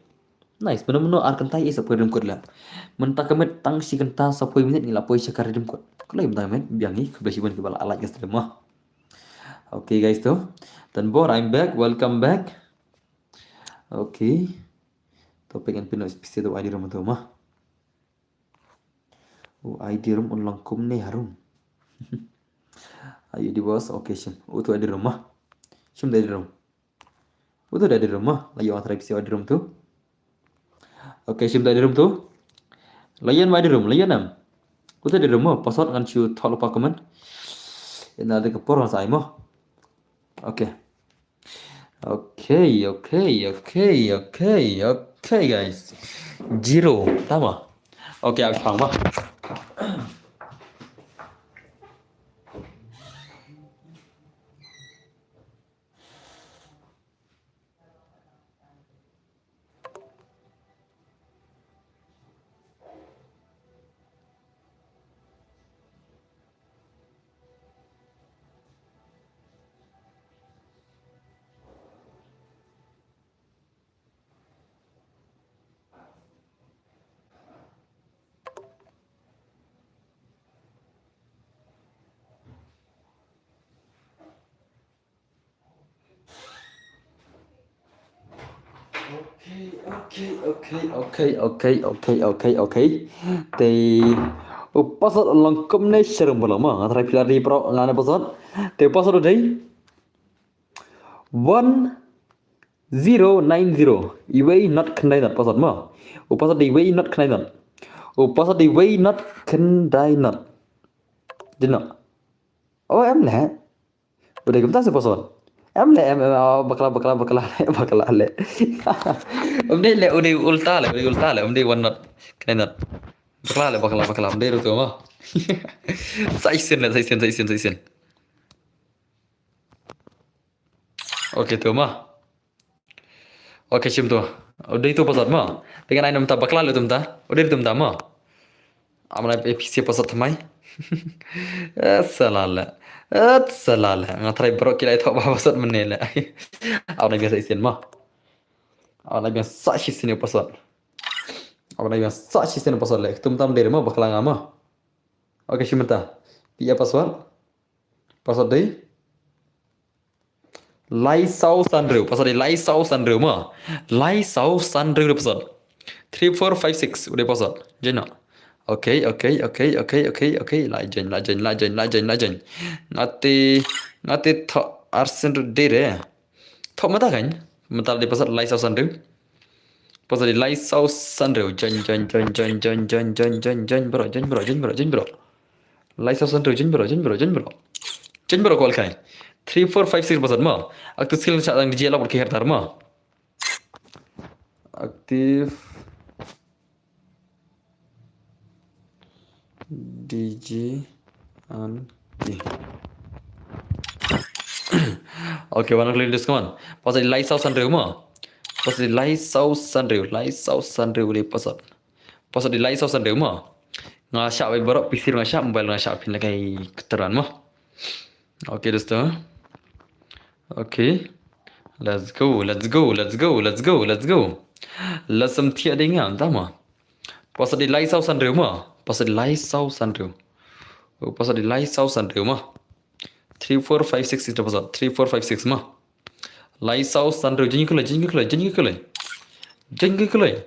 Nice, mynno mynno ar kynta ïa sa poi redeem code la. Mynta ka met tang shi kynta saphew minit ngi la poi sha ka redeem code. Kloi mynta ka met, biang ngi, khublei shibun kiba la like ka stream mo. Okay guys to. Tanbor, I'm back, welcome back. Okay. To pyngan pyn noh P C to I D room to mo. U I D room un long kumne harum. Ayu di boss, okay shim. Uto I D room mo. Shim da I D room. Uto da I D room mo. La ïoh nga try P C I D room to. Okay, shim da I D room to. La ïoh ma I D room, la ïoh nam. Uto da I D room mo. Password ngan shu thoh lypa comment. Ynda da ka por ngan sa ai mo. Okay. Okay, okay, okay, okay, okay, guys. Zero, tama. Okay, aku faham bah. Okay, okay, okay, okay, okay, okay, okay, okay, okay. Te u password long kumne sharum bala ma. Nga try pila di pro nga ne password. Te u password u dei one zero nine zero. Iwei not khyndai not password ma. U password dei iwei not khyndai not. U password dei iwei not khyndai not. Dino. Oh, em leh. Udah kumta sih password. Em leh, em, em, oh, bakla, bakla, bakla leh, bakla leh. Um dei leh, udah ulta leh, udah ulta leh, um dei one not khyndai not. Bakla leh, bakla, bakla, um dei rutu ma. Sa isin leh, sa isin, sa isin, sa isin. Okay, to ma. Okay, shim to. Udah itu password ma. Pyngan ai namta bakla leh tumta. Udah tumta ma. Amna A P C password thamai. Eh, salale. Eh, salale. Nga try bro kila itu ba password mene leh. Amna biasa isin ma. Amna biasa shi sini password. Amna biasa shi sini password leh. Tumta dei ma bakla nga ma. Okay, shim ta. Pia password. Password dei. Lai saw san hynriew, password dei lai saw san hynriew ma. Lai saw san hynriew dei password. Three four five six u dei password. Join noh. Okay, okay, okay, okay, okay, okay. La join, la join, la join, la join, la join. Nga te, nga te thoh ar san hynriew dei re. Thoh mynta kan? Mynta dei password lai saw san hynriew. Password dei lai saw san hynriew. Join, join, join, join, join, join, join, join, join, bro, join, bro, join, bro, join, bro. Lai saw san hynriew, join bro, join bro, join bro. Join bro, call kai. Three four five six password ma. Active skill sa dang D J lock bro ki her tar ma. Active D J and D. Okay, one click this one. Password lai saw san hynriew ma. Password lai saw san hynriew, lai saw san hynriew dei password. Password dei lai saw san hynriew ma. Nga shah bai baroh, P C nga shah, mobile nga shah, phin leh kai keteran mo. Okay, dosto. Okay. Let's go, let's go, let's go, let's go, let's go. Let's some tia ding nga, tama. Pasa di lai saw san reu mo. Pasa di lai saw san reu. Oh, pasa di lai saw san reu mo. Three, four, five, six is the password. Three, four, five, six mo. Lai saw san reu, jing kulai, jing kulai, jing kulai. Jing kulai.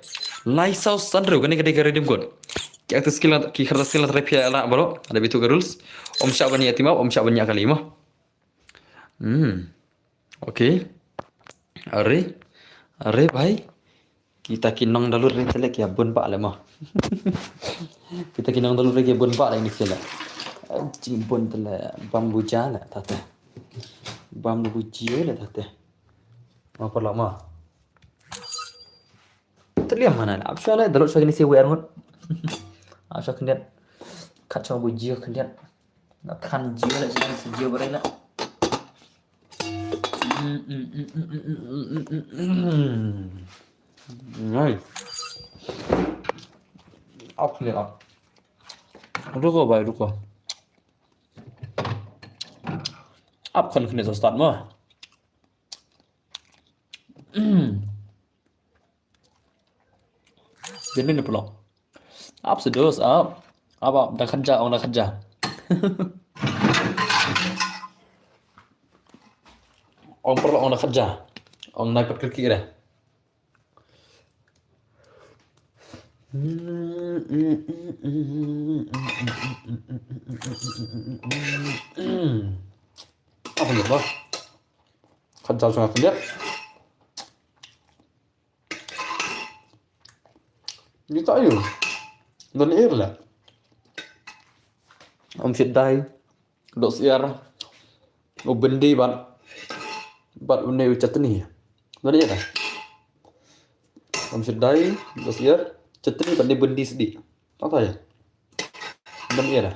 Lai saw san reu, kane kane kare dim kot. Ki active skill, ki khata skill trai pia la baro. Ada bitu ke rules. Om shah bani atima, om shah bani akali mo. Hmm. Okay. Are. Are bhai. Kita ki nong dalut re tele ki bun ba le mo. Kita ki nong dalut re ki bun ba le ni sele. Jing bun tele bambu ja le tate. Bambu jio le tate. Mo paralok mo. Teliam mana le. Ap sha le dalut sha kini si wer ngut. Ap sha khyndiat. Kat sha bu jio khyndiat. Na kan jio le sha si jio bare na. Ngai. Ap khyndiat ap. Ruko bhai, ruko. Ap khyndiat, khyndiat sa start mo. Jin ni paralok. Ap sedos ap. Ap ap, da khat ja, ong da khat ja. Ong paralok, ong da khat ja. Ong nai pat kyrkieh re. Ap ni ba. Khat ja sha khyndiat. Ngi ta ïu. Don ir la. Om shit dai. Dos ir. U bindi bad. Bad une u chutney. Don ir la. Om shit dai. Dos ir. Chutney bad ne bindi sdi. Tang ta ïa. Don ir la.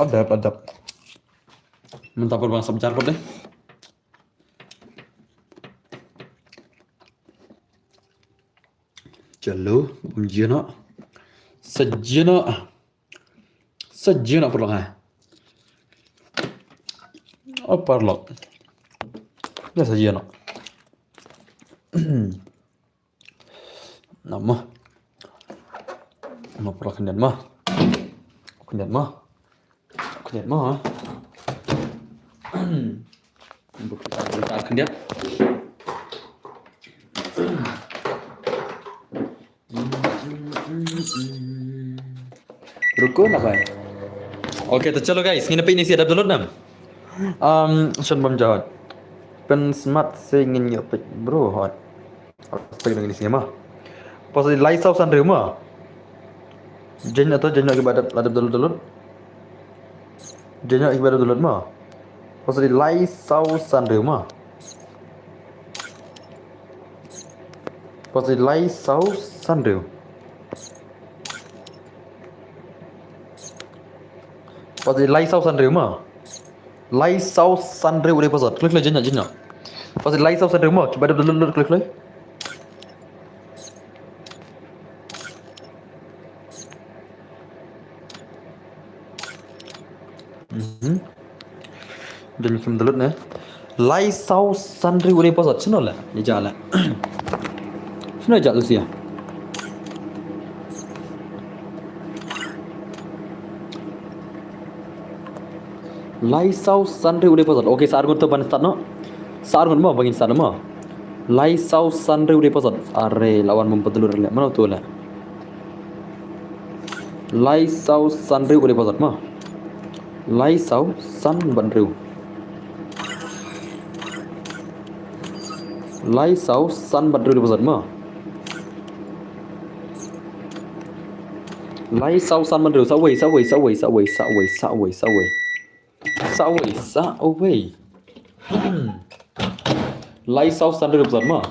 Adap, adap. Mynta pat bang sap jar pat deh. Chalo, um jia noh. Sa jia noh. Sa jia noh paralok ha. Oh, paralok. Ïa sa jia noh. Namo. Mo paralok, khyndiat mo. Khyndiat mo. Khyndiat mo ha. Khyndiat. Ruko na bhai. Okay, to chalo guys, ngin peit ne shi adap download nam. Um, shon bam jahot. Pynsmat se ngin ïoh peit bro hot. Peit ngin shi ma. Pasa di lai saw san riew ma. Jin ato jin ki ba adap, adap download download. Jin ki ba adap download ma. Pasa di lai saw san riew ma. Pasa di lai saw san riew. Pasa di lai saw san riew ma. Lai saw san riew u dei pasa. Klik klik jin jin. Pasa di lai saw san riew ma. Ki ba adap download klik klik. Mhm. Jin kim download ne. Lai saw san riew u dei pasa. Shano la? Ni ja la. Shano ja tu sia. Lai saw san riew u dei pasa. Okay, sa arngut to ban start noh. Sa arngut mo, bangin start mo. Lai saw san riew u dei pasa. Are, lawan mem patulur le. Mano tu le? Lai saw san riew u dei pasa mo. Lai saw san bad riew. Lai saw san bad riew u dei pasa mo. Lai saw san bad riew, sa wei, sa wei, sa wei, sa wei, sa wei, sa wei, sa wei. Sa wei, sa wei. Lai saw san riew u dei pasa mo.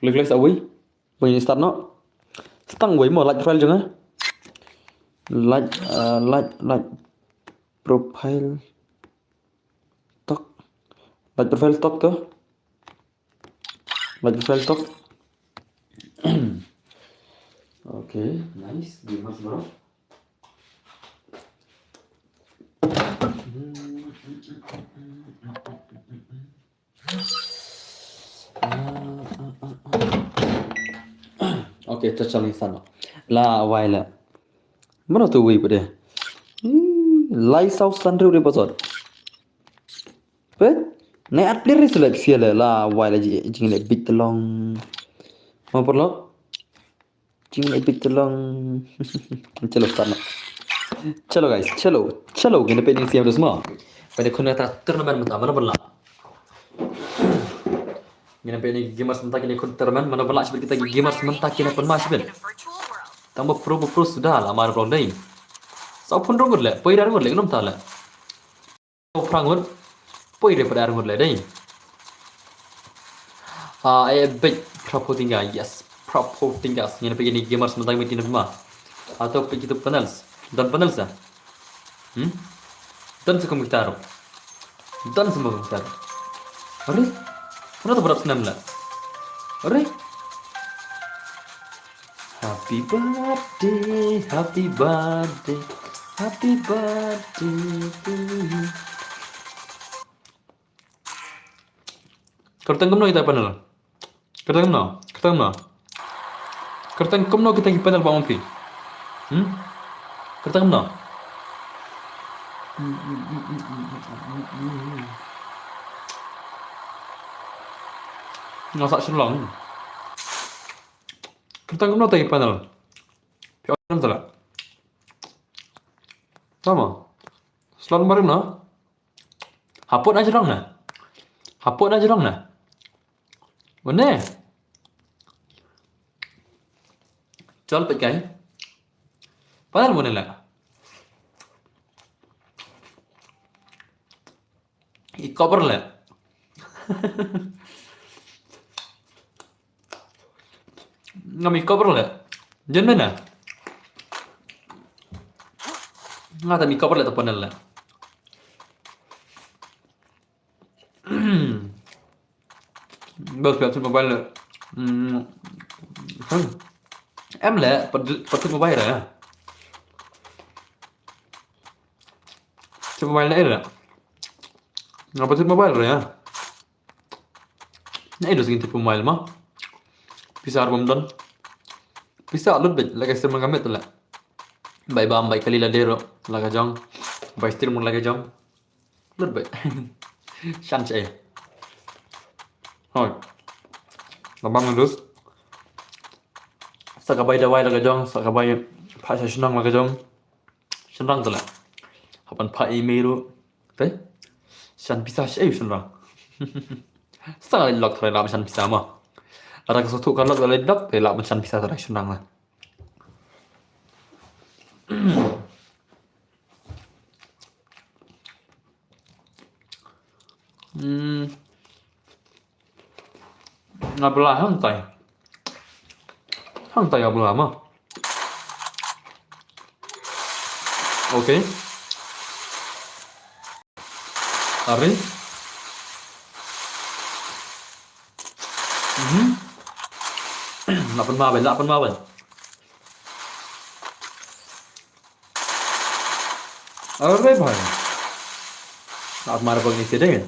Klik, klik sa wei. Wei ni start noh. Start wei mo, like profile jong nga. Like, uh, like, like profile. Tok. Like profile tok tu. Like profile tok. Okay, nice. Di mas bro. Okay, ta chang ni san. La wai la. Mano tu wei pade. Hmm, lai sau san riu de pasot. Pet. Ne at plir select sia la, la wai la ji, jing le bit long. Mau perlu? Jing le bit long. Chalo start na. Chalo guys, chalo, chalo. Ngin peit ïa ni siam dus mo. Peit ïa ni khun kata tournament mynta, mano ban lah. Ngin peit ïa ni gamers mynta, kin ïa khun tournament, mano ban lah shibit kita ki gamers mynta kin ïa pynmih shibit. Tang ba pro, ba pro suda la mar blong dei. Sa pun rong le, poi da rong le, ngam ta le. Phrang ngut. Poi daripada arngut le dei. Ah, eh, big Prapotinga, yes. Prapotinga. Ngin peit ïa ni gamers mynta meeting ma. Ato peit kita panels. Don panels ah. Hmm? Don sa kum kita. Don sa kum kita. Are? Kenapa berat senam lah? Are? Happy birthday, happy birthday, happy birthday to you. Kyrteng kumno kita panel? Kyrteng kumno? Kyrteng kumno? Kyrteng kumno kita ki panel ba mungkin? Hmm? Kyrteng kumno? Nga sa shlong. Kyrteng kumno ta ki panel? Phi on tala. Tama. Slot barim na. Hapot na jrong na. Hapot na jrong na. One. Chol peit kai. Panel one la. I cover le. Ngam i cover le. Jen mena. Nga ta mi cover le ta panel le. Bas pia mobile le. Hmm. Em le, pat, pat mobile le. Tip mobile na ira. Nga ba tip mobile ra ya. Na ira sing tip mobile ma. Pisa ar bam don. Pisa lut bit la ka stream nga met la. Bai bam bai kali la dero la ka jong. Bai stream la ka jong. Lut bit. Shan che. Hoi. La bam dus. Sa ka bai dawai la ka jong, sa ka bai pha sha shnong la ka jong. Shynrang tala. Hapan pha email ru. Te? Shan pisa shi ayu shynrang. Sa lok thrai lam shan pisa ma. Ara ka sotu ka lok la lok te lam shan pisa thrai shynrang la. Hmm. Nga bela hangtai. Hangtai nga bela ma. Okay. Are. Mhm. Lapan ma ben, lapan ma ben. Are bhai. Lapan ma ben ni sedeng.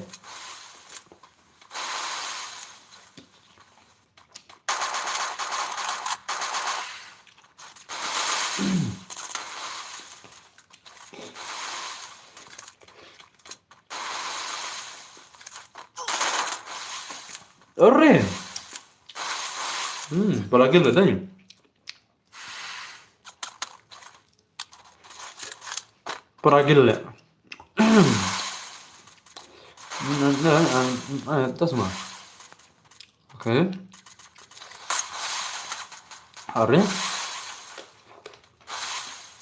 Ore. Hmm, paragil le dai. Paragil le. Tasma. Okay. Are.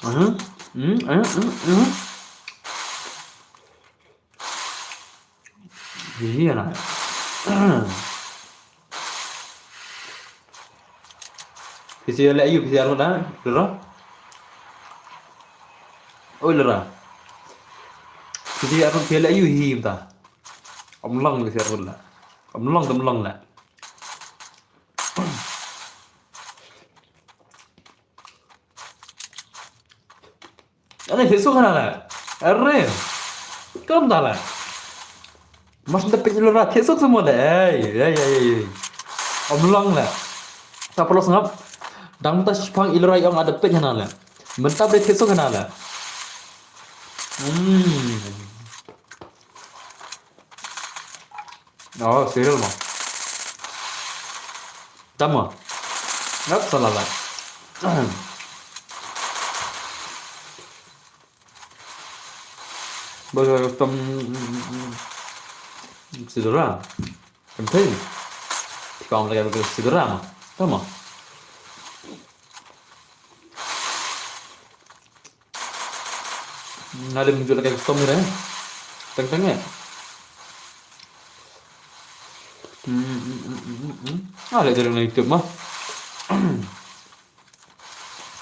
Mhm. Mhm, mhm, mhm. Iya na. Phi ïa leh aïu, phi ïa leh aïu, Lera? Oi, Lera. Phi ïa leh aïu hi mynta? Ym long, phi ïa leh. Ym long, ym long leh. Ani thik suk hana la. Are. Kam da la. Mas da pek lura thik suk semua da. Ei, ei, ei, ei. Ym long la. Ta perlu sngap. Dang mynta shipang i Lera i ong ada pek hana la. Mynta ba thik suk hana la. Hmm. Oh, cereal mo. Tama. Ngap salah lah. Bagi custom sidera. Penting. Tikam lagi bagi sidera mo. Tama. Nga dei mynjur leh ka custom ni re. Teng teng eh. Hmm, hmm, hmm, hmm, hmm, hmm. Ah, leh dari na YouTube mah.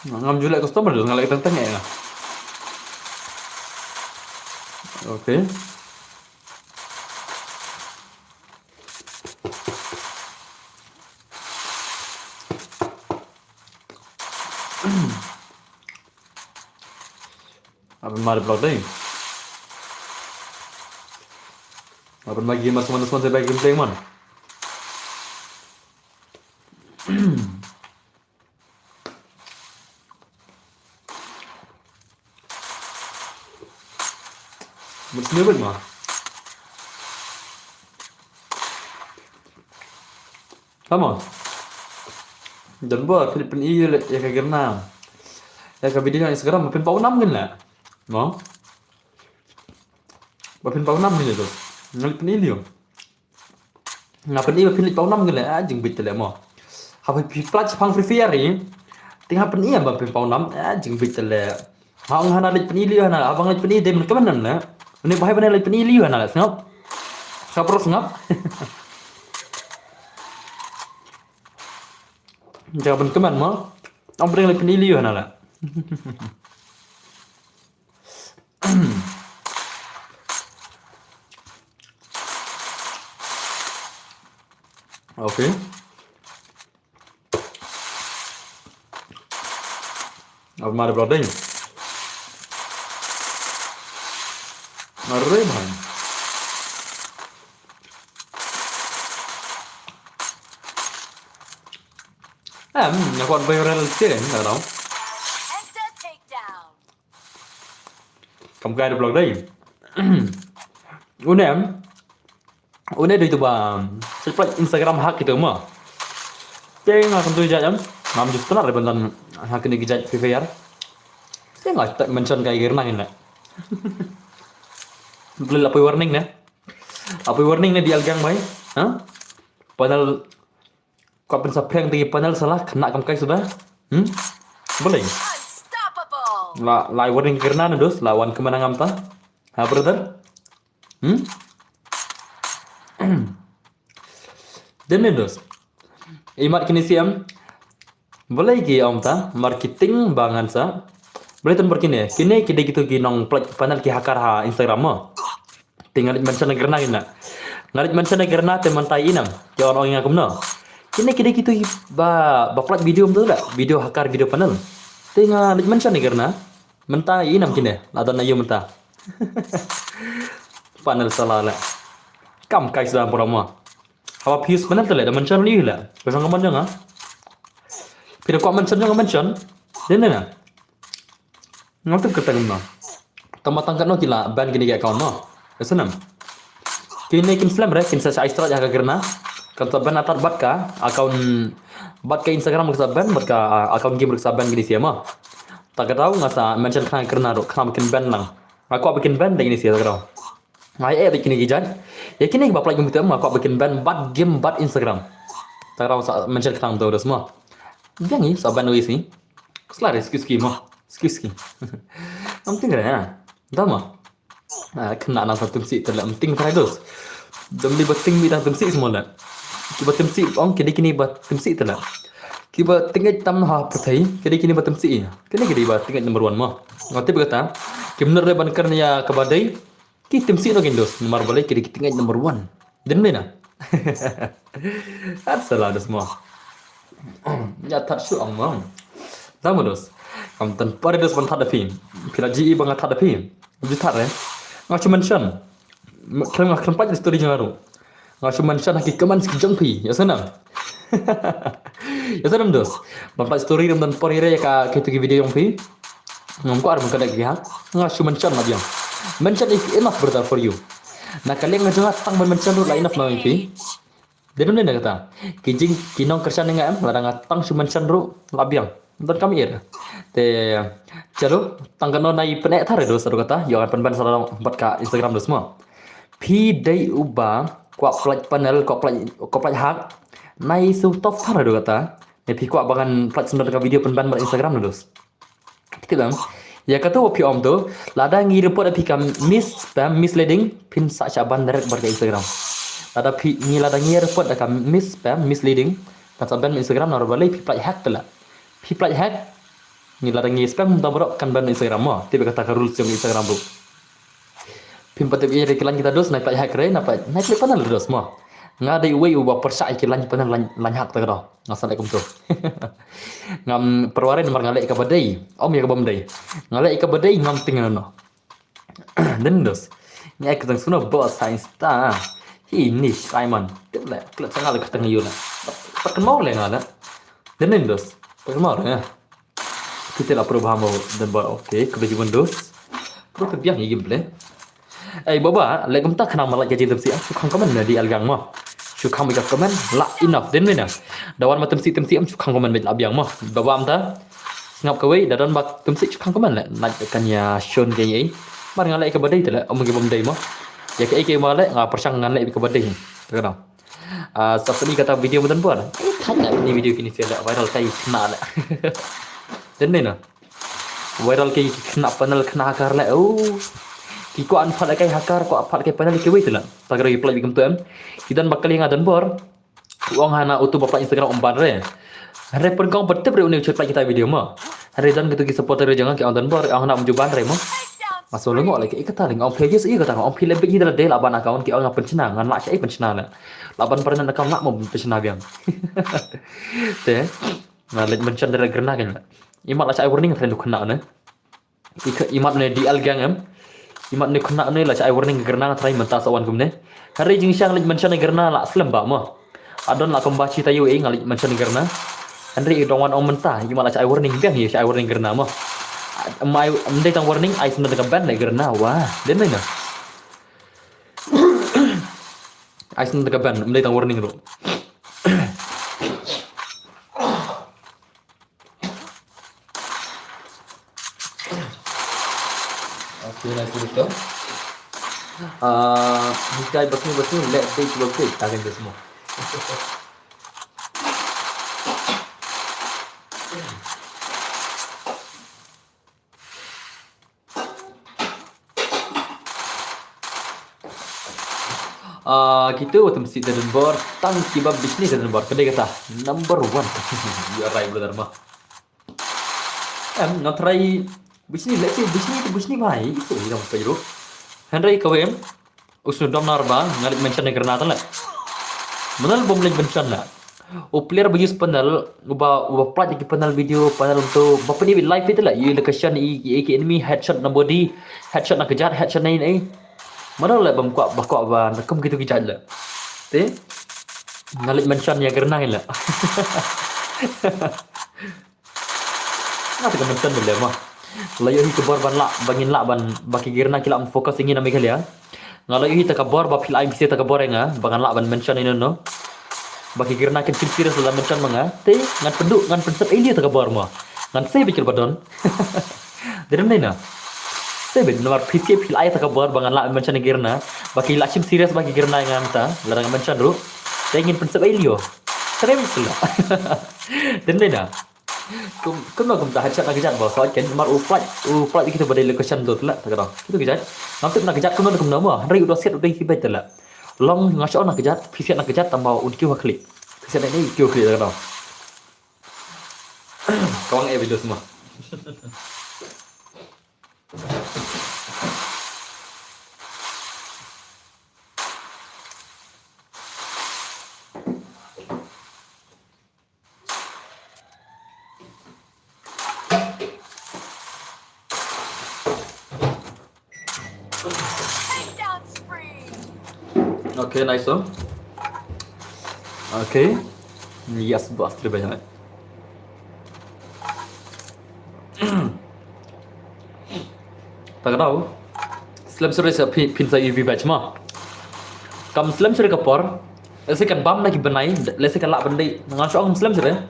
Ngam ju leh custom re, nga leh teng teng eh. Okay. Aban mar block dei. Aban mar gamer semua semua saya gameplay man. Mesti nyebut mah. Tama. Don ba phi leit pyni ïa ka Girna. Ïa ka video ha Instagram ba phin pau nam ngin la. Mo. Ba phin pau nam ngin la tu. Nga leit pyni ïa u. Nga pyni ba phin leit pau nam ngin la. Ah, jingbit te le mo. Haba phi plat shipang Free Fire ri. Te nga pyni ba phin pau nam. Ah, jingbit te le. Ha ong hana leit pyni ïa u hana, haba nga leit pyni dei ban kmen hana. Une ba hai ba leit pyni ïa u hana la, sngap. Sngap bro, sngap. Jangan ban kmen mo. Ong ba leit pyni ïa u hana la. Okay. Ab mar block dei. Are bhai. Em, nga kwah viral te, nga tau. Kam kai da block dei. Une em. Une dei tu ba, um, site plat Instagram hack kita mo. Te nga kan tu jaj em. Ngam just kenal ban tan hack ni jaj Free Fire. Te nga tak mention kai Girna ngin la. Beli lapoi warning ne. Lapoi warning ne di algang bai. Ha? Padahal Kwah pynsaphriang da ki panel sala khynnah kam kai suda. Hmm? Balei? La, la warning Girna ne dos, la wan kemana ngam ta? Ha, brother? Hmm? Dem ne dos. Imat kine siam. Balei ki ong ta marketing ba ngan sa. Balei tun bar kine. Kine ki dei kitu ki nong pynlait panel ki hacker ha Instagram mo. Te nga leit mention na Girna kine. Nga leit mention na Girna te mynta i nam. Ki ong ong ïa nga kumno. Kine ki dei kitu ba, ba pynlait video mynta la. Video hacker, video panel. Te nga leit mention na Girna. Mynta i nam kine. La don na ïu mynta. Panel sala la. Kam kai sdang promo. Haba phi use panel te la da mention lei la. Ka song ka mention ha. Phi da kwah mention jong ka mention. Dei na. Ngam tip kata kumno. Tang ba tang katno ki la ban kine ki account mo. Ka snem. Kine kin slem re, kin sa shah ai strike ha ka Girna. Kan sa ban atat bad ka account, bad ka Instagram ka sa ban, bad ka, ah, account game ka sa ban kine sia mo. Ta ka daw nga sa mention khnang Girna ruh, khnang kin ban lang. Nga kwah ba kin ban da kine sia ta ka daw. Nga ïa eh bad kine ki jait. Ïa kine kiba pynlait kumta nga kwah ba kin ban bad game bad Instagram. Ta ka daw sa mention khnang to da sma. Biang i sa ban wi si. Sla re ski ski mo. Ski ski. Ngam tip re ha. Da mo. Ah, kena na sa tumsi te la ngam tip trai dos. Dam li ba tip mi da tumsi semua la. Kiba tumsi ong kine kine ba tumsi te la. Kiba tyngeh tam ha pyrthei, ki dei kine ba tymsi. Kine ki dei ba tyngeh number one mo. Nga tip kata, kim nud re ban kren ïa kaba dei, ki tymsi noh ki dos, namar balei ki dei ki tyngeh number one. Dei ne em? Hat sala dos mo. Ïa that shu ong mo. Tang mo dos. Kam don por dos ban that da phi. Phi la ju i ba nga that da phi. Ju that re. Nga shu mention. Khlem, nga khlem pait story jong nga ruh. Nga shu mention ha ki comments ki jong phi. Ïa sngewbha. Ïa sngewbha dos. Ban pait story ruh don por ïa ka kito ki video jong phi. Ngam kwah ruh ban connect ïa ki ha. Nga shu mention ma biang. Mention is enough, brother, for you. Na ka liang jong nga tang ban mention ruh la enough na ïa phi. Dei ne em kata. Ki jing ki nongkyrshan nga em, lada nga tang shu mention ruh la biang. Don kam ïa. Te, chalo, tang kano nai pyneh thar dos ruh kata, ïoh ngan pynban sa long bad ka Instagram dos mo. Phi dei uba kwah pynlait panel, kwah pynlait, kwah pynlait hack. Nai shu top thar dos kata. Ne phi kwah ba ngan pynlait sendot ka video pynban bad Instagram dos. Kiti bang. Ïa kato ba phi ong to, lada ngi report ïa phi ka mis-, spam, misleading, phin sa shah ban direct bad ka Instagram. Lada phi, ngi lada ngi report da ka mis-, spam, misleading, kan sa ban Instagram, namar balei phi pynlait hack te la. Phi pynlait hack, ngi lada ngi spam kumta baroh kan ban Instagram mo. Tip ïa kata ka rules jong Instagram ruh. Phim pat tip ïa ki line kita dos, nai pynlait hack re, nai pynlait, nai pynlait panel dos mo. Nga dei uwei uba pyrshah ïa ki line panel, line, line hack te ka do. Nga sa leh kumto. Ngam pyrwa re namar nga leh kaba dei. Ym ïa kaba ym dei. Nga leh kaba dei ngam tieng noh. Dei ne dos. Nga ek tang suno boss ha Insta. Hi ni Simon. Tip leh, klet sa nga leh ka tang ïa u leh. Pat kynmaw leh nga leh. Dei ne dos. Pat kynmaw leh nga. Kita la pro bha mo don bor. Okay, khublei shibun dos. Pro te biang ïa game play. Ei baba, leh kumta khnang ma lait ka jingtymsi, shu khang comment na D L Gang mo. Shu khang beit ka comment, la enough, dei ne em. Da wan ma tymsi tymsi, shu khang comment beit la biang mo. Baba mynta. Sngap kawei, da don ba tymsi shu khang comment leh. Nat kan ïa shon ka ei. Mar nga leh kaba dei te leh, ym kaba ym dei mo. Ïa kaei kaei ba leh, nga pyrshang ngan leh kaba dei. Te ka dang. Ah, sa pyni kata video mynta bor. Eh, thait na pyni video kine sha leh viral kai khynnah leh. Dei ne em. Viral kai khynnah panel khynnah hacker leh. Oh. Ki kwah ban pynlait kai hacker, kwah pynlait kai panel kiwei te leh. Ta ka ri pynlait kumto em. Ki don ba kali nga don bor. U ong hana uto ba pynlait Instagram ym ban re. Hynrei pynkhong pat tip re une u shu pynlait kita video mo. Hynrei don kito ki supporter jong nga ki ong don bor, ong hana ym ju ban re mo. Nga shu lyngngoh leh ki kata lyngngoh, ong phi ïa kata, ong phi leh beit hi da la dei la ban account, ki ong nga pynshna, ngan lah sha ei pynshna leh. La ban permanent account lah mo pynshna biang. Te, nga leit mention da la Grenada kan leh. Imat la sha ei warning tren du khynnah ne. Imat ne D L Gang em. Imat ne khynnah ne la sha ei warning Grenada trai mynta sa wan kumne. Hynrei jingshisha nga leit mention Grenada la slem ba mo. Adon la kumba shi taïew ei nga leit mention Grenada. Hynrei i dong wan ong mynta, imat la sha ei warning biang hi sha ei warning Grenada mo. Ym dei tang warning, ai sendot ka ban leh Grenada, wah, dei ne em. Ai sendot ka ban, ym dei tang warning ruh. Okay, nice to meet you. Ah, hikai basni basni, let dei kiba peit, tagen basmo. Ah, kito wat mesti da don bor, tang kiba bisni da don bor, kedai kata number one. You are right, brother ma. Em, nga try bisni, let's say bisni tu bisni bai, itu yang perlu. Hynrei kawem, usnu dom nar ba, nga leit mention ïa Grenada leh. Mynta bym leit mention leh. U player ba use panel, uba, uba pynlait ïa ki panel video, panel tu, ba pynlait live ïa ki leh, ïa location, ïa, ïa ki enemy, headshot na body, headshot na kjat, headshot na ïa. Mynta leh bym kwah, ba kwah ba, na kum kito ki jait leh. Te, nga leit mention ïa Grenada leh. Nga te ka mention ba leh ma. La ïoh hi ka bor ban lah, ba ngin lah ban, ba ki Grenada ki lah ban focus ïa ngi na Meghalaya. Nga la ïoh hi ta ka bor ba phi la ai bise ta ka bor ïa nga, ba ngan lah ban mention ïa no no. Ba ki Grenada kin feel serious la mention ma nga. Te, ngan pynduh, ngan pynsep ei lio ta ka bor ma. Ngan sei bikil ba don. Dei dei na. Sei bit namar phi sei phi la ai ta ka bor ba ngan lah ban mention ïa Grenada. Ba ki lah shim serious ba ki Grenada ïa nga ta, la dang mention ruh. Te ngin pynsep ei lio. Terem sila. Dei dei na. Kum, kumno kumta headshot na kjat ba sawat ken, namar u pynlait, u pynlait kito ba dei location tu tla, ta ka dang. Kito kjat. Ngam tip na kjat kumno kumno mo, hynrei u da siat u dei ki beit tla. Long nga shu na kjat, phi siat na kjat tang ba un kiew ha khlieh. Phi siat na kiew ha khlieh ta ka dang. Kawang e video semua. Okay, nice one. Okay. Yes, boss, terima kasih. Ta ka daw. Slem sore sa phi, phin sa ïohi badge ma. Kam slem sore ka por. Lehse kan bam na ki bnai, lehse kan lah ban dei. Nga shu ong slem sore.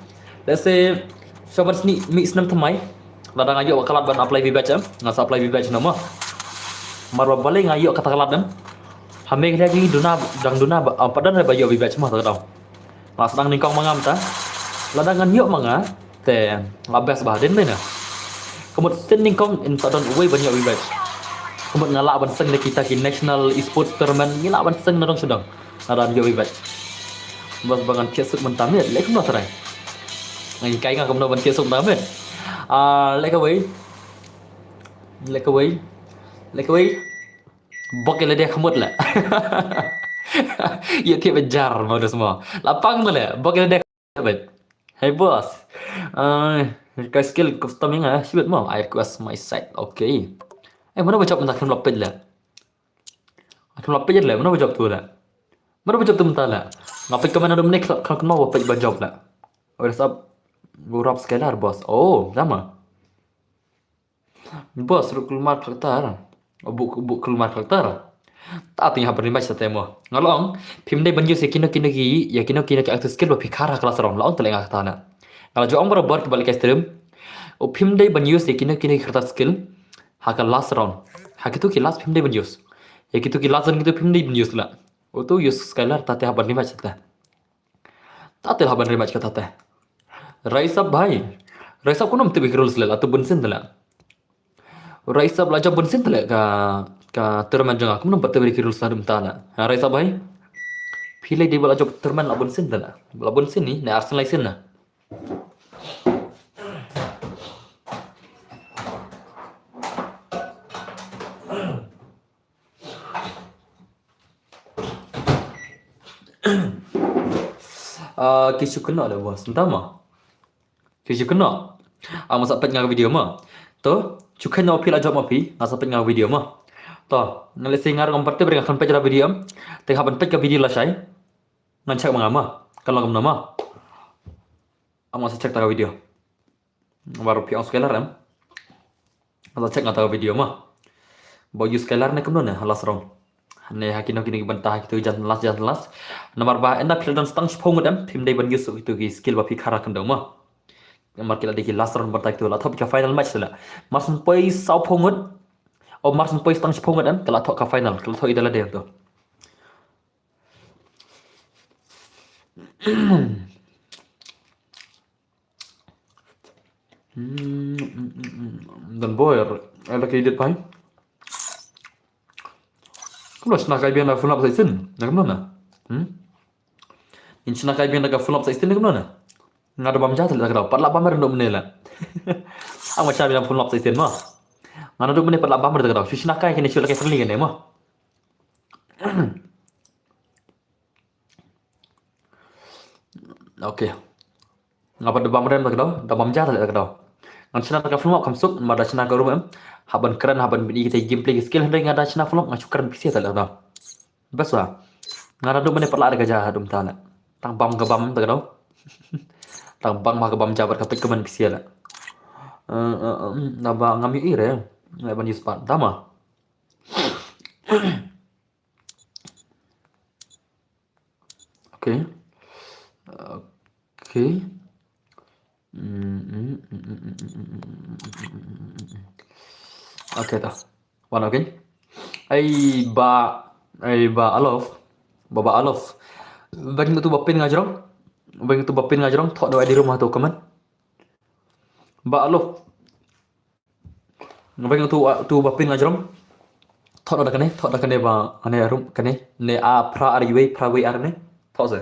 Lehse shu ban sni mi snem thymmai. Lada nga ïoh ka lad ban apply badge em. Nga sa apply badge na ma. Mar ba balei nga ïoh kata ka lad em. Ha Meghalaya ki duna, dang duna ba, ah, pat don ba ïoh badge ma ta ka daw. Nga sdang nyngkong ma nga mynta. Lada ngan ïoh ma nga, te la best bha dien dei na. Ka mut sien nyngkong in sa don uwei ban ïoh badge. Ka mut nga lah ban seng na kita ki national esports tournament, ngi lah ban seng na dong sha dong. Lada ngan ïoh badge. Bas ba ngan thiah suk mynta miet, leh kumno trai. Ngan kai nga kumno ban thiah suk mynta miet. Ah, leh kawei. Leh kawei. Leh kawei. Bok ïa lade khmut la. Ïa thiah ba jar ma da semua. La pang tu la. Bok ïa lade khmut. Hey boss. Ah, ka skill custom ïa nga sibit mo. I request my site. Okay. Eh, mano ba jop mynta khlem lap page la. Khlem lap page la. Mano ba jop tu la. Mano ba jop tu mynta la. Nga peit comment naduh mynne khlem, khlem, khlem ba page ba jop la. What's up? Gurap scaler boss. Oh, sama. Boss, ruh kulmar karakter. Buk, buk kulmar karakter. Ta teng hap rimach sa te mo. Nga la ong, phim dei ban use ïa kino kino ki, ïa kino kino ki active skill ba phi khar ha ka last round. La ong te leh nga kata na. Nga la ju ong barabor kiba leh ka stream. U phim dei ban use ïa kino kino ki karakter skill ha ka last round. Ha kitu ki last phim dei ban use. Ïa kitu ki last round kitu phim dei ban use la. Utu use scaler ta te hap ban rimach sa te. Ta te hap ban rimach kata te. Raisab bhai. Raisab kumno tip ïa ki rules leh la tu bun sien te la. Raisab la jop bun sien te la ka, ka tournament jong nga kumno pat tip ïa ki rules la dum ta la. Ha, Raisab bhai. Phi lei dei ba la jop tournament la bun sien te la. La bun sien ni ne ar sien lai sien na. Ah, ki shu kynnoh da boss, nta ma? Ki shu kynnoh. Ah, ma sa peit nga ka video ma. To, shu kynnoh phi la jop ma phi, nga sa peit nga ka video ma. To, nga leh si nga ruh ngam pat tip re nga khlem peit da video. Te hap ban peit ka video lashai. Ngan check ma nga ma. Kan long kumno ma. Ah, ma sa check ta ka video. Baroh phi ong scaler em. Nga sa check nga ta ka video ma. Ba use scaler ne kumno ne ha last round. Ne ha kino kino ki bynta ha kitu jan last jan last. Namar ba ynda phi la don tang shiphew ngut em phim dei ban use kitu ki skill ba phi khar ha khyndew ma. Namar ki la dei ki last round bynta kitu la thoh ka final match la. Mar syn poi sawphew ngut. O mar syn poi tang shiphew ngut em ka la thoh ka final ka la thoh ïa la dei tu. Don boy, ai la ka edit pai. Kumno shna kai biang da full up sa shisien. Na kumno na? Hmm? Ngin shna kai biang da ka full up sa shisien na kumno na? Nga da bam ja te la ka dau. Pat la bam re naduh mynne la. Ang ma shna biang full up sa shisien ma. Nga naduh mynne pat la bam re te ka dau. Shu shna kai kine shu la kai friendly kine ma. Okay. Nga pat da bam rem da ka dau, da bam ja ta leh da ka dau. Ngan shna da ka full up kham suk, ma da shna ka room em. Hap ban kren, hap ban bit ïa kita gameplay ki skill hynrei nga da shna full up nga shu kren pisa ta leh da ka dau. Best ba. Nga da dum mynne pat la da ka ja dum ta leh. Tang bam ka bam da ka dau. Tang bam ma ka bam ja bad ka peit ka man pisa leh. Eh, eh, eh, na ba ngam ïohi re. Nga ban use pat. Da ma. Okay. Okay. Okay ta. Wan okay. Ai ba, ai ba Alof. Ba ba Alof. Bang tu ba pin nga jrong. Bang tu ba pin nga jrong. Thok da wai di room ha tu comment. Ba Alof. Nga pyn tu, tu ba pyn nga jrong. Thok da kane, thok da kane ba, ane rum, kane. Ne a phra ar iwei, phra wei ar ne. Thok se.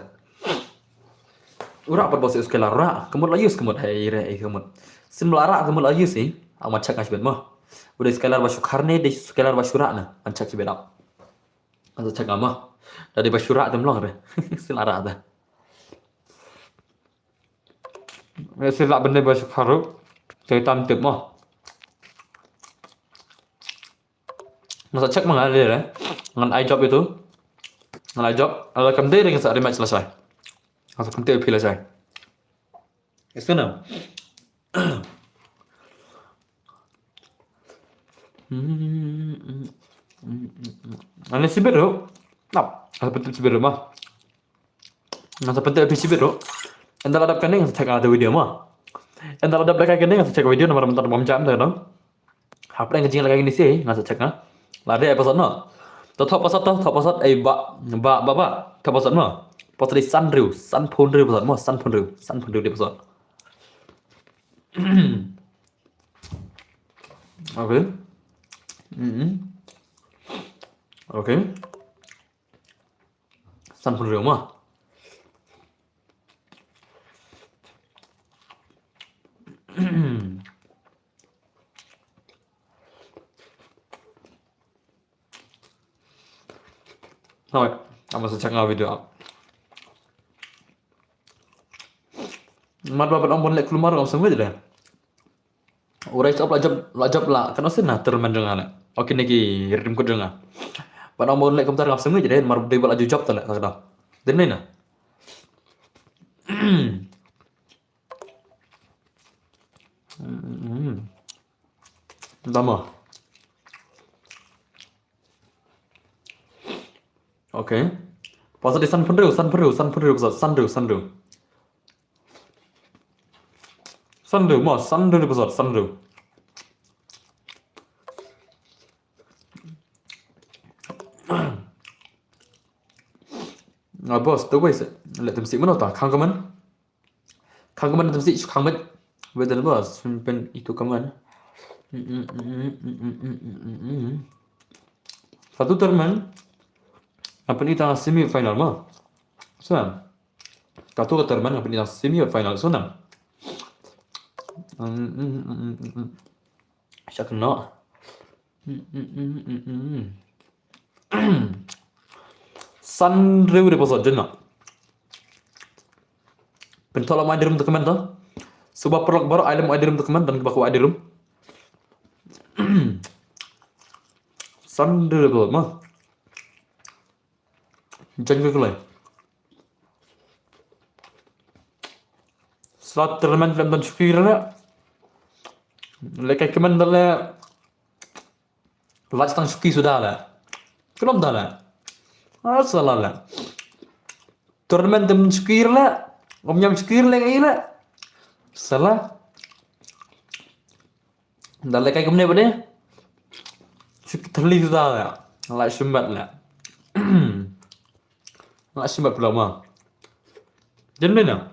U rah pat ba shu scalar rah. Ka mut la use ka mut, hei re, hei ka mut. Sim la rah ka mut la use, eh. Ang man check nga shibit mo. U dei scalar ba shu khar ne, dei scalar ba shu rah ne. Man check shibit ap. Nga sa check nga mo. Da dei ba shu rah te ym long re. Sim la rah te. Sim la bynta ba shu khar ruh. Te tam tip mo. Nga sa check ma nga lei re. Ngan ai jop ïa tu. Ngan ai jop. Ala kam dei re ngan sa rematch lashai. Ngan sa kumte phi lashai. Ïa sngewbha. Ani sibit ruh. Nap. Ngan sa pyntip sibit ruh ma. Ngan sa pyntip phi sibit ruh. Ynda la dep kane ngan sa check ïa ka video ma. Ynda la dep lehkai kane ngan sa check video namar mynta ngam jam te dong. Hapdeng ka jinglehkai kine shi ngan sa check nga. La dei ai password mo. To thoh password to, thoh password, eh, ba, ba, ba, ba. Thoh password mo. Password dei san hynriew, sanphew hynriew password mo, sanphew hynriew, sanphew hynriew dei password. Okay. Mm-mm. Okay. Sanphew hynriew mo. Hoi, nga sa check nga video. Mar ba ban ong ban leh kulmar ngam sngewthuh de. U Rise Up la jop, la jop la, kan ong shisha na tournament jong nga leh. Okay, kine ki redeem code jong nga. Ban ong ban leh kumta ngam sngewthuh de, mar dei ba la ju jop te leh, ta ka dei. Dei ne na. Hmm. Dama. Okay. Password dei sanphew hynriew, sanphew hynriew, sanphew hynriew, sanphew hynriew, sanphew hynriew. Sanphew hynriew, mo, sanphew hynriew password, sanphew hynriew. Ah, boss, to wei se. Leh tymsi mano ta, khang kaman. Khang kaman tymsi, khang met. Wei dan boss, pyn itu kaman. Katu tournament. Apa ni ta semi final mo. Sa. Katu ka tournament, apa ni ta semi final, so nam. Shak no. Sanphew hynriew dei password jong nga. Pynthor lem ID room te comment to. Sngewbha paralok baroh ai lem ID room te comment, don kiba kwah ID room. Sanphew hynriew dei password mo. Jan ka kloi. Slot tournament lem don shuki re. Lehkai kmen da leh. Lach tang shuki suda leh. Khlem da leh. Ah, sala leh. Tournament dem shuki leh. Om nyam shuki leh ngai leh. Sala. Da lehkai kumne ba de. Shu thli da leh. Leh shim bad leh. Leh shim bad pula mo. Jan ne na.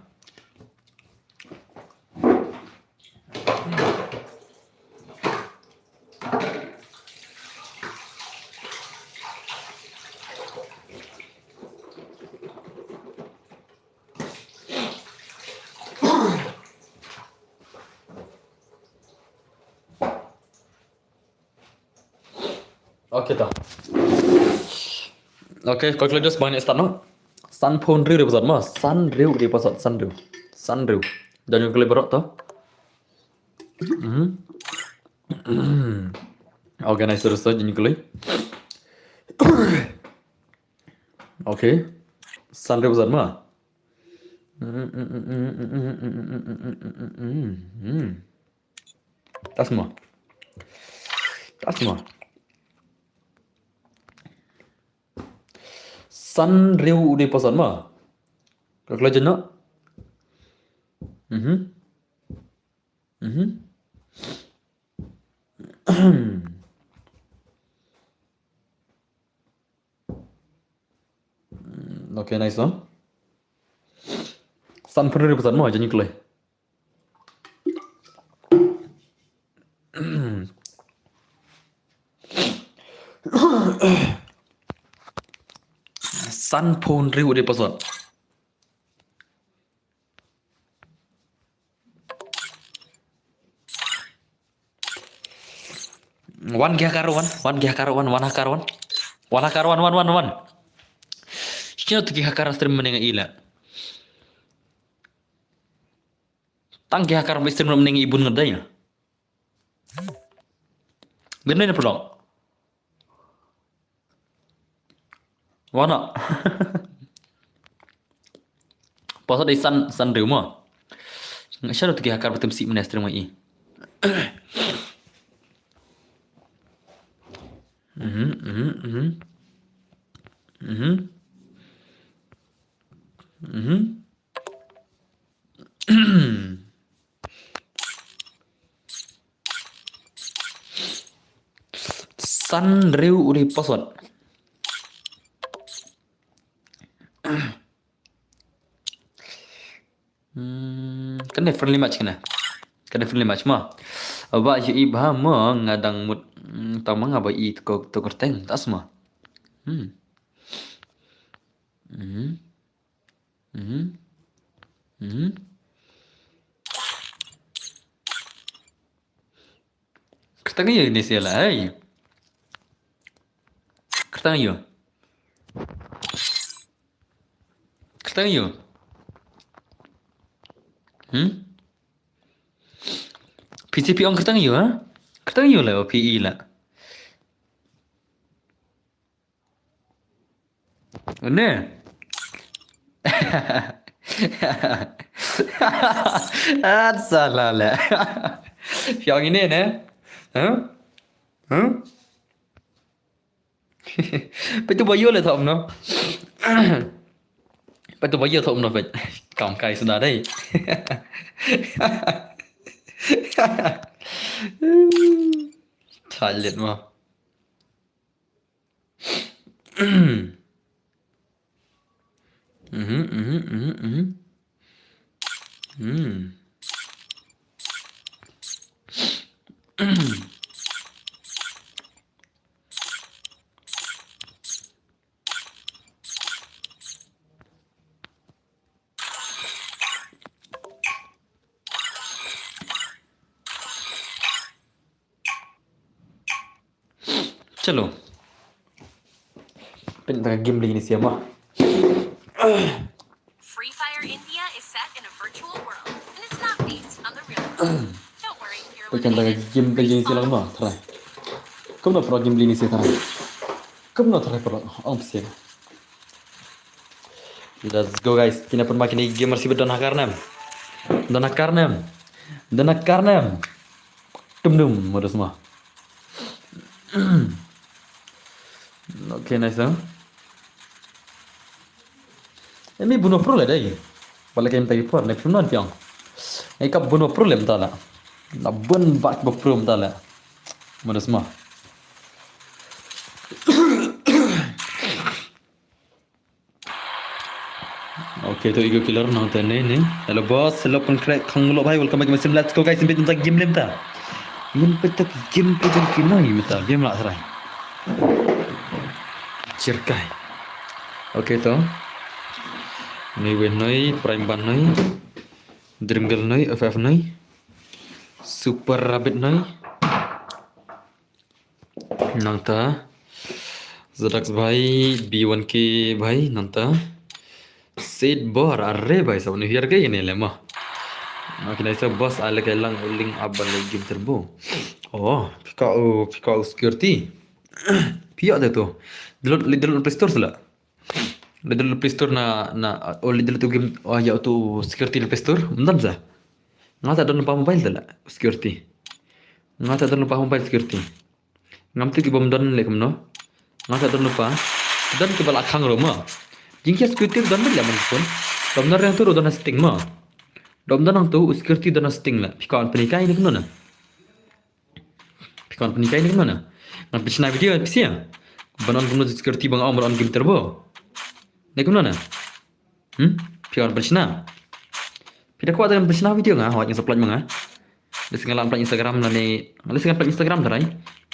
Okay ta. Okay, calculators, bang ni start no. Sanphew hynriew dei password mo, sanphew hynriew dei password, sanphew hynriew. Sanphew hynriew. Jan ïa u kloi baroh to. Mhm. Okay, nice, sorry, sorry, jan ïa u kloi. Okay. Sanphew hynriew password mo. Tas mo. Tas mo. Sanphew hynriew u dei password mo. Ka kloi jin no. Mhm. Mhm. Okay, nice one. Sanphew hynriew password mo, jan ïa u kloi. Sanphew hynriew u dei password. Wan ki hacker wan, wan ki hacker wan, wan hacker wan. Wan hacker wan, wan, wan, wan. Shino tu ki hacker stream mynne nga i la. Tang ki hacker stream mynne nga i bun nga dei. Mynne na pulok. Wana. Pasal dei san, san riu mo. Nga shano tu ki hacker betem si mynne stream nga i. Mhm, mhm, mhm. Mhm. Mhm. San riu u dei password. Hmm, kane friendly match kane. Kane friendly match mo. Ba ïohi bha mo nga dang mut, hmm, tang ma nga ba i to ko, to kyrteng tas mo. Hmm. Hmm. Hmm. Hmm. Kyrteng ïa ine sila, hei. Kyrteng ïa. Kyrteng ïa. Hmm? P C P ong kyrteng ïa, ha? Kyrteng ïa la, P E la. Ne. At salah la. Phi ong ine ne? Huh? Huh? Peit tu ba ïoh le thom no. Peit tu ba ïoh thom no peit. Kam kai sna dei. Toilet mo. Mhm, mhm, mhm, mhm. Hmm. Chalo. Pynta ka game lei ni sia ma. Free Fire India is set in a virtual world, and it's not based on the real world. Don't worry, you're Pynta ka eliminated. Game lei ni sia lang ma. Tara. Kumno pro game lei ni sia tara. Kumno tara pro. Ong sia. Let's go guys. Kine pynba kine gamer sibit don hacker nem. Don hacker nem. Don hacker nem. Dum dum modus ma. Okay, nice, huh? Emi buno pro le dai. Bale kem tai por ne pum non piang. Ai ka buno pro le mtala. Na bun bak bo pro mtala. Modus ma. Okay, to Ego Killer nangta ne ne. Hello boss, hello Pankrai, khang lo bhai, welcome back to my stream. Let's go guys, ym peit ta game lem ta. Ym peit ta game peit ta ki noi meta, game la trai. Chirkai. Okay to. Ni wen noi, Prime Ban noi. Dream Girl noi, F F noi. Super Rabbit noi. Nangta Zadax bhai, B one K bhai, nangta Sid Bor, are bhai sa uni hiar kai ne le ma. Makin aisa boss ale kai lang uling aban le game turbo. Oh, pika u, pika u security. Pia de tu. Download, download Play Store sala. Download Play Store na, na, oh, download tu game, oh, ya tu security Play Store. Mendam sa. Nga ta don pa mobile tala security. Nga ta don pa mobile security. Ngam tu ki bom don le kumno. Nga ta don pa. Don ki bala khang roma. Jing ki security don le man phone. Dom don yang tu don sting ma. Dom don tu security don sting la. Pika on panikai ni kumno na. Pika on panikai ni kumno na. Ngan pishna video pisia. Ban on kumno security bang on ban on game turbo. Ni kumno na. Hmm? Phi wan pynshna. Phi da kwah da pynshna video nga, hoi nga sa plot ma nga. Lei sa nga la plot Instagram lane, lei sa nga plot Instagram trai.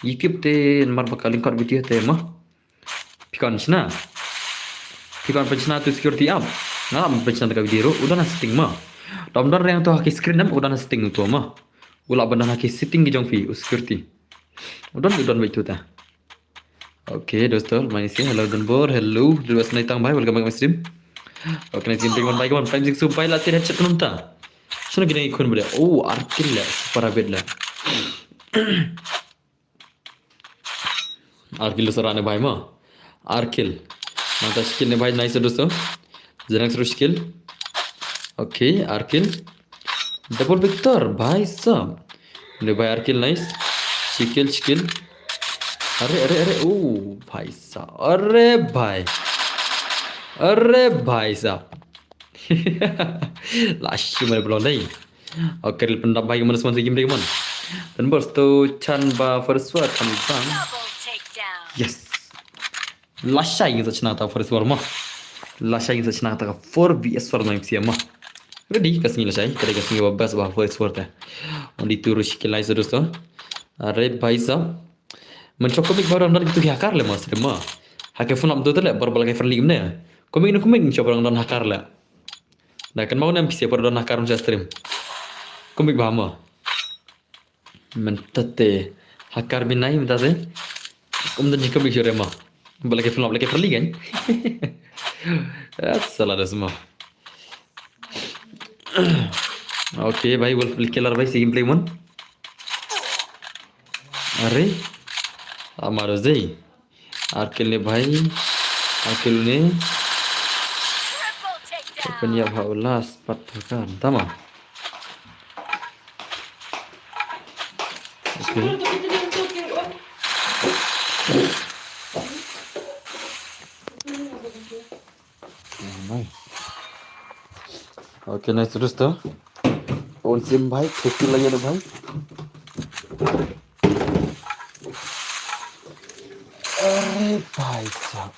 YouTube te namar ba ka link kot video te mo. Phi wan pynshna. Phi wan pynshna tu security app. Nga la pynshna da ka video ruh, u don ha setting mo. Dom don reng tu ha ki screen dam, u don ha setting tu mo. U la ban don ha ki setting ki jong phi, u security. Udon, udon bait tu ta. Okay, dosto, mani si, hello Donbor, hello, dulu asnai tang bhai, welcome back my stream. Okay, nice game, bring one, bhai, come on, five six two, bhai, last hit headshot kunta. Shano kina ikun bade. Oh, ar kill la, super habit la. Ar kill sara ne bhai ma. Ar kill. Nangta shi kill ne bhai, nice dosto. Janang seru shi kill. Okay, ar kill. Double victor, bhai sab. Ne bhai ar kill, nice. Shi kill, shi kill. Are, are, are. Oh, bhai sab. Are bhai. Are bhai sab. Lashi mana belong dai. Okay, ril pendap bhai, mana semua game dai, man. Dan bos tu chan ba first war kan bang. Yes. Lashai ngin sa chna ta first war ma. Lashai ngin sa chna ta four V S four ma M C M ma. Ready ka sngi lashai, ka dei ka sngi ba best ba first war ta. Only two rush kill nice dosto. Are bhai sab. Men chok komik barang don kitu ki hakar le ma sdem ma. Hake phone lam tu le bar bal ke friendly ne. Komik no komik chok barang don hakar le. Na kan mau nam pisi por don hakar sa stream. Komik ba ma. Mentate hakar binai mentate. Kum dan jika bik sure ma. Bala ke film lagi perli kan. Salah dah semua. Okay bhai, Wolf Killer bhai, si gameplay mon. Are. Amaro zei. Ar kill ne bhai. Ar kill ne. Triple takedown. Open ya bhai, last pat kan. Tama. Okay. Okay, nice terus tu. On sim bhai, thirty lagi ada bhai. Are bhai sab.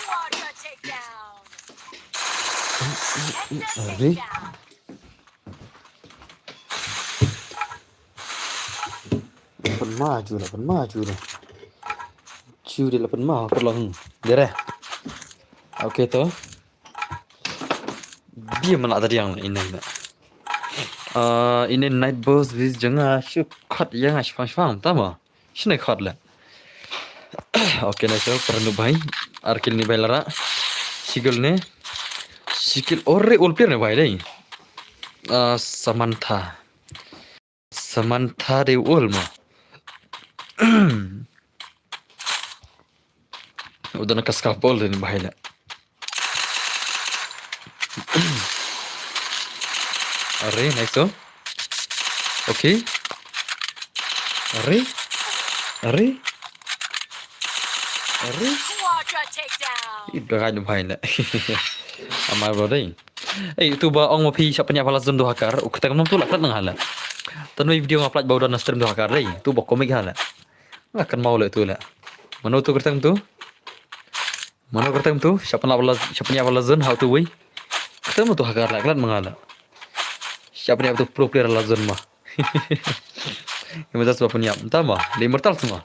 Quadra takedown. Are? Pynma ju la, pynma ju la. Ju de la pynma, pynlong. Dere. Okay to. Bi mana ta diang ine na. Ah, ine night boss bis janga shu khot yang shpang shpang tama. Shine khot le. Okay, nice, pyrnu bhai. Ar kill ne bhai lara. Shi kill ne. Shi kill ore all player ne bhai dei. Ah, Samantha. Samantha de ul ma. Udah na kaskaf bol de bhai la. Are, nice to. Okay. Are. Are. Are. Quadra takedown. Ih, dah kan bhai la. Amar bro dei. Eh, tu ba ong ma phi shah pynïap ha la zone tu hakar, u kyrteng mano tu la klet nang hala. Tan wei video nga plaj ba u don na stream tu hakar dei, tu ba komik hala. Nga kan mau le tu le. Mano tu kyrteng tu? Mano kyrteng tu? Shah pynïap ha la, shah pynïap ha la zone ha tu wei. Kyrteng mano tu hakar la, klet mang hala. Shah pynïap tu pro player ha la zone ma. Immortal sma pynïap. Entah ma. Di Immortal sma.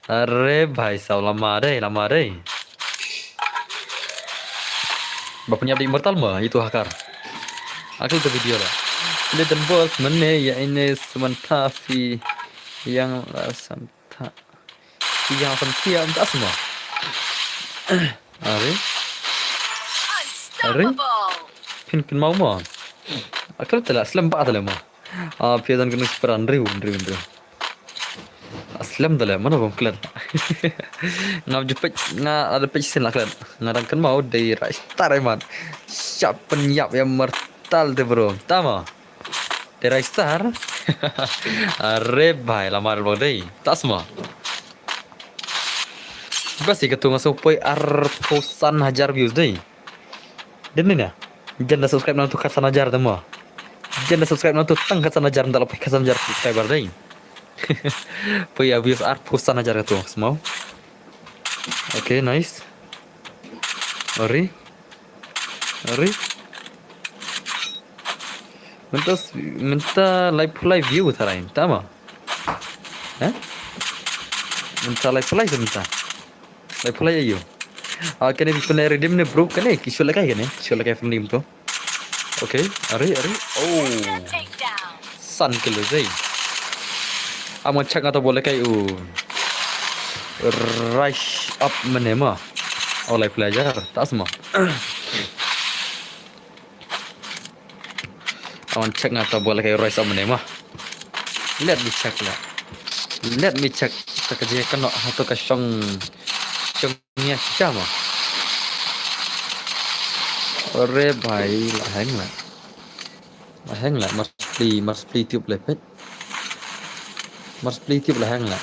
Are bhai sab lama dei, lama dei. Ba pynïap di Immortal ma, itu hakar. Akil tu video la. Ine dan bos, mene ya ine Samantha phi yang la Samantha. Phi yang Samantha, entah sma. Are? Are? Phin, phin mau ma. Akal tala, slem ba tala ma. Ah, phi dan kena seperan riu, riu, riu. Aslem tala, mana bom klet. Nga jepet, nga ada pet sin la klet. Nga dang kan mau dei rai star emat. Shah pynïap ya Immortal te bro. Tama. Dei rai star. Are bhai, lama bok dei. Tasma. Bas ïa katu nga sngewpoi arphew san hajar views dei. Dei ne na. Jan da subscribe nangtu khatsan hajar te mo. Jan da subscribe nangtu tang khatsan hajar, mynta la poi khatsan hajar subscriber dei. Poi ïa views arphew san hajar katu, smaw. Okay, nice. Ari. Ari. Mynta s-, mynta lai phew lai view tharai, tama. Eh? Mynta lai phew lai mynta. Lai phew lai ayu. Ah, kane phi pynleh redeem ne bro, kane ki shu lehkai kane, ki shu lehkai friendly mynta. Okay, ari, ari. Oh. San kill dei. Am nga check nga ta bol lehkai u. Rise up mynne ma. Oh, lai phew lai hajar. Ta sma. Am nga check nga ta bol lehkai rise up mynne ma. Let me check la. Let me check. Ta ka je ka no ha to ka shong. Shong nia sha ma. Ore bhai, la heng la. La heng la, must play, must play tube le pet. Must play tube la heng la.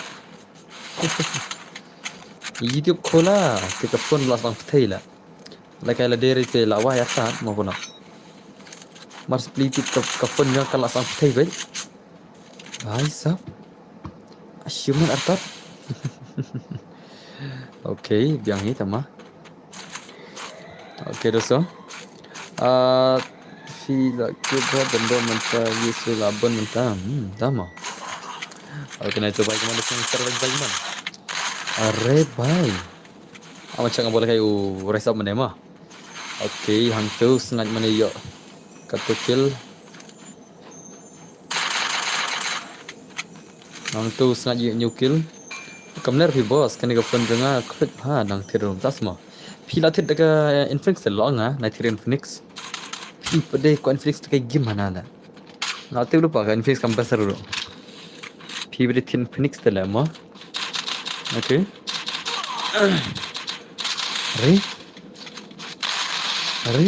YouTube khola, te ka phone la sdang pthei la. Lehkai la dei te la wai atat mo kono. Must play tube ka, ka phone jong ka la sdang pthei bhai. Bhai sab. Achievement artat. Okay, biang hi tama. Okay, dosto. Ah, phi la kit ba bendo mynta, yes la bon mynta. Hmm, tama. Okay, na ito bhai, kumano sing star bhai, bhai man. Are bhai. Am nga check nga bol lehkai u rise up mynne ma. Okay, hangto sngaid mynne ïoh. Kato kill. Hangto sngaid ïoh hynñiew kill. Kam ler phi boss, kane ka phone jong nga khuid ha nang thied rum ta sma. Phi la thied da ka Infinix te long ha, na thied Infinix. Phi pdei ko Infinix te ka game hana la. Nga te lupa ka Infinix kam besar ruh. Phi pdei thied Infinix te la mo. Okay. Re? Re?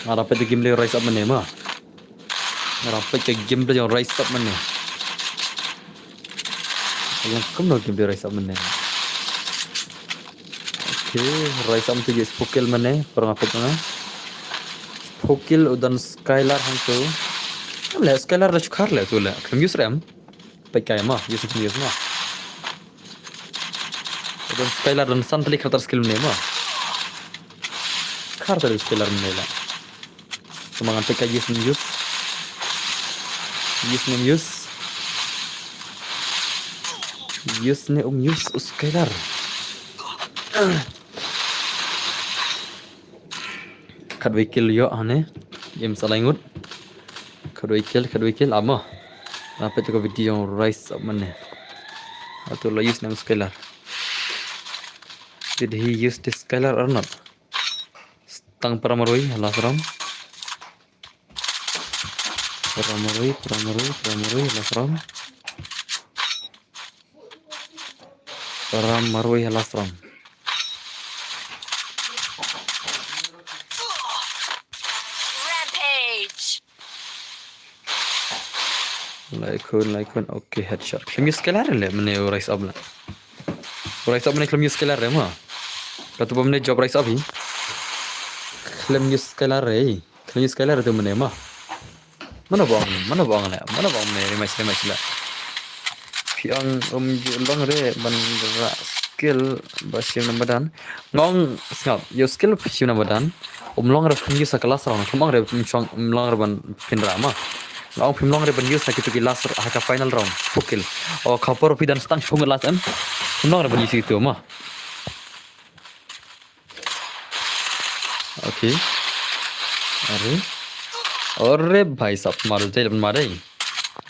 Nga rapet ka gameplay rise up mynne ma. Nga rapet ka gameplay jong rise up mynne. Jong kumno gameplay rise up mynne. Okay, rise up mynta ïa u Pokil mynne, para nga peit mynne. Pokil u don Skylar hangto. Em le Skylar da shu khar le tu le. Khlem use re em. Peit kai ma, use khlem use ma. U don Skylar don san tylli khar tar skill mynne ma. Khar tar skill ar mynne la. Kumba ngan peit ka use ne ym use. Use ne ym use. Use ne um use u Skylar. Khatwei kill ïoh hangne. Im sa lai ngut. Khatwei kill, khatwei kill. Amo. Ngan peit ka video jong Rise Up mynne. Hato la use ne em u Skylar. Did he use the Skylar or not? Tang para marwei, last round. Para marwei, para marwei, para marwei, last round. Para marwei, last round. Rampage. Lai khun, lai khun. Okay, headshot. Khlem use Skylar le mynne u Rise Up la. U Rise Up mynne khlem use Skylar re ma. Katu ba mynne job Rise Up hi. Khlem use Skylar re. Khlem use Skylar tu mynne ma. Mano ba ong, mano ba ong le, mano ba ong mynne rematch, rematch la. Phi ong um ju long re ban rah skill ba shim na madan. Nga ong sngap, ïa u skill shim na madan. Um long re phin use ha ka last round, khlem ong re um shong, um long re ban phin rah ma. Nga ong phim long re ban use ha kitu ki last, ha ka final round, four kill. O ka por phi don stang shong last em. Phim long re ban use itu ma. Okay. Are. Are bhai sab, mar jai ban mar dei.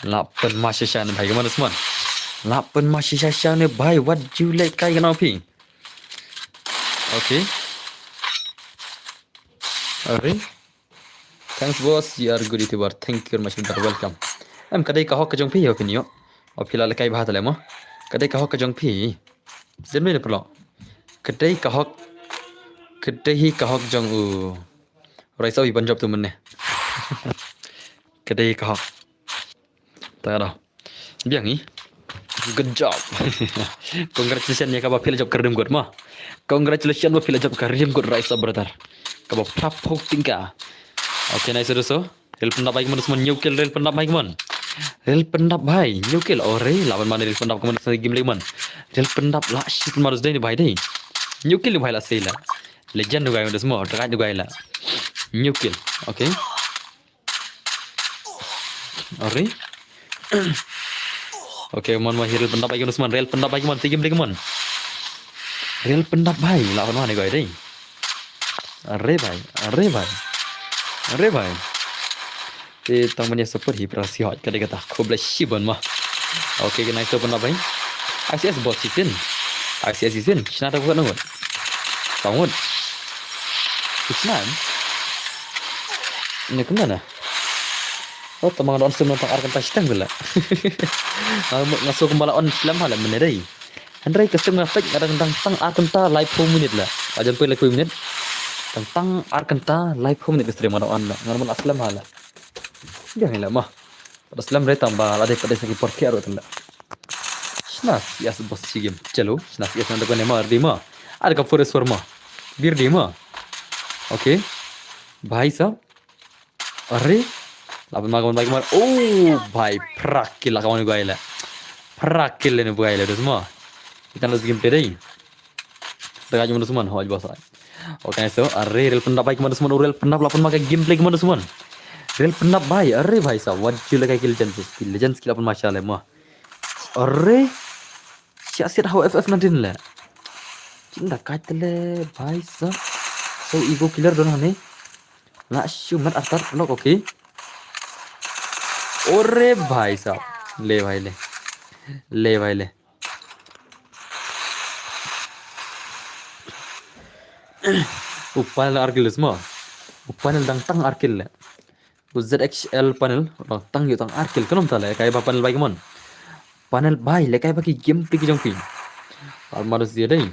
La pynma shisha ne bhai, kamar sman. La pynma shisha ne bhai, what you like kai kana phi. Okay. Are. Thanks boss, you are good YouTuber. Thank you very much, brother. Welcome. Em, ka dei ka hok ka jong phi, opinion. O phi la lehkai bha tale mo. Ka dei ka hok ka jong phi. Jemni le plo. Ka dei ka hok. Ka dei hi ka hok jong u. Rise Up hi ban job tu mynne. Ka dei ka hok. Ta da. Biang hi. Good job. Congratulations ïa kaba phi la job ka rim good ma. Congratulations ba phi la job ka rim good, Rise Up brother. Kaba phrap phok tingka. Okay, nice, dosto. Rel pyndap bhai kumon, dosto mon, hynñiew kill, rel pyndap bhai kumon. Rel pyndap bhai, hynñiew kill. Oh, rel, lah ban mane rel pyndap kumon, dosto, game leh kumon. Rel pyndap lah shi pynma, dosto, dei ne bhai dei. Hynñiew kill ne bhai lah sei lah. Legend ne bhai, dosto mon, try ne bhai lah. Hynñiew kill. Okay. Are. Okay, mon, mon, rel pyndap bhai kumon, dosto mon, rel pyndap bhai kumon, sei game leh kumon. Rel pyndap bhai, lah ban mane bhai dei. Are bhai, are bhai. Are bhai. Te tang ban ïa support hi para siot ka dei kata, khublei shibun mo. Okay, ka nice to pyndap bhai. I C S bot shisien. I C S shisien. Shna ta buka ngut. Tang ngut. Shna. Ni kumna na. Oh, tang ban don sim nang tang ar kynta shiteng bela. Nga, nga sngew kumba la on slem ha la mynne dei. Hynrei ka stream nga peit nga dang dang tang ar kynta laiphew minit la. Ajan peit laiphew minit. Dang tang ar kynta laiphew minit ka stream nga dang on la. Nga dang on slem ha la. Ïa ngi la ma. Pada slem re tang ba la dei pada saki por ki aro tang la. Shna C S bot shi game. Chalo, shna C S nang da kone ma, ready ma. Ada ka forest war ma. Bi ready ma. Okay. Bhai sab. Are. Laban ma kawan bhai kumar. Oh, bhai. Phra kill la kawan gu ai la. Phra kill ne gu ai la, dosto mo. Kita la game play dei. Tengah cuma, dosto mon, hoj bos ai. Okay, so, are rel pyndap bhai kumon, dosto mon, rel pyndap, laban ma ka game play kumon, dosto mon. Rel pyndap bhai, are bhai sab, wat ju la kai ki legends, ki legends ki laban ma sha le mo. Are. Siat siat hau F F nineteen le. Kin da kai te le bhai sab. So ego killer don hane. Lah shu mat artat block, okay. Ore bhai sab. Le bhai le. Le bhai le. U panel ar kill, dosto mo. U panel dang tang ar kill le. U Z X L panel dang tang ïoh tang ar kill, khlem ta le kai ba panel bhai kumon. Panel bhai le kai ba ki game play ki jong phi. Al marus dia dei.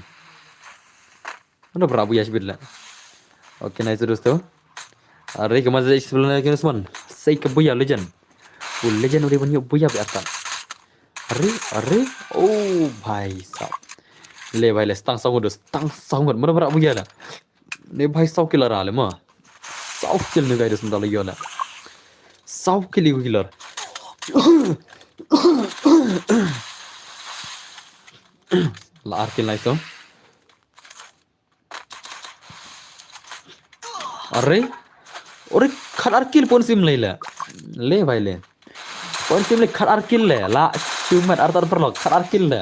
Mana bra buya shibit la. Okay, nice, dosto. Are ka ma Z X L panel ki, dosto mon. Sei ka buya legend. U legend u dei ban ïoh buya bi artat. Are, are. Oh, bhai sab. Le bhai le, tang saw ngut, dosto, tang saw ngut. Mana bra buya la. Ne bhai saw kill la ra le ma. Saw kill ne guys, dosto, la ïoh la. Saw kill ego killer. La ar kill, nice to. Are. Ore, khat ar kill pon sim le la. Le bhai le. Pon sim le khat ar kill le. Lah shu mat artat paralok, khat ar kill le.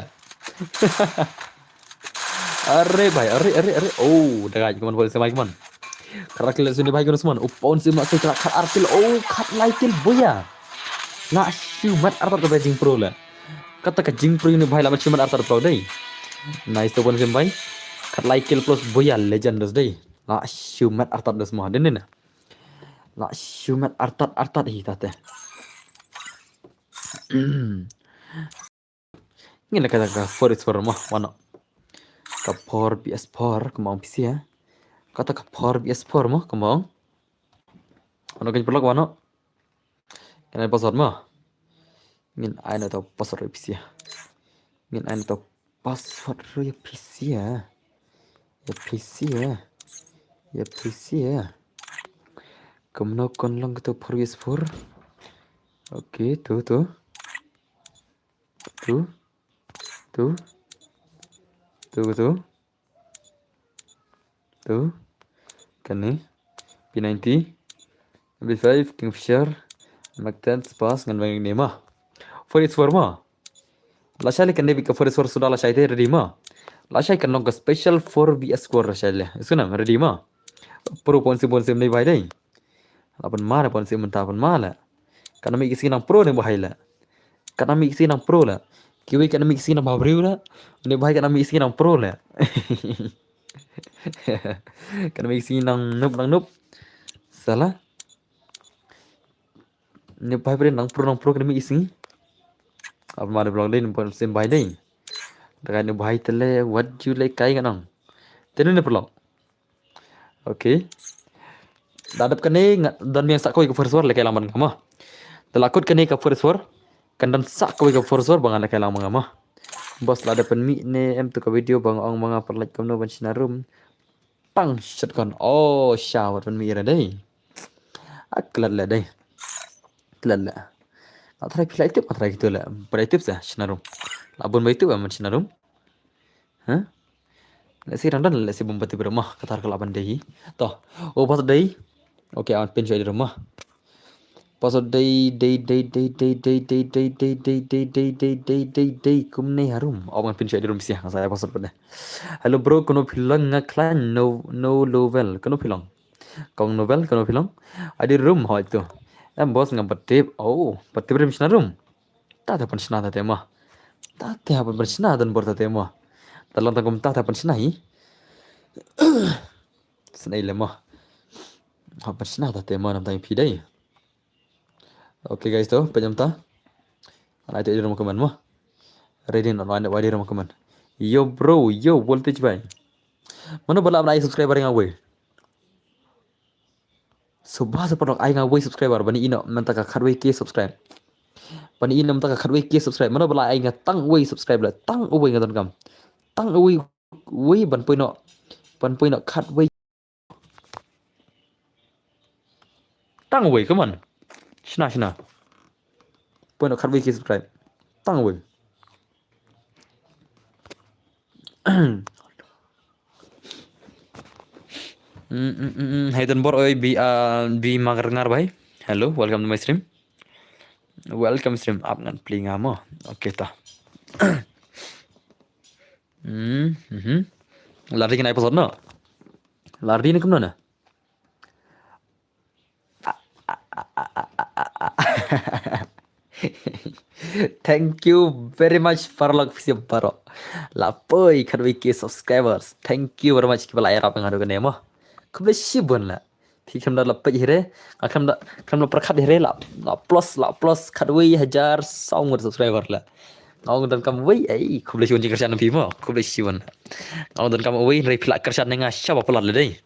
Are bhai, are, are, are. Oh, da kai kumon, pon sim bhai kumon. Khat ar kill le sini bhai kumon, dosto mon. U pon sim la sei khat ar kill. Oh, khat lai kill buya. Lah shu mat artat ka bhai jingpro le. Kata ka jingpro ïa une u bhai, lah ban shu mat artat paralok dei. Nice to pon sim bhai. Khat lai kill plus buya, legend, dosto dei. Lah shu mat artat, dosto mo. Dei ne na. Lah shu mat artat artat hi ta te. Ngin la kata ka four is four mo, wano. Ka four V S four, kumba ong phi sha. Kata ka four V S four mo, kumba ong. Wano, kane paralok, wano. Ngin ai password mo. Ngin ai na to password ïa phi sha. Ngin ai na to password ruh ïa phi sha. Ïa phi sha. Ïa phi sha. Kumno kan long kato four V S four. Okay, tu, tu. Tu. Tu. Tu, tu. Tu. Kane. P ninety. M P five, Kingfisher. Mac ten, Spas, ngan bang ne ma. Four is four ma. Lashai le kane bad ka four is four suda lashai te ready ma. Lashai kan long ka special four V S four lashai le. Isuna ready ma. Pro pon sim pon sim ne bhai dei. Lah pynmane pon sim mynta pynmane. Kan mih ki sngi nang pro ne bhai la. Kan mih ki sngi nang pro la. Kiwi kan mih ki sngi nang bhabriew la. Ne bhai kan mih ki sngi nang pro la. Kan mih ki sngi nang noob nang noob. Salah. Ne bhai bre nang pro nang pro kan mih ki sngi. Apa ma de blog dei ne pon sim bhai dei. Da kai ne bhai te le wat ju le kai kan nang. Te ne pro. Okay. Da dep kane nga don biang sa kawei ka four is four, lehkai lang bad nga mo. Da la kut kane ka four is four, kan don sa kawei ka four is four ba ngan lehkai lang bad nga mo. Boss, la dep pynmih ne em tu ka video ba nga ong ma nga pynlait kumno ban shna room. Tang shotgun. Oh, sha wat pynmih ïa dei. A klet leh dei. Klet leh. Nga tharai phi la ïa tip, nga tharai kito leh. Phi la ïa tip sa shna room. La bun ba ïa tip man shna room. Ha? Lehse dang don, lehse bym pat tip ruh mo. Kata ka lah ban dei hi. To. O, password dei. Okay, awan pin shuwa ïa rum mo. Password dei, dei, dei, dei, dei, kumne harum. Awan pin shuwa ïa rum bisi, nga sa ïa password pat ne. Hello bro, kano phi long nga khlaiñ, no, no level. Kano phi long? Kong Novel, kano phi long? Adi room hoi tu. Em boss, ngam pat tip. Oh, pat tip rim shna room. Ta ta pan shna ta te mo. Ta te ha pan shna dan bor ta te mo. Ta long ta kum ta ta pan shna hi. Snai le mo. Ha pan shna ta te mo nam ta phi dei. Okay guys, to pejam ta. Ana itu adi room comment mo. Ready not wadi room comment. Yo bro, yo voltage bhai. Mano ba lah ban ai subscriber nga wei. Suba sa paralok ai nga wei subscriber, ban ïoh noh mynta ka khatwei K subscribe. Ban ïoh noh mynta ka khatwei K subscribe. Mano ba lah ai nga tang wei subscribe la, tang wei nga donkam. Tang wei, wei ban poi noh. Ban poi noh khatwei. Tang wei, come on. Shna, shna. Poi noh khatwei K subscribe. Tang wei. Mm, mm, mm, mm. Hai Don Bor, oi, bi, ah, bi magar ngar bhai. Hello, welcome to my stream. Welcome stream, ap ngan pli nga mo. Okay ta. Hmm, mhm. Lardi kena episode no. Lardi ni kumno na? Thank you very much paralok phi baroh. La poi khatwei K subscribers. Thank you very much kiba la ïarap nga haduh kane mo. Khublei shibun la. Phi khlem da la peit hi re. Nga khlem da, khlem da pyrkhat hi re la. La plus, la plus khatwei hajar saw ngut subscriber la. Nga ong donkam wei, ei, khublei shibun jingkyrshan phi mo. Khublei shibun. Nga ong donkam wei, hynrei phi la kyrshan ne nga shaba palat la dei.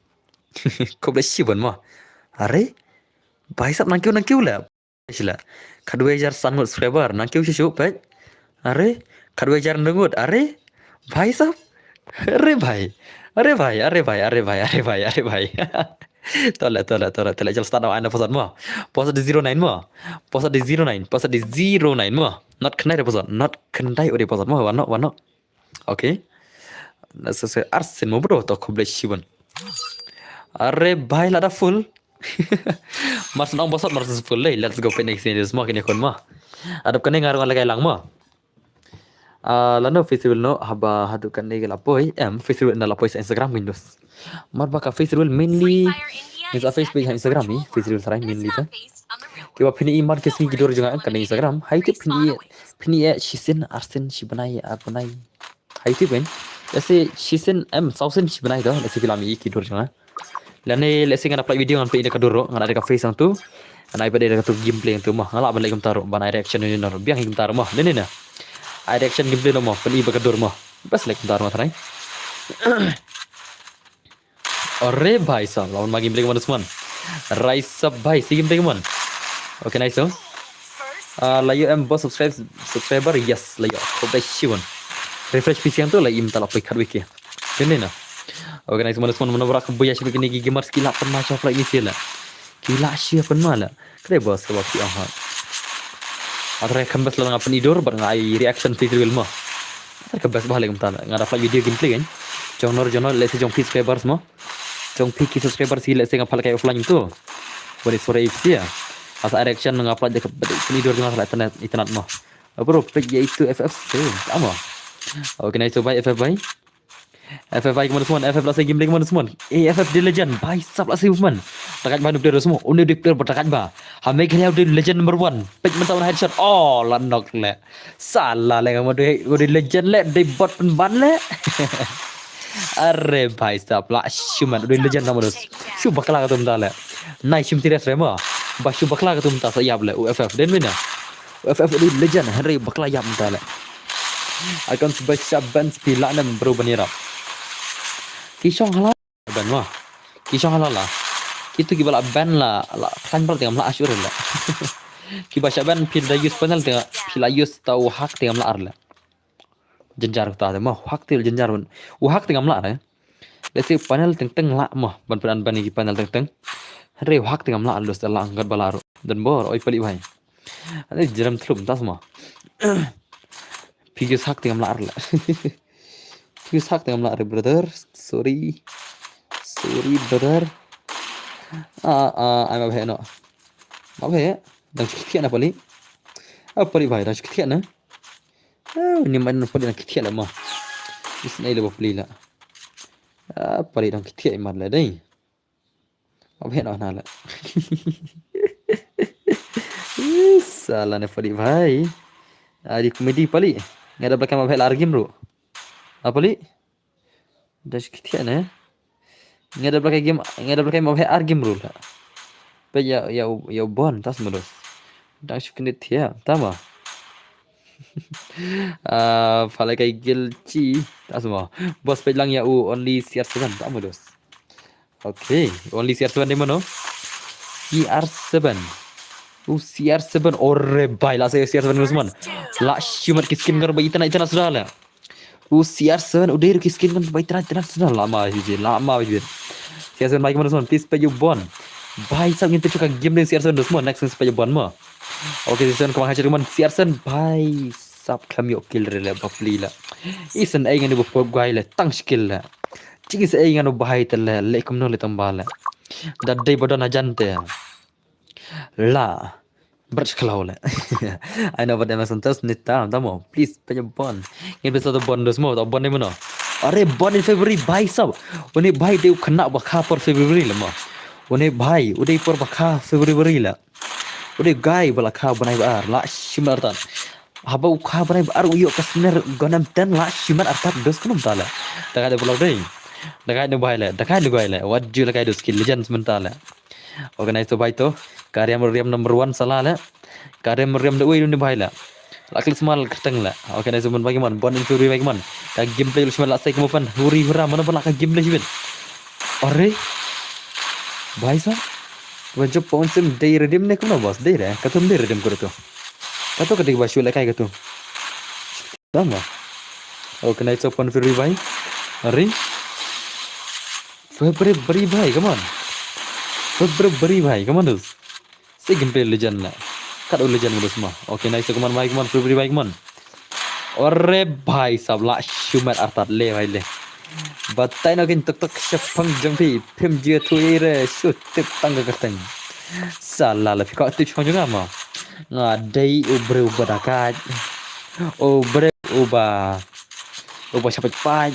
Khublei shibun mo. Are? Bhai sahab nang kiew, nang kiew la. Sila. Khatwei hajar san ngut subscriber. Nang kiew shuh shuh, peit. Are? Khatwei hajar ngut. Are? Bhai sahab. Are bhai. Are bhai, are bhai, are bhai, are bhai, are bhai. Tole, tole, tole, tole. Jal start ana password mo. Password di zero nine mo. Password di zero nine. Password di zero nine mo. Not khyndai de password. Not khyndai de password mo. Wano, wano. Okay. Na se se arsin mo bro, to khublei shibun. Are bhai lada full. Mar syn ong bosot mar syn full lei. Let's go pynix ni dis mo kini khun mo. Haduh kane nga rung lekai lang mo. Ah, lano Facebook no haba haduh kane ke la poi em Facebook na la poi sa Instagram Windows. Mar ba ka Facebook mainly is a Facebook ha Instagram ni Facebook sarai mainly ta. Kiba phin i mar ki sngi ki dur jong nga kane Instagram. Hai tip phin i, phin i shisien arsien shibnai arbnai. Hai tip phin. Lehse shisien em sawsien shibnai to lehse phi la mih i ki dur jong nga. Lane lehse ngan upload video ngan pynlait ïa ka dur ruh ngan ai da ka face hangtu. Ngan ai pat da katu gameplay hangtu mo. Nga lah ban leh kumta ruh ban ai reaction ïa u no ruh biang hi kumta ruh mo. Ne ne ne. Ai reaction gameplay ruh mo pynlait bad ka dur mo. Best leh kumta ruh mo trai. Are bhai sahab, lawan ma gameplay kumno sman. Rise up bhai, si gameplay kumno. Okay, nice oh. Ah, la ïoh em boss subscribe, subscriber, yes, la ïoh. Khublei shibun. Refresh P C hangtu la im ta la poi khatwei K. Kene na. Okay, nice man sman, mano ba la khublei shibun kine ki gamers ki la pynma sha pla ini sila. Ki la shi pynma la. Kre boss kaba phi ong ha. Atre kham best la nga pynlait dur bad nga ai reaction face reveal mo. Atre kham best ba leh kumta nga da pynlait video gameplay kan. Jong nor jong nor lehse jong phi subscribers mo. Jong phi ki subscribers hi lehse nga pynlait kai offline tu. Bad sore ipsia. Asa reaction nga pynlait de pynlait dur jong nga sa internet internet mo. Bro peit ïa itu F F C. Tamo. Okay, nice bhai F F bhai. F F I kumno sman, F F la sei gameplay kumno sman. Eh, F F dei legend, bhai sahab la sei man. Takat ba nup dei sman, une dei player ba takat ba. Ha Meghalaya u dei legend number one. Peit mynta un headshot. Oh, la knock le. Sala le ngam dei, u dei legend le, dei bot pynban le. Are bhai sahab la shu man, u dei legend namar dus. Shu bakla katum ta le. Nai shim serious re ma. Ba shu bakla katum ta sa ïap le, u F F den mina. F F u dei legend, hynrei bakla ïap mynta le. Akan sba sha ban spi la nem bro ban ïarap. Ki shong hala ban ma. Ki shong hala la. Kitu kiba la ban la la khlaiñ bal tengam la ashur la. Kiba sha ban phi da use panel tengam phi la use ta u hack tengam la ar la. Jenjar ta ma hack til jenjar ban. U hack tengam la ar. Lehse panel teng teng la mo ban pynban ban ki panel teng teng. Hynrei u hak te ngam lah, lus te lah ngat ba lah ruh. Don bor, oi palik bhai. Ane jerem thlum tas ma. Pigis hak te ngam lah ruh la. Pigis hak te ngam lah ruh, brother. Sorry. Sorry, brother. Ah, ah, ai ma bhai no. Ma bhai, dang shu thiah na palik. Ah, palik bhai, dang shu thiah na. Ah, ni man palik dang thiah la ma. Isnei le ba palik la. Ah, palik dang thiah imat la dei. Mabhet noh na la. Ih, sala ne palik bhai. Adi komedi palik. Nga da belakang mabhet la ar game ruh. Apa palik? Da shu kit thiah ne. Nga da belakang game, nga da belakang mabhet ar game ruh la. Peit ïa, ïa, ïa u Bon tas ma dos. Dang shu kit thiah, tama. Ah, phalai kai gil chi, tas ma. Boss, peit lang ïa u Only C R seven, tama dos. Okay, Only C R seven dei mano? C R seven. U C R seven, ore bhai, la sa C R seven Usman. La shimat ki skin kaba itynnad itynnad suda la. U C R seven u dei ruh ki skin kaba itynnad itynnad suda, la ma hi je, la ma hi je. C R seven bhai, kumno Usman, please peit ïa u Bon. Bhai sab, ngin peit shuh ka game dei C R seven Usman, next ngin peit ïa u Bon ma. Okay, C R seven kumno ha check man, C R seven bhai sab khlem ïoh kill re le, bapli la. Isynei ngan u ba pop guy le, tang shi kill la. Jingïasynei ngan u bhai te le, leh kumno le tang ba le. Da dei ba don hajan te. La. Brach khlaw le. Ai no ba dei ma Santos ni tam, tamo. Please, peit ïa u Bon. Ngin peit sa u Bon dos mo, u Bon dei mano. Are Bon in February bhai sab. Une bhai dei u khynnah ba kha por February le mo. Une bhai, u dei por ba kha February le. U dei guy ba la kha bnai ba ar, la shimet artat. Haba u kha bnai ba ar u ïoh ka sner Gundam ten, la shimet artat dos, kumno mynta le. Da kai da vlog dei. Da kai da bhai le, da kai da guy le. Wat ju la kai dos ki legends mynta le. Organize to bhai to. Ka riam riam number one sala le. Ka riam riam da ui dun bhai le. La klik smal kyrteng le. Organize to bhai ki mon, Bon in February bhai ki mon. Ka gameplay lu shimet la sai kemo pan. Huri hura, mano ba la ka gameplay shimet. Are. Bhai sa. Ba jop pon sim dei redeem ne kumno boss, dei re. Katum dei redeem ko to. Kato ka dei ba shu le kai kato. Tama. Organize to pon February bhai. Are. February bhai, come on. February bhai, come on dus. Sa gameplay legend la. Kat u legend mo dos ma. Okay, nice, come on bhai, come on, February bhai, come on. Ore bhai sab, la shimet artat le bhai le. Batai no kin tok tok shapang jong phi, phim jia thui re, shu tip tang ka kyrteng. Sala la phi ko tip shapang jong nga ma. Nga dei u briew ba da kai. U briew uba, uba shapat pai.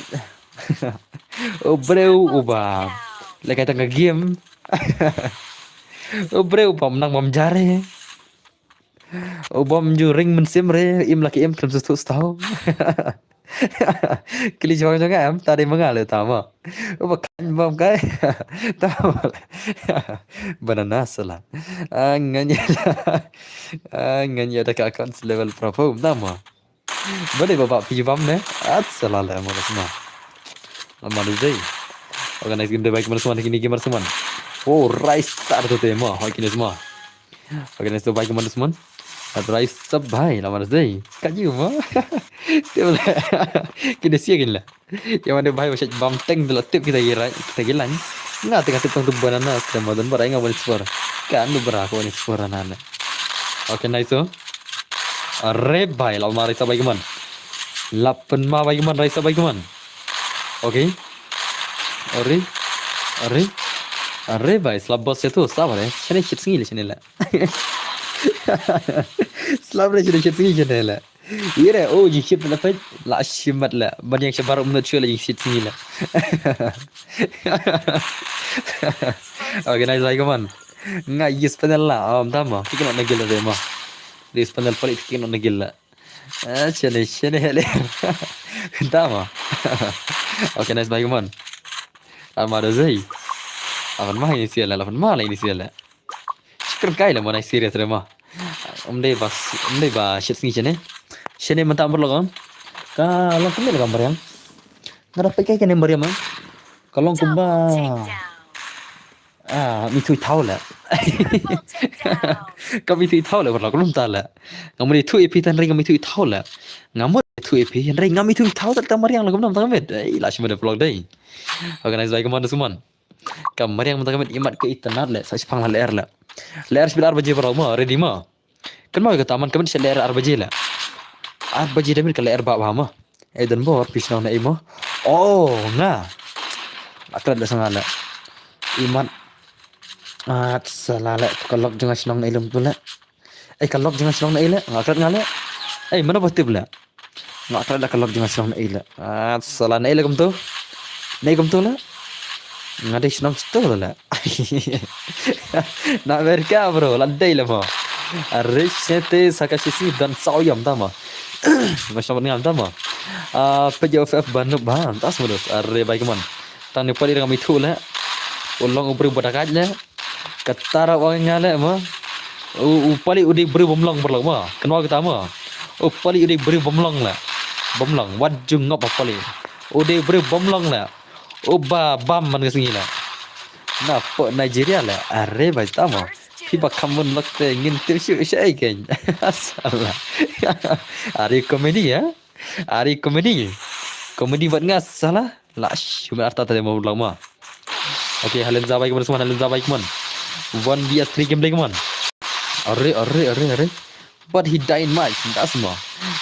U briew uba leh kai tang ka game. U briew uba nang bam jare. U bam ju ring mynsiem re, im la ki im khlem suthu stau. Kli jong jong em, ta dei ma nga le tama. U ba kan bam kai. Tama. Banana sala. Ah, ngan ïa. Ah, ngan ïa da ka account level pro tama. Ba dei ba ba phi bam ne? At sala le mo sma. Lama dei. Organize game dei bhai ki mon sma, kini game sma. Oh, Rise Star to te mo, hoi kini sma. Organize to bhai ki mon sma. At Rise Star bhai, lama dei. Ka ji mo. Te bla. Kini sia kin la. Ïa mane bhai ba sha bam teng de la tip kita ki rai, kita ki lain. Nga te nga tip tang tu banana, sida madan ba rai nga ban spor. Kan du bra ko ban spor na na. Okay, nice. Are bhai, la ma rai sa bhai ki mon. La pynma bhai ki mon, rai sa bhai ki mon. Okay. Are. Are. Are bhai, slap boss ïa tu, slap re. Shane shit sngi le shane la. Slap re, shane shit sngi shane la. Ire, oh, jingshit la peit, la shimet la. Ban ïeng shabar um na chua la jingshit sngi la. Organize bhai ki mon. Nga use panel la, um, tama. Kiki no na gil la ma. Use panel palik kiki no na gil la. Ah, shane, shane hele. Tama. Organize bhai ki mon. Lama da zei. Lapan ma ini sia la, lapan ma la ini sia la. Shikar kai la mo, nai serious re mo. Ym dei ba, ym dei ba shit sngi shane. Shane mynta am vlog. Ka long kumne la ka mariang. Nga da peit kai kane mariang ma. Ka long kumba. Ah, mi thui thau la. Ka mi thui thau la, vlog lum ta la. Nga mo thui pi tan ring mi thui thau la. Nga mo thui pi tan ring mi thui thau ta mariang la kumno ta met. Ei, la shim da vlog dei. Organize bhai ki mon da suman. Ka mariang mynta ka miet, imat ka itynnad leh, sa shiphang la lyer leh. Lyer shibit ar baje baroh mo, ready mo. Kynmaw ïa kata man ka miet sha lyer ar baje leh. Ar baje da miet ka lyer ba ba mo. Ei don bor phi shnong na ei mo. Oh, nga. Aklat da sanga leh. Imat. At sala leh, ka lok jong nga shnong na ei lum tu leh. Ei, ka lok jong nga shnong na ei leh, nga klet nga leh. Ei, mano ba tip leh? Nga klet da ka lok jong nga shnong na ei leh. Ah, sala na ei leh kumto. Na ei kumto leh. Nga dei shnong sto leh. Na America bro, la dei leh mo. Are shete saka shisi dan saw yam tama. Ma shnong ngam tama. Ah, pejauh F F ban nup ba, tas modus. Are bai kemon. Tang ni pali ngam ithu leh. U long u briew ba dakaid leh. Kata ruh ong nga leh mo. U, u pali u dei briew bym long paralok mo. Kynmaw kita mo. U pali u dei briew bym long leh. Bym long. Wat ju ngop ha pali. U dei briew bym long leh. U ba bam man ka sngi leh. Na po Nigeria leh. Are ba ita mo. Phi ba kham bun lok te ngin tip shuh shaei kein. Sala. Are comedy ya. Are comedy. Comedy bad nga sala. La shume arta tade mo lang ma. Okay, halen za bai kemon, halen za bai kemon. One V S three gameplay kemon. Are, are, are, are. But he died in my, das mo.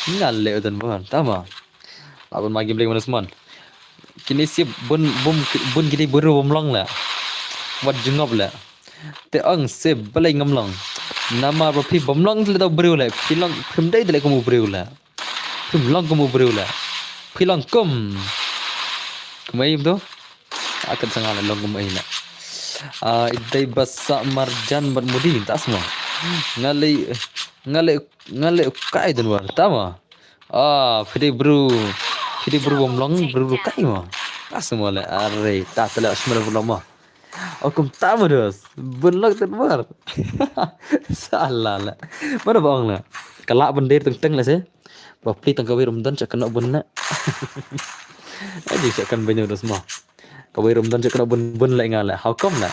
Nga leh udan mo, tama. Laban ma gameplay kemon, man. Kine si bun, bun, bun kine buru bym long leh. Wat ju ngop leh. Te ong se balei ngam long. Namar ba phi bym long leh tau buru leh. Phi long, phim dei leh kum u buru leh. Phim long kum u briew leh. Phi long kum. Kum ei to? Akat sanga leh long kum ei leh. Ah, i dei ba sah marjan bad mudi, ta sma. Nga leh, nga leh, nga leh kai dun war, tama. Ah, phi dei briew, phi dei briew bym long, briew kai ma. Ta sma leh, are, ta tele sma leh bym long ma. O kumta ma dos. Bun lok tang mar. Sala leh. Mano ba ong leh. Ka lah ban dei teng teng leh se. Ba pli tang kawei rum don sha kano bun leh. Aji sha kan bun dos ma. Kawei rum don sha kano bun bun leh nga leh. How come leh?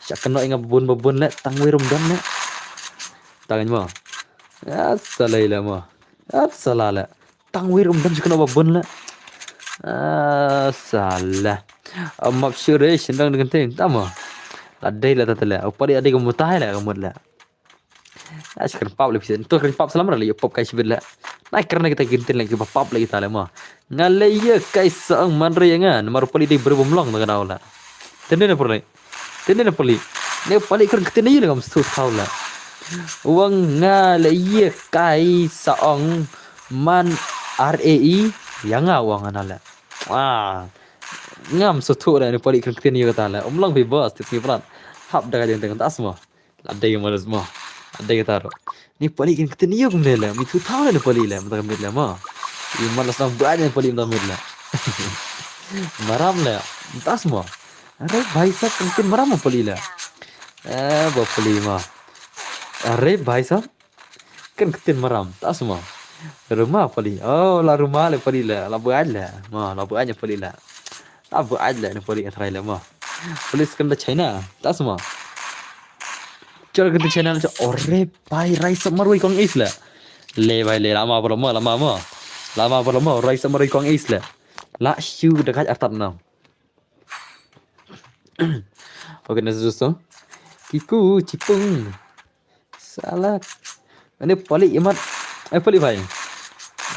Sha kano nga bun ba bun leh tang wei rum don leh. Tang ma. Ya salai leh ma. Ya sala leh. Tang wir um dang jikno ba bun leh. Ah, sala. Am map sure shendang dengan ting tama. La dei leh ta leh. Upadi adi ka mutai leh ka mut leh. Ash kan pap leh pisen. Tu kan pap salam leh pap kai sibit leh. Nai kerna kita gintin leh kiba pap leh kita leh ma. Nga leh ya kai sa ang man re nga. Namar upadi dei briew bym long ta ka daw leh. Tende na purlei. Tende na pali. Ne pali kren ktien ïa ngam su thaw la. Wang nga leh ïa kai sa ong man R A E ïa nga wang ana leh. Ah. Ngam su thu da ne pali kren ktien ïa kata la. Um long bi bas tip ni pran. Hap da ka jeng teng ta sma. La dei ma la sma. La dei kata ro. Ni pali kin ktien ïa kumne leh, mi thu thaw leh ni pali leh, mynta ka miet leh ma. I man la sdang ba ni pali mynta ka miet leh. Maram leh, mynta sma. Are bhai sab kan ktien maram ma pali leh. Eh, ba pali ma. Are bhai sab kan ktien maram, ta sma. Ruma pali. Oh, la ruma leh pali leh, la ba leh. Ma, la ba pali leh. La ba leh ni pali nga trai leh ma. Pali kan da China, ta sma. Chal ka China la, ore bai rai sa marwei kong is la. Le bai le lama ba lama lama ma. Lama ba lama rai sa marwei kong is la. La shu da kaj artat na. Okay, next dosto. Kiku chipung. Salah. Ini pali imat. Eh, pali bai.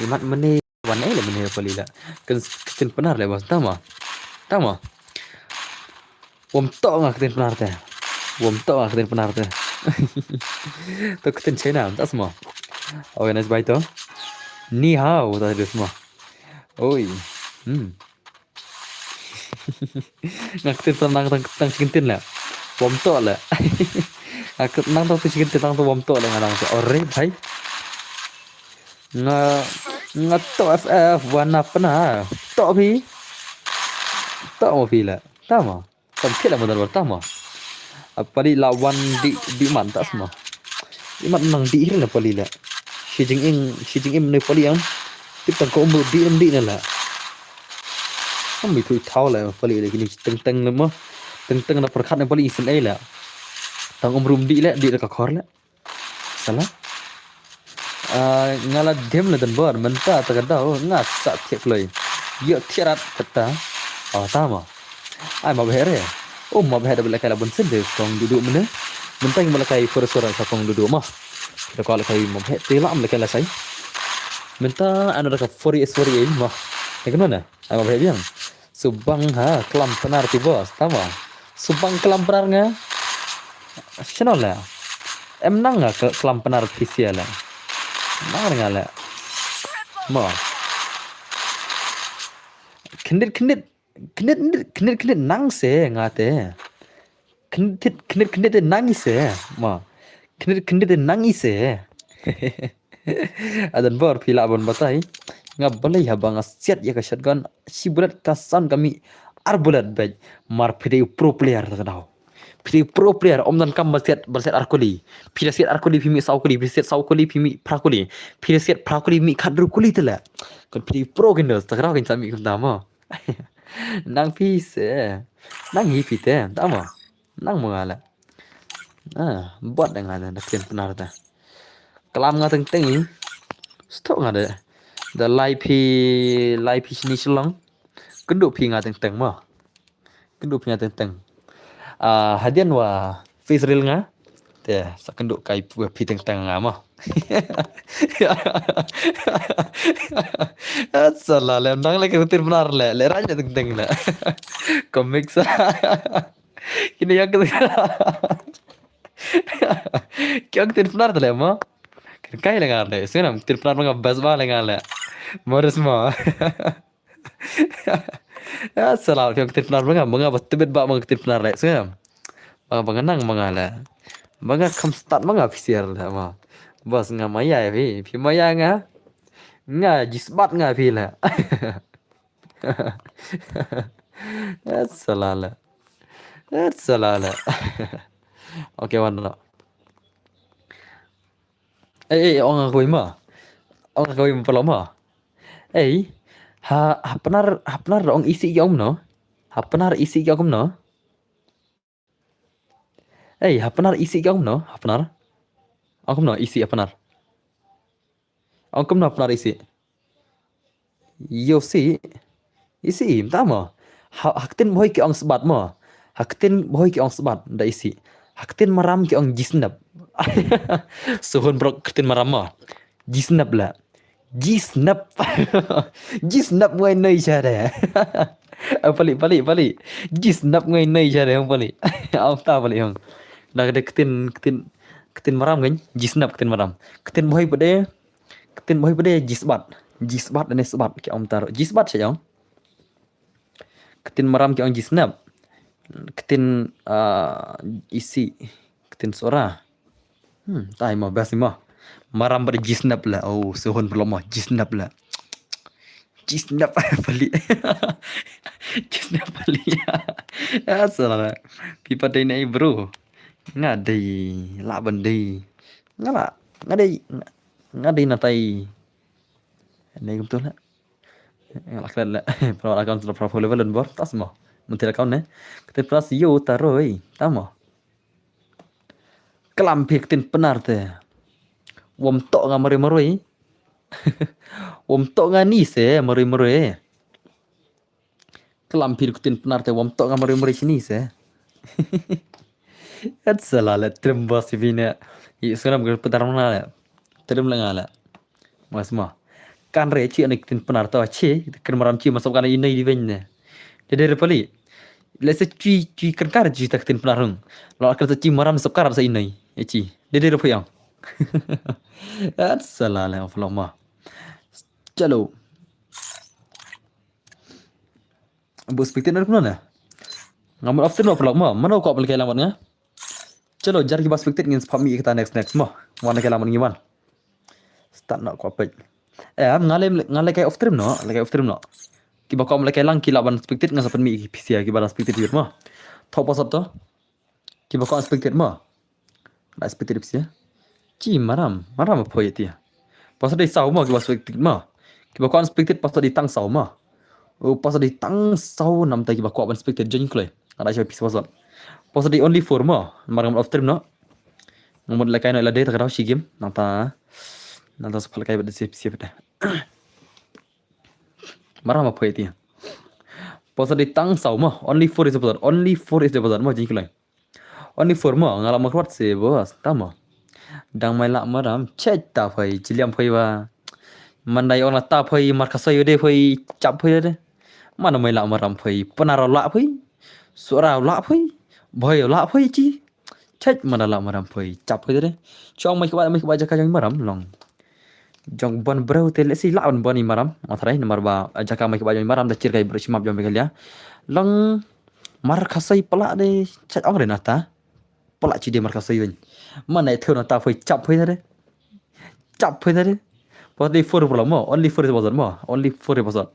Imat mene. Wan ei le mene pali la. Kan ktien Pnar le bas tama. Tama. Wom to nga ktien Pnar te. Wom to nga ktien Pnar te. To ktien China ta sma. Okay, next bai to. Ni hao ta de sma. Oi. Hmm. Nga ktien tang tang tang chicken tin la. Wom to la. Nga ktien tang tang chicken tin tang to wom to la nga tang to. Ore bhai. Nga nga to F F wana Pnar. To phi. To mo phi la. Tama. Kam khit la mo dan tama. Pali la wan di di man ta sma. Imat nang di hil na pali la. Shi jing ing shi jing im ne pali ang. Tip tang ko umru di nam di na la. Am mi thui thaw la pali la kini teng teng na ma. Teng teng na perkhat na pali isin ai la. Tang umru di la di la ka khor la. Sala. Ah, nga la dem la dan bor mynta ta ka daw nga sa thiak loi. Yo thiarat kata. Oh, tama. Ai ma bhere. Oh, ma bhet da ba lehkai la bun sien de kong Dudu mynne. Mynta ngi ma lehkai fur sura sa kong Dudu ma. Da ka lehkai ma bhet te la am lehkai la sai. Mynta ano da ka fur sura ma. Te kano na? Ai ma bhet biang. Subang ha klam Pnar ti bos tama. Subang klam Pnar nga. Channel la. Em nang nga kl- klam Pnar pisia la. Nang nga la. Ma. Kendit kendit kendit kendit kendit nang se nga te. Kendit kendit kendit nang i se. Ma. Kendit kendit nang i se. Adan bor phi lah ban batai. Nga balei haba nga siat ïa ka shotgun shi bullet ka sound ka mih ar bullet beit. Mar phi dei u pro player ta ka daw. Phi dei u pro player, ym donkam ba siat ba siat ar kuli. Phi da siat ar kuli phi mih saw kuli, phi da siat saw kuli phi mih phra kuli. Phi da siat phra kuli mih khatru kuli te la. Kan phi dei u pro kynda ta ka daw kan sa mih kumta mo. Nang phi se. Nang hi phi te, ta mo. Nang mo nga la. Ah, bot da nga da ktien Pnar ta. Klam nga teng teng i. Stok nga da. Da lai phi lai phi shini Shillong. Kynduh phi nga teng teng mo. Kynduh phi nga teng teng. Ah, hadien wa face reel nga. Te sa kynduh kai pu phi teng teng nga mo. At sala le nang le ktien Pnar le le ranya teng teng le. Comic sa. Kini ïa ka. Ki ong ktien Pnar te le mo. Kan kai le nga le. Sngewbha ktien Pnar ma nga best ba le nga le. Moris mo. Ya salah phi ong ktien Pnar ma nga, ma nga ba tbit ba ma nga ktien Pnar le. Sngewbha. Ba nga ba nga nang ma nga le. Ba nga kham stad ma nga phi siar le mo. Bos nga maya ïa phi, phi maya nga. Nga jisbat nga phi le. Ya salah le. Ya salah le. Okay, wan no. Ei, ei, ong kawei ma. Ong kawei ma pala ma. Ei, ha ha Pnar ha Pnar ong isi ki ong no. Ha Pnar isi ki ong no. Ei, ha Pnar isi ki ong no, ha Pnar. Ong no isi ha Pnar. Ong kumno Pnar isi. Yo si. Isi im ta mo. Ha ha ktien Bhoi ki ong sbat mo. Ha ktien Bhoi ki ong sbat da isi. Ha ktien Maram ki ong jisnap. Suhun brok ktien Maram mo. Jisnap la. Jisnap. Jisnap ngai nai sha de. Pali pali pali. Jisnap ngai nai sha de pali. Au ta pali hong. Da ktien ktien ktien Maram kan jisnap ktien Maram. Ktien Bhoi pade. Ktien Bhoi pade jisbat. Jisbat ne sbat ki ong tar. Jisbat sha jong. Ktien Maram ki ong jisnap. Ktien ah, isi. Ktien Sora. Hmm, tai mo best mo. Maram pade jisnap la. Oh, suhun perlu mo jisnap la. Jisnap pali. Jisnap pali. Ya salah. Pipa dei nei bro. Nga dei la ban dei. Nga la nga dei nga dei na tai. Nei kumtu la. Nga la klet la. Pro account la pro level bor tas mo. Mentira account ne. Kete plus yo taroi. Tamo. Klam phi ktien Pnar te. Wom to nga mari mari. Wom to nga ni se mari mari. Klam phi ktien Pnar te wom to nga mari mari sini se. At salah le trim bos phi ne. I sunam ke petar mana le. Trim le nga le. Mas ma. Kan re chi ani ktien Pnar to chi ktien Maram chi masuk kan inai di wen ne. Dede re pali. Lese chi chi kan kar chi ta ktien Pnar hung. Lo kan sa chi Maram sab kar sa inai. E chi. Dede re puyang. At salah le of lo ma. Chalo. Bus piktin na kumno ne. Nga mut after no pelok ma. Mano ko apel kelang mat nga. Chalo jar ki bas piktin ngin spam mi kita next next ma. Wan kelang mat ngi wan. Start no ko apel. Eh, nga le nga le kai off stream no, le kai off stream no. Kiba ko le kai lang ki la ban spectate nga sa pynmih ki pisia kiba la spectate yut ma. Tho pasat to. Kiba ko spectate ma. La spectate pisia. Chi Maram, Maram pho yet ya. Pasat dei saw ma kiba spectate ma. Kiba ko spectate pasat dei tang saw ma. O pasat dei tang saw namta kiba ko ban spectate join kloi. Ada siapa pisia pasat. Pasat dei only four ma. Maram off stream no. Ngamut le kai no la dei ta ka daw shi game. Nangta nangta sa pha le kai ba dei pisia pete. Maram pho yet ya. Deposit dei tang saw mo. Only four is deposit. Only four is deposit mo, jingkylli. Only four mo, nga lah marwat se bos, ta mo. Dang mai lah maram, chet ta phai, chiliam phai ba. Mandai ong ta phai, markasoi de phai, chap phai de. Mana mai lah maram phai, panara lah phai. Sura lah phai, boy lah phai chi. Chet mana lah maram phai, chap phai de. Chong mai kaba, mai kaba jaka jong maram, long. Jong ban breu te lesi lah ban ban i maram. Nga tharai namar ba jaka mai kaba jong i maram da chir kai breu shimap jong Meghalaya. Long markasoi pala de chat ong re nata. Pala chi de markasoi wen. Mana i theu nata phai chap phai de. Chap phai de. Pas de four problem mo. Only four deposit mo. Only four deposit.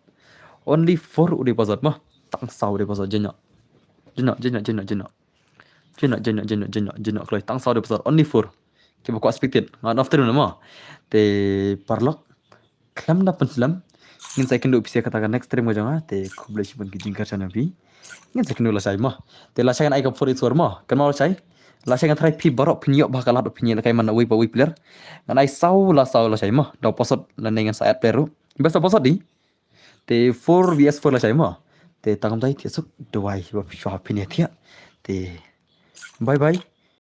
Only four u deposit mo. Tang saw deposit jenyo. Jenyo, jenyo, jenyo, jenyo. Jenyo, jenyo, jenyo, jenyo, jenyo. Kloi tang saw deposit. Only four. Kiba ko expected. Ngan afternoon mo. Te parlok. Khlem da pynslem. Ngin sa ïakynduh pisa kata ka next stream ka jong nga. Te khublei shibun ki jingkyrchan na phi. Ngin sa ïakynduh lashai mo. Te lashai ngan ai ka four is four mo. Kan mo lashai. Lashai ngan try phi baroh phin ïoh ba ka lad phin ïoh la kai man wei pa wei player. Ngan ai saw la saw lashai mo. Da posot la ne ngan sa add player ruh. Best of posot di. Te four V S four lashai mo. Te tang dai thiah suk dawai ba phi shwa phin ïa thiah. Te bye bye.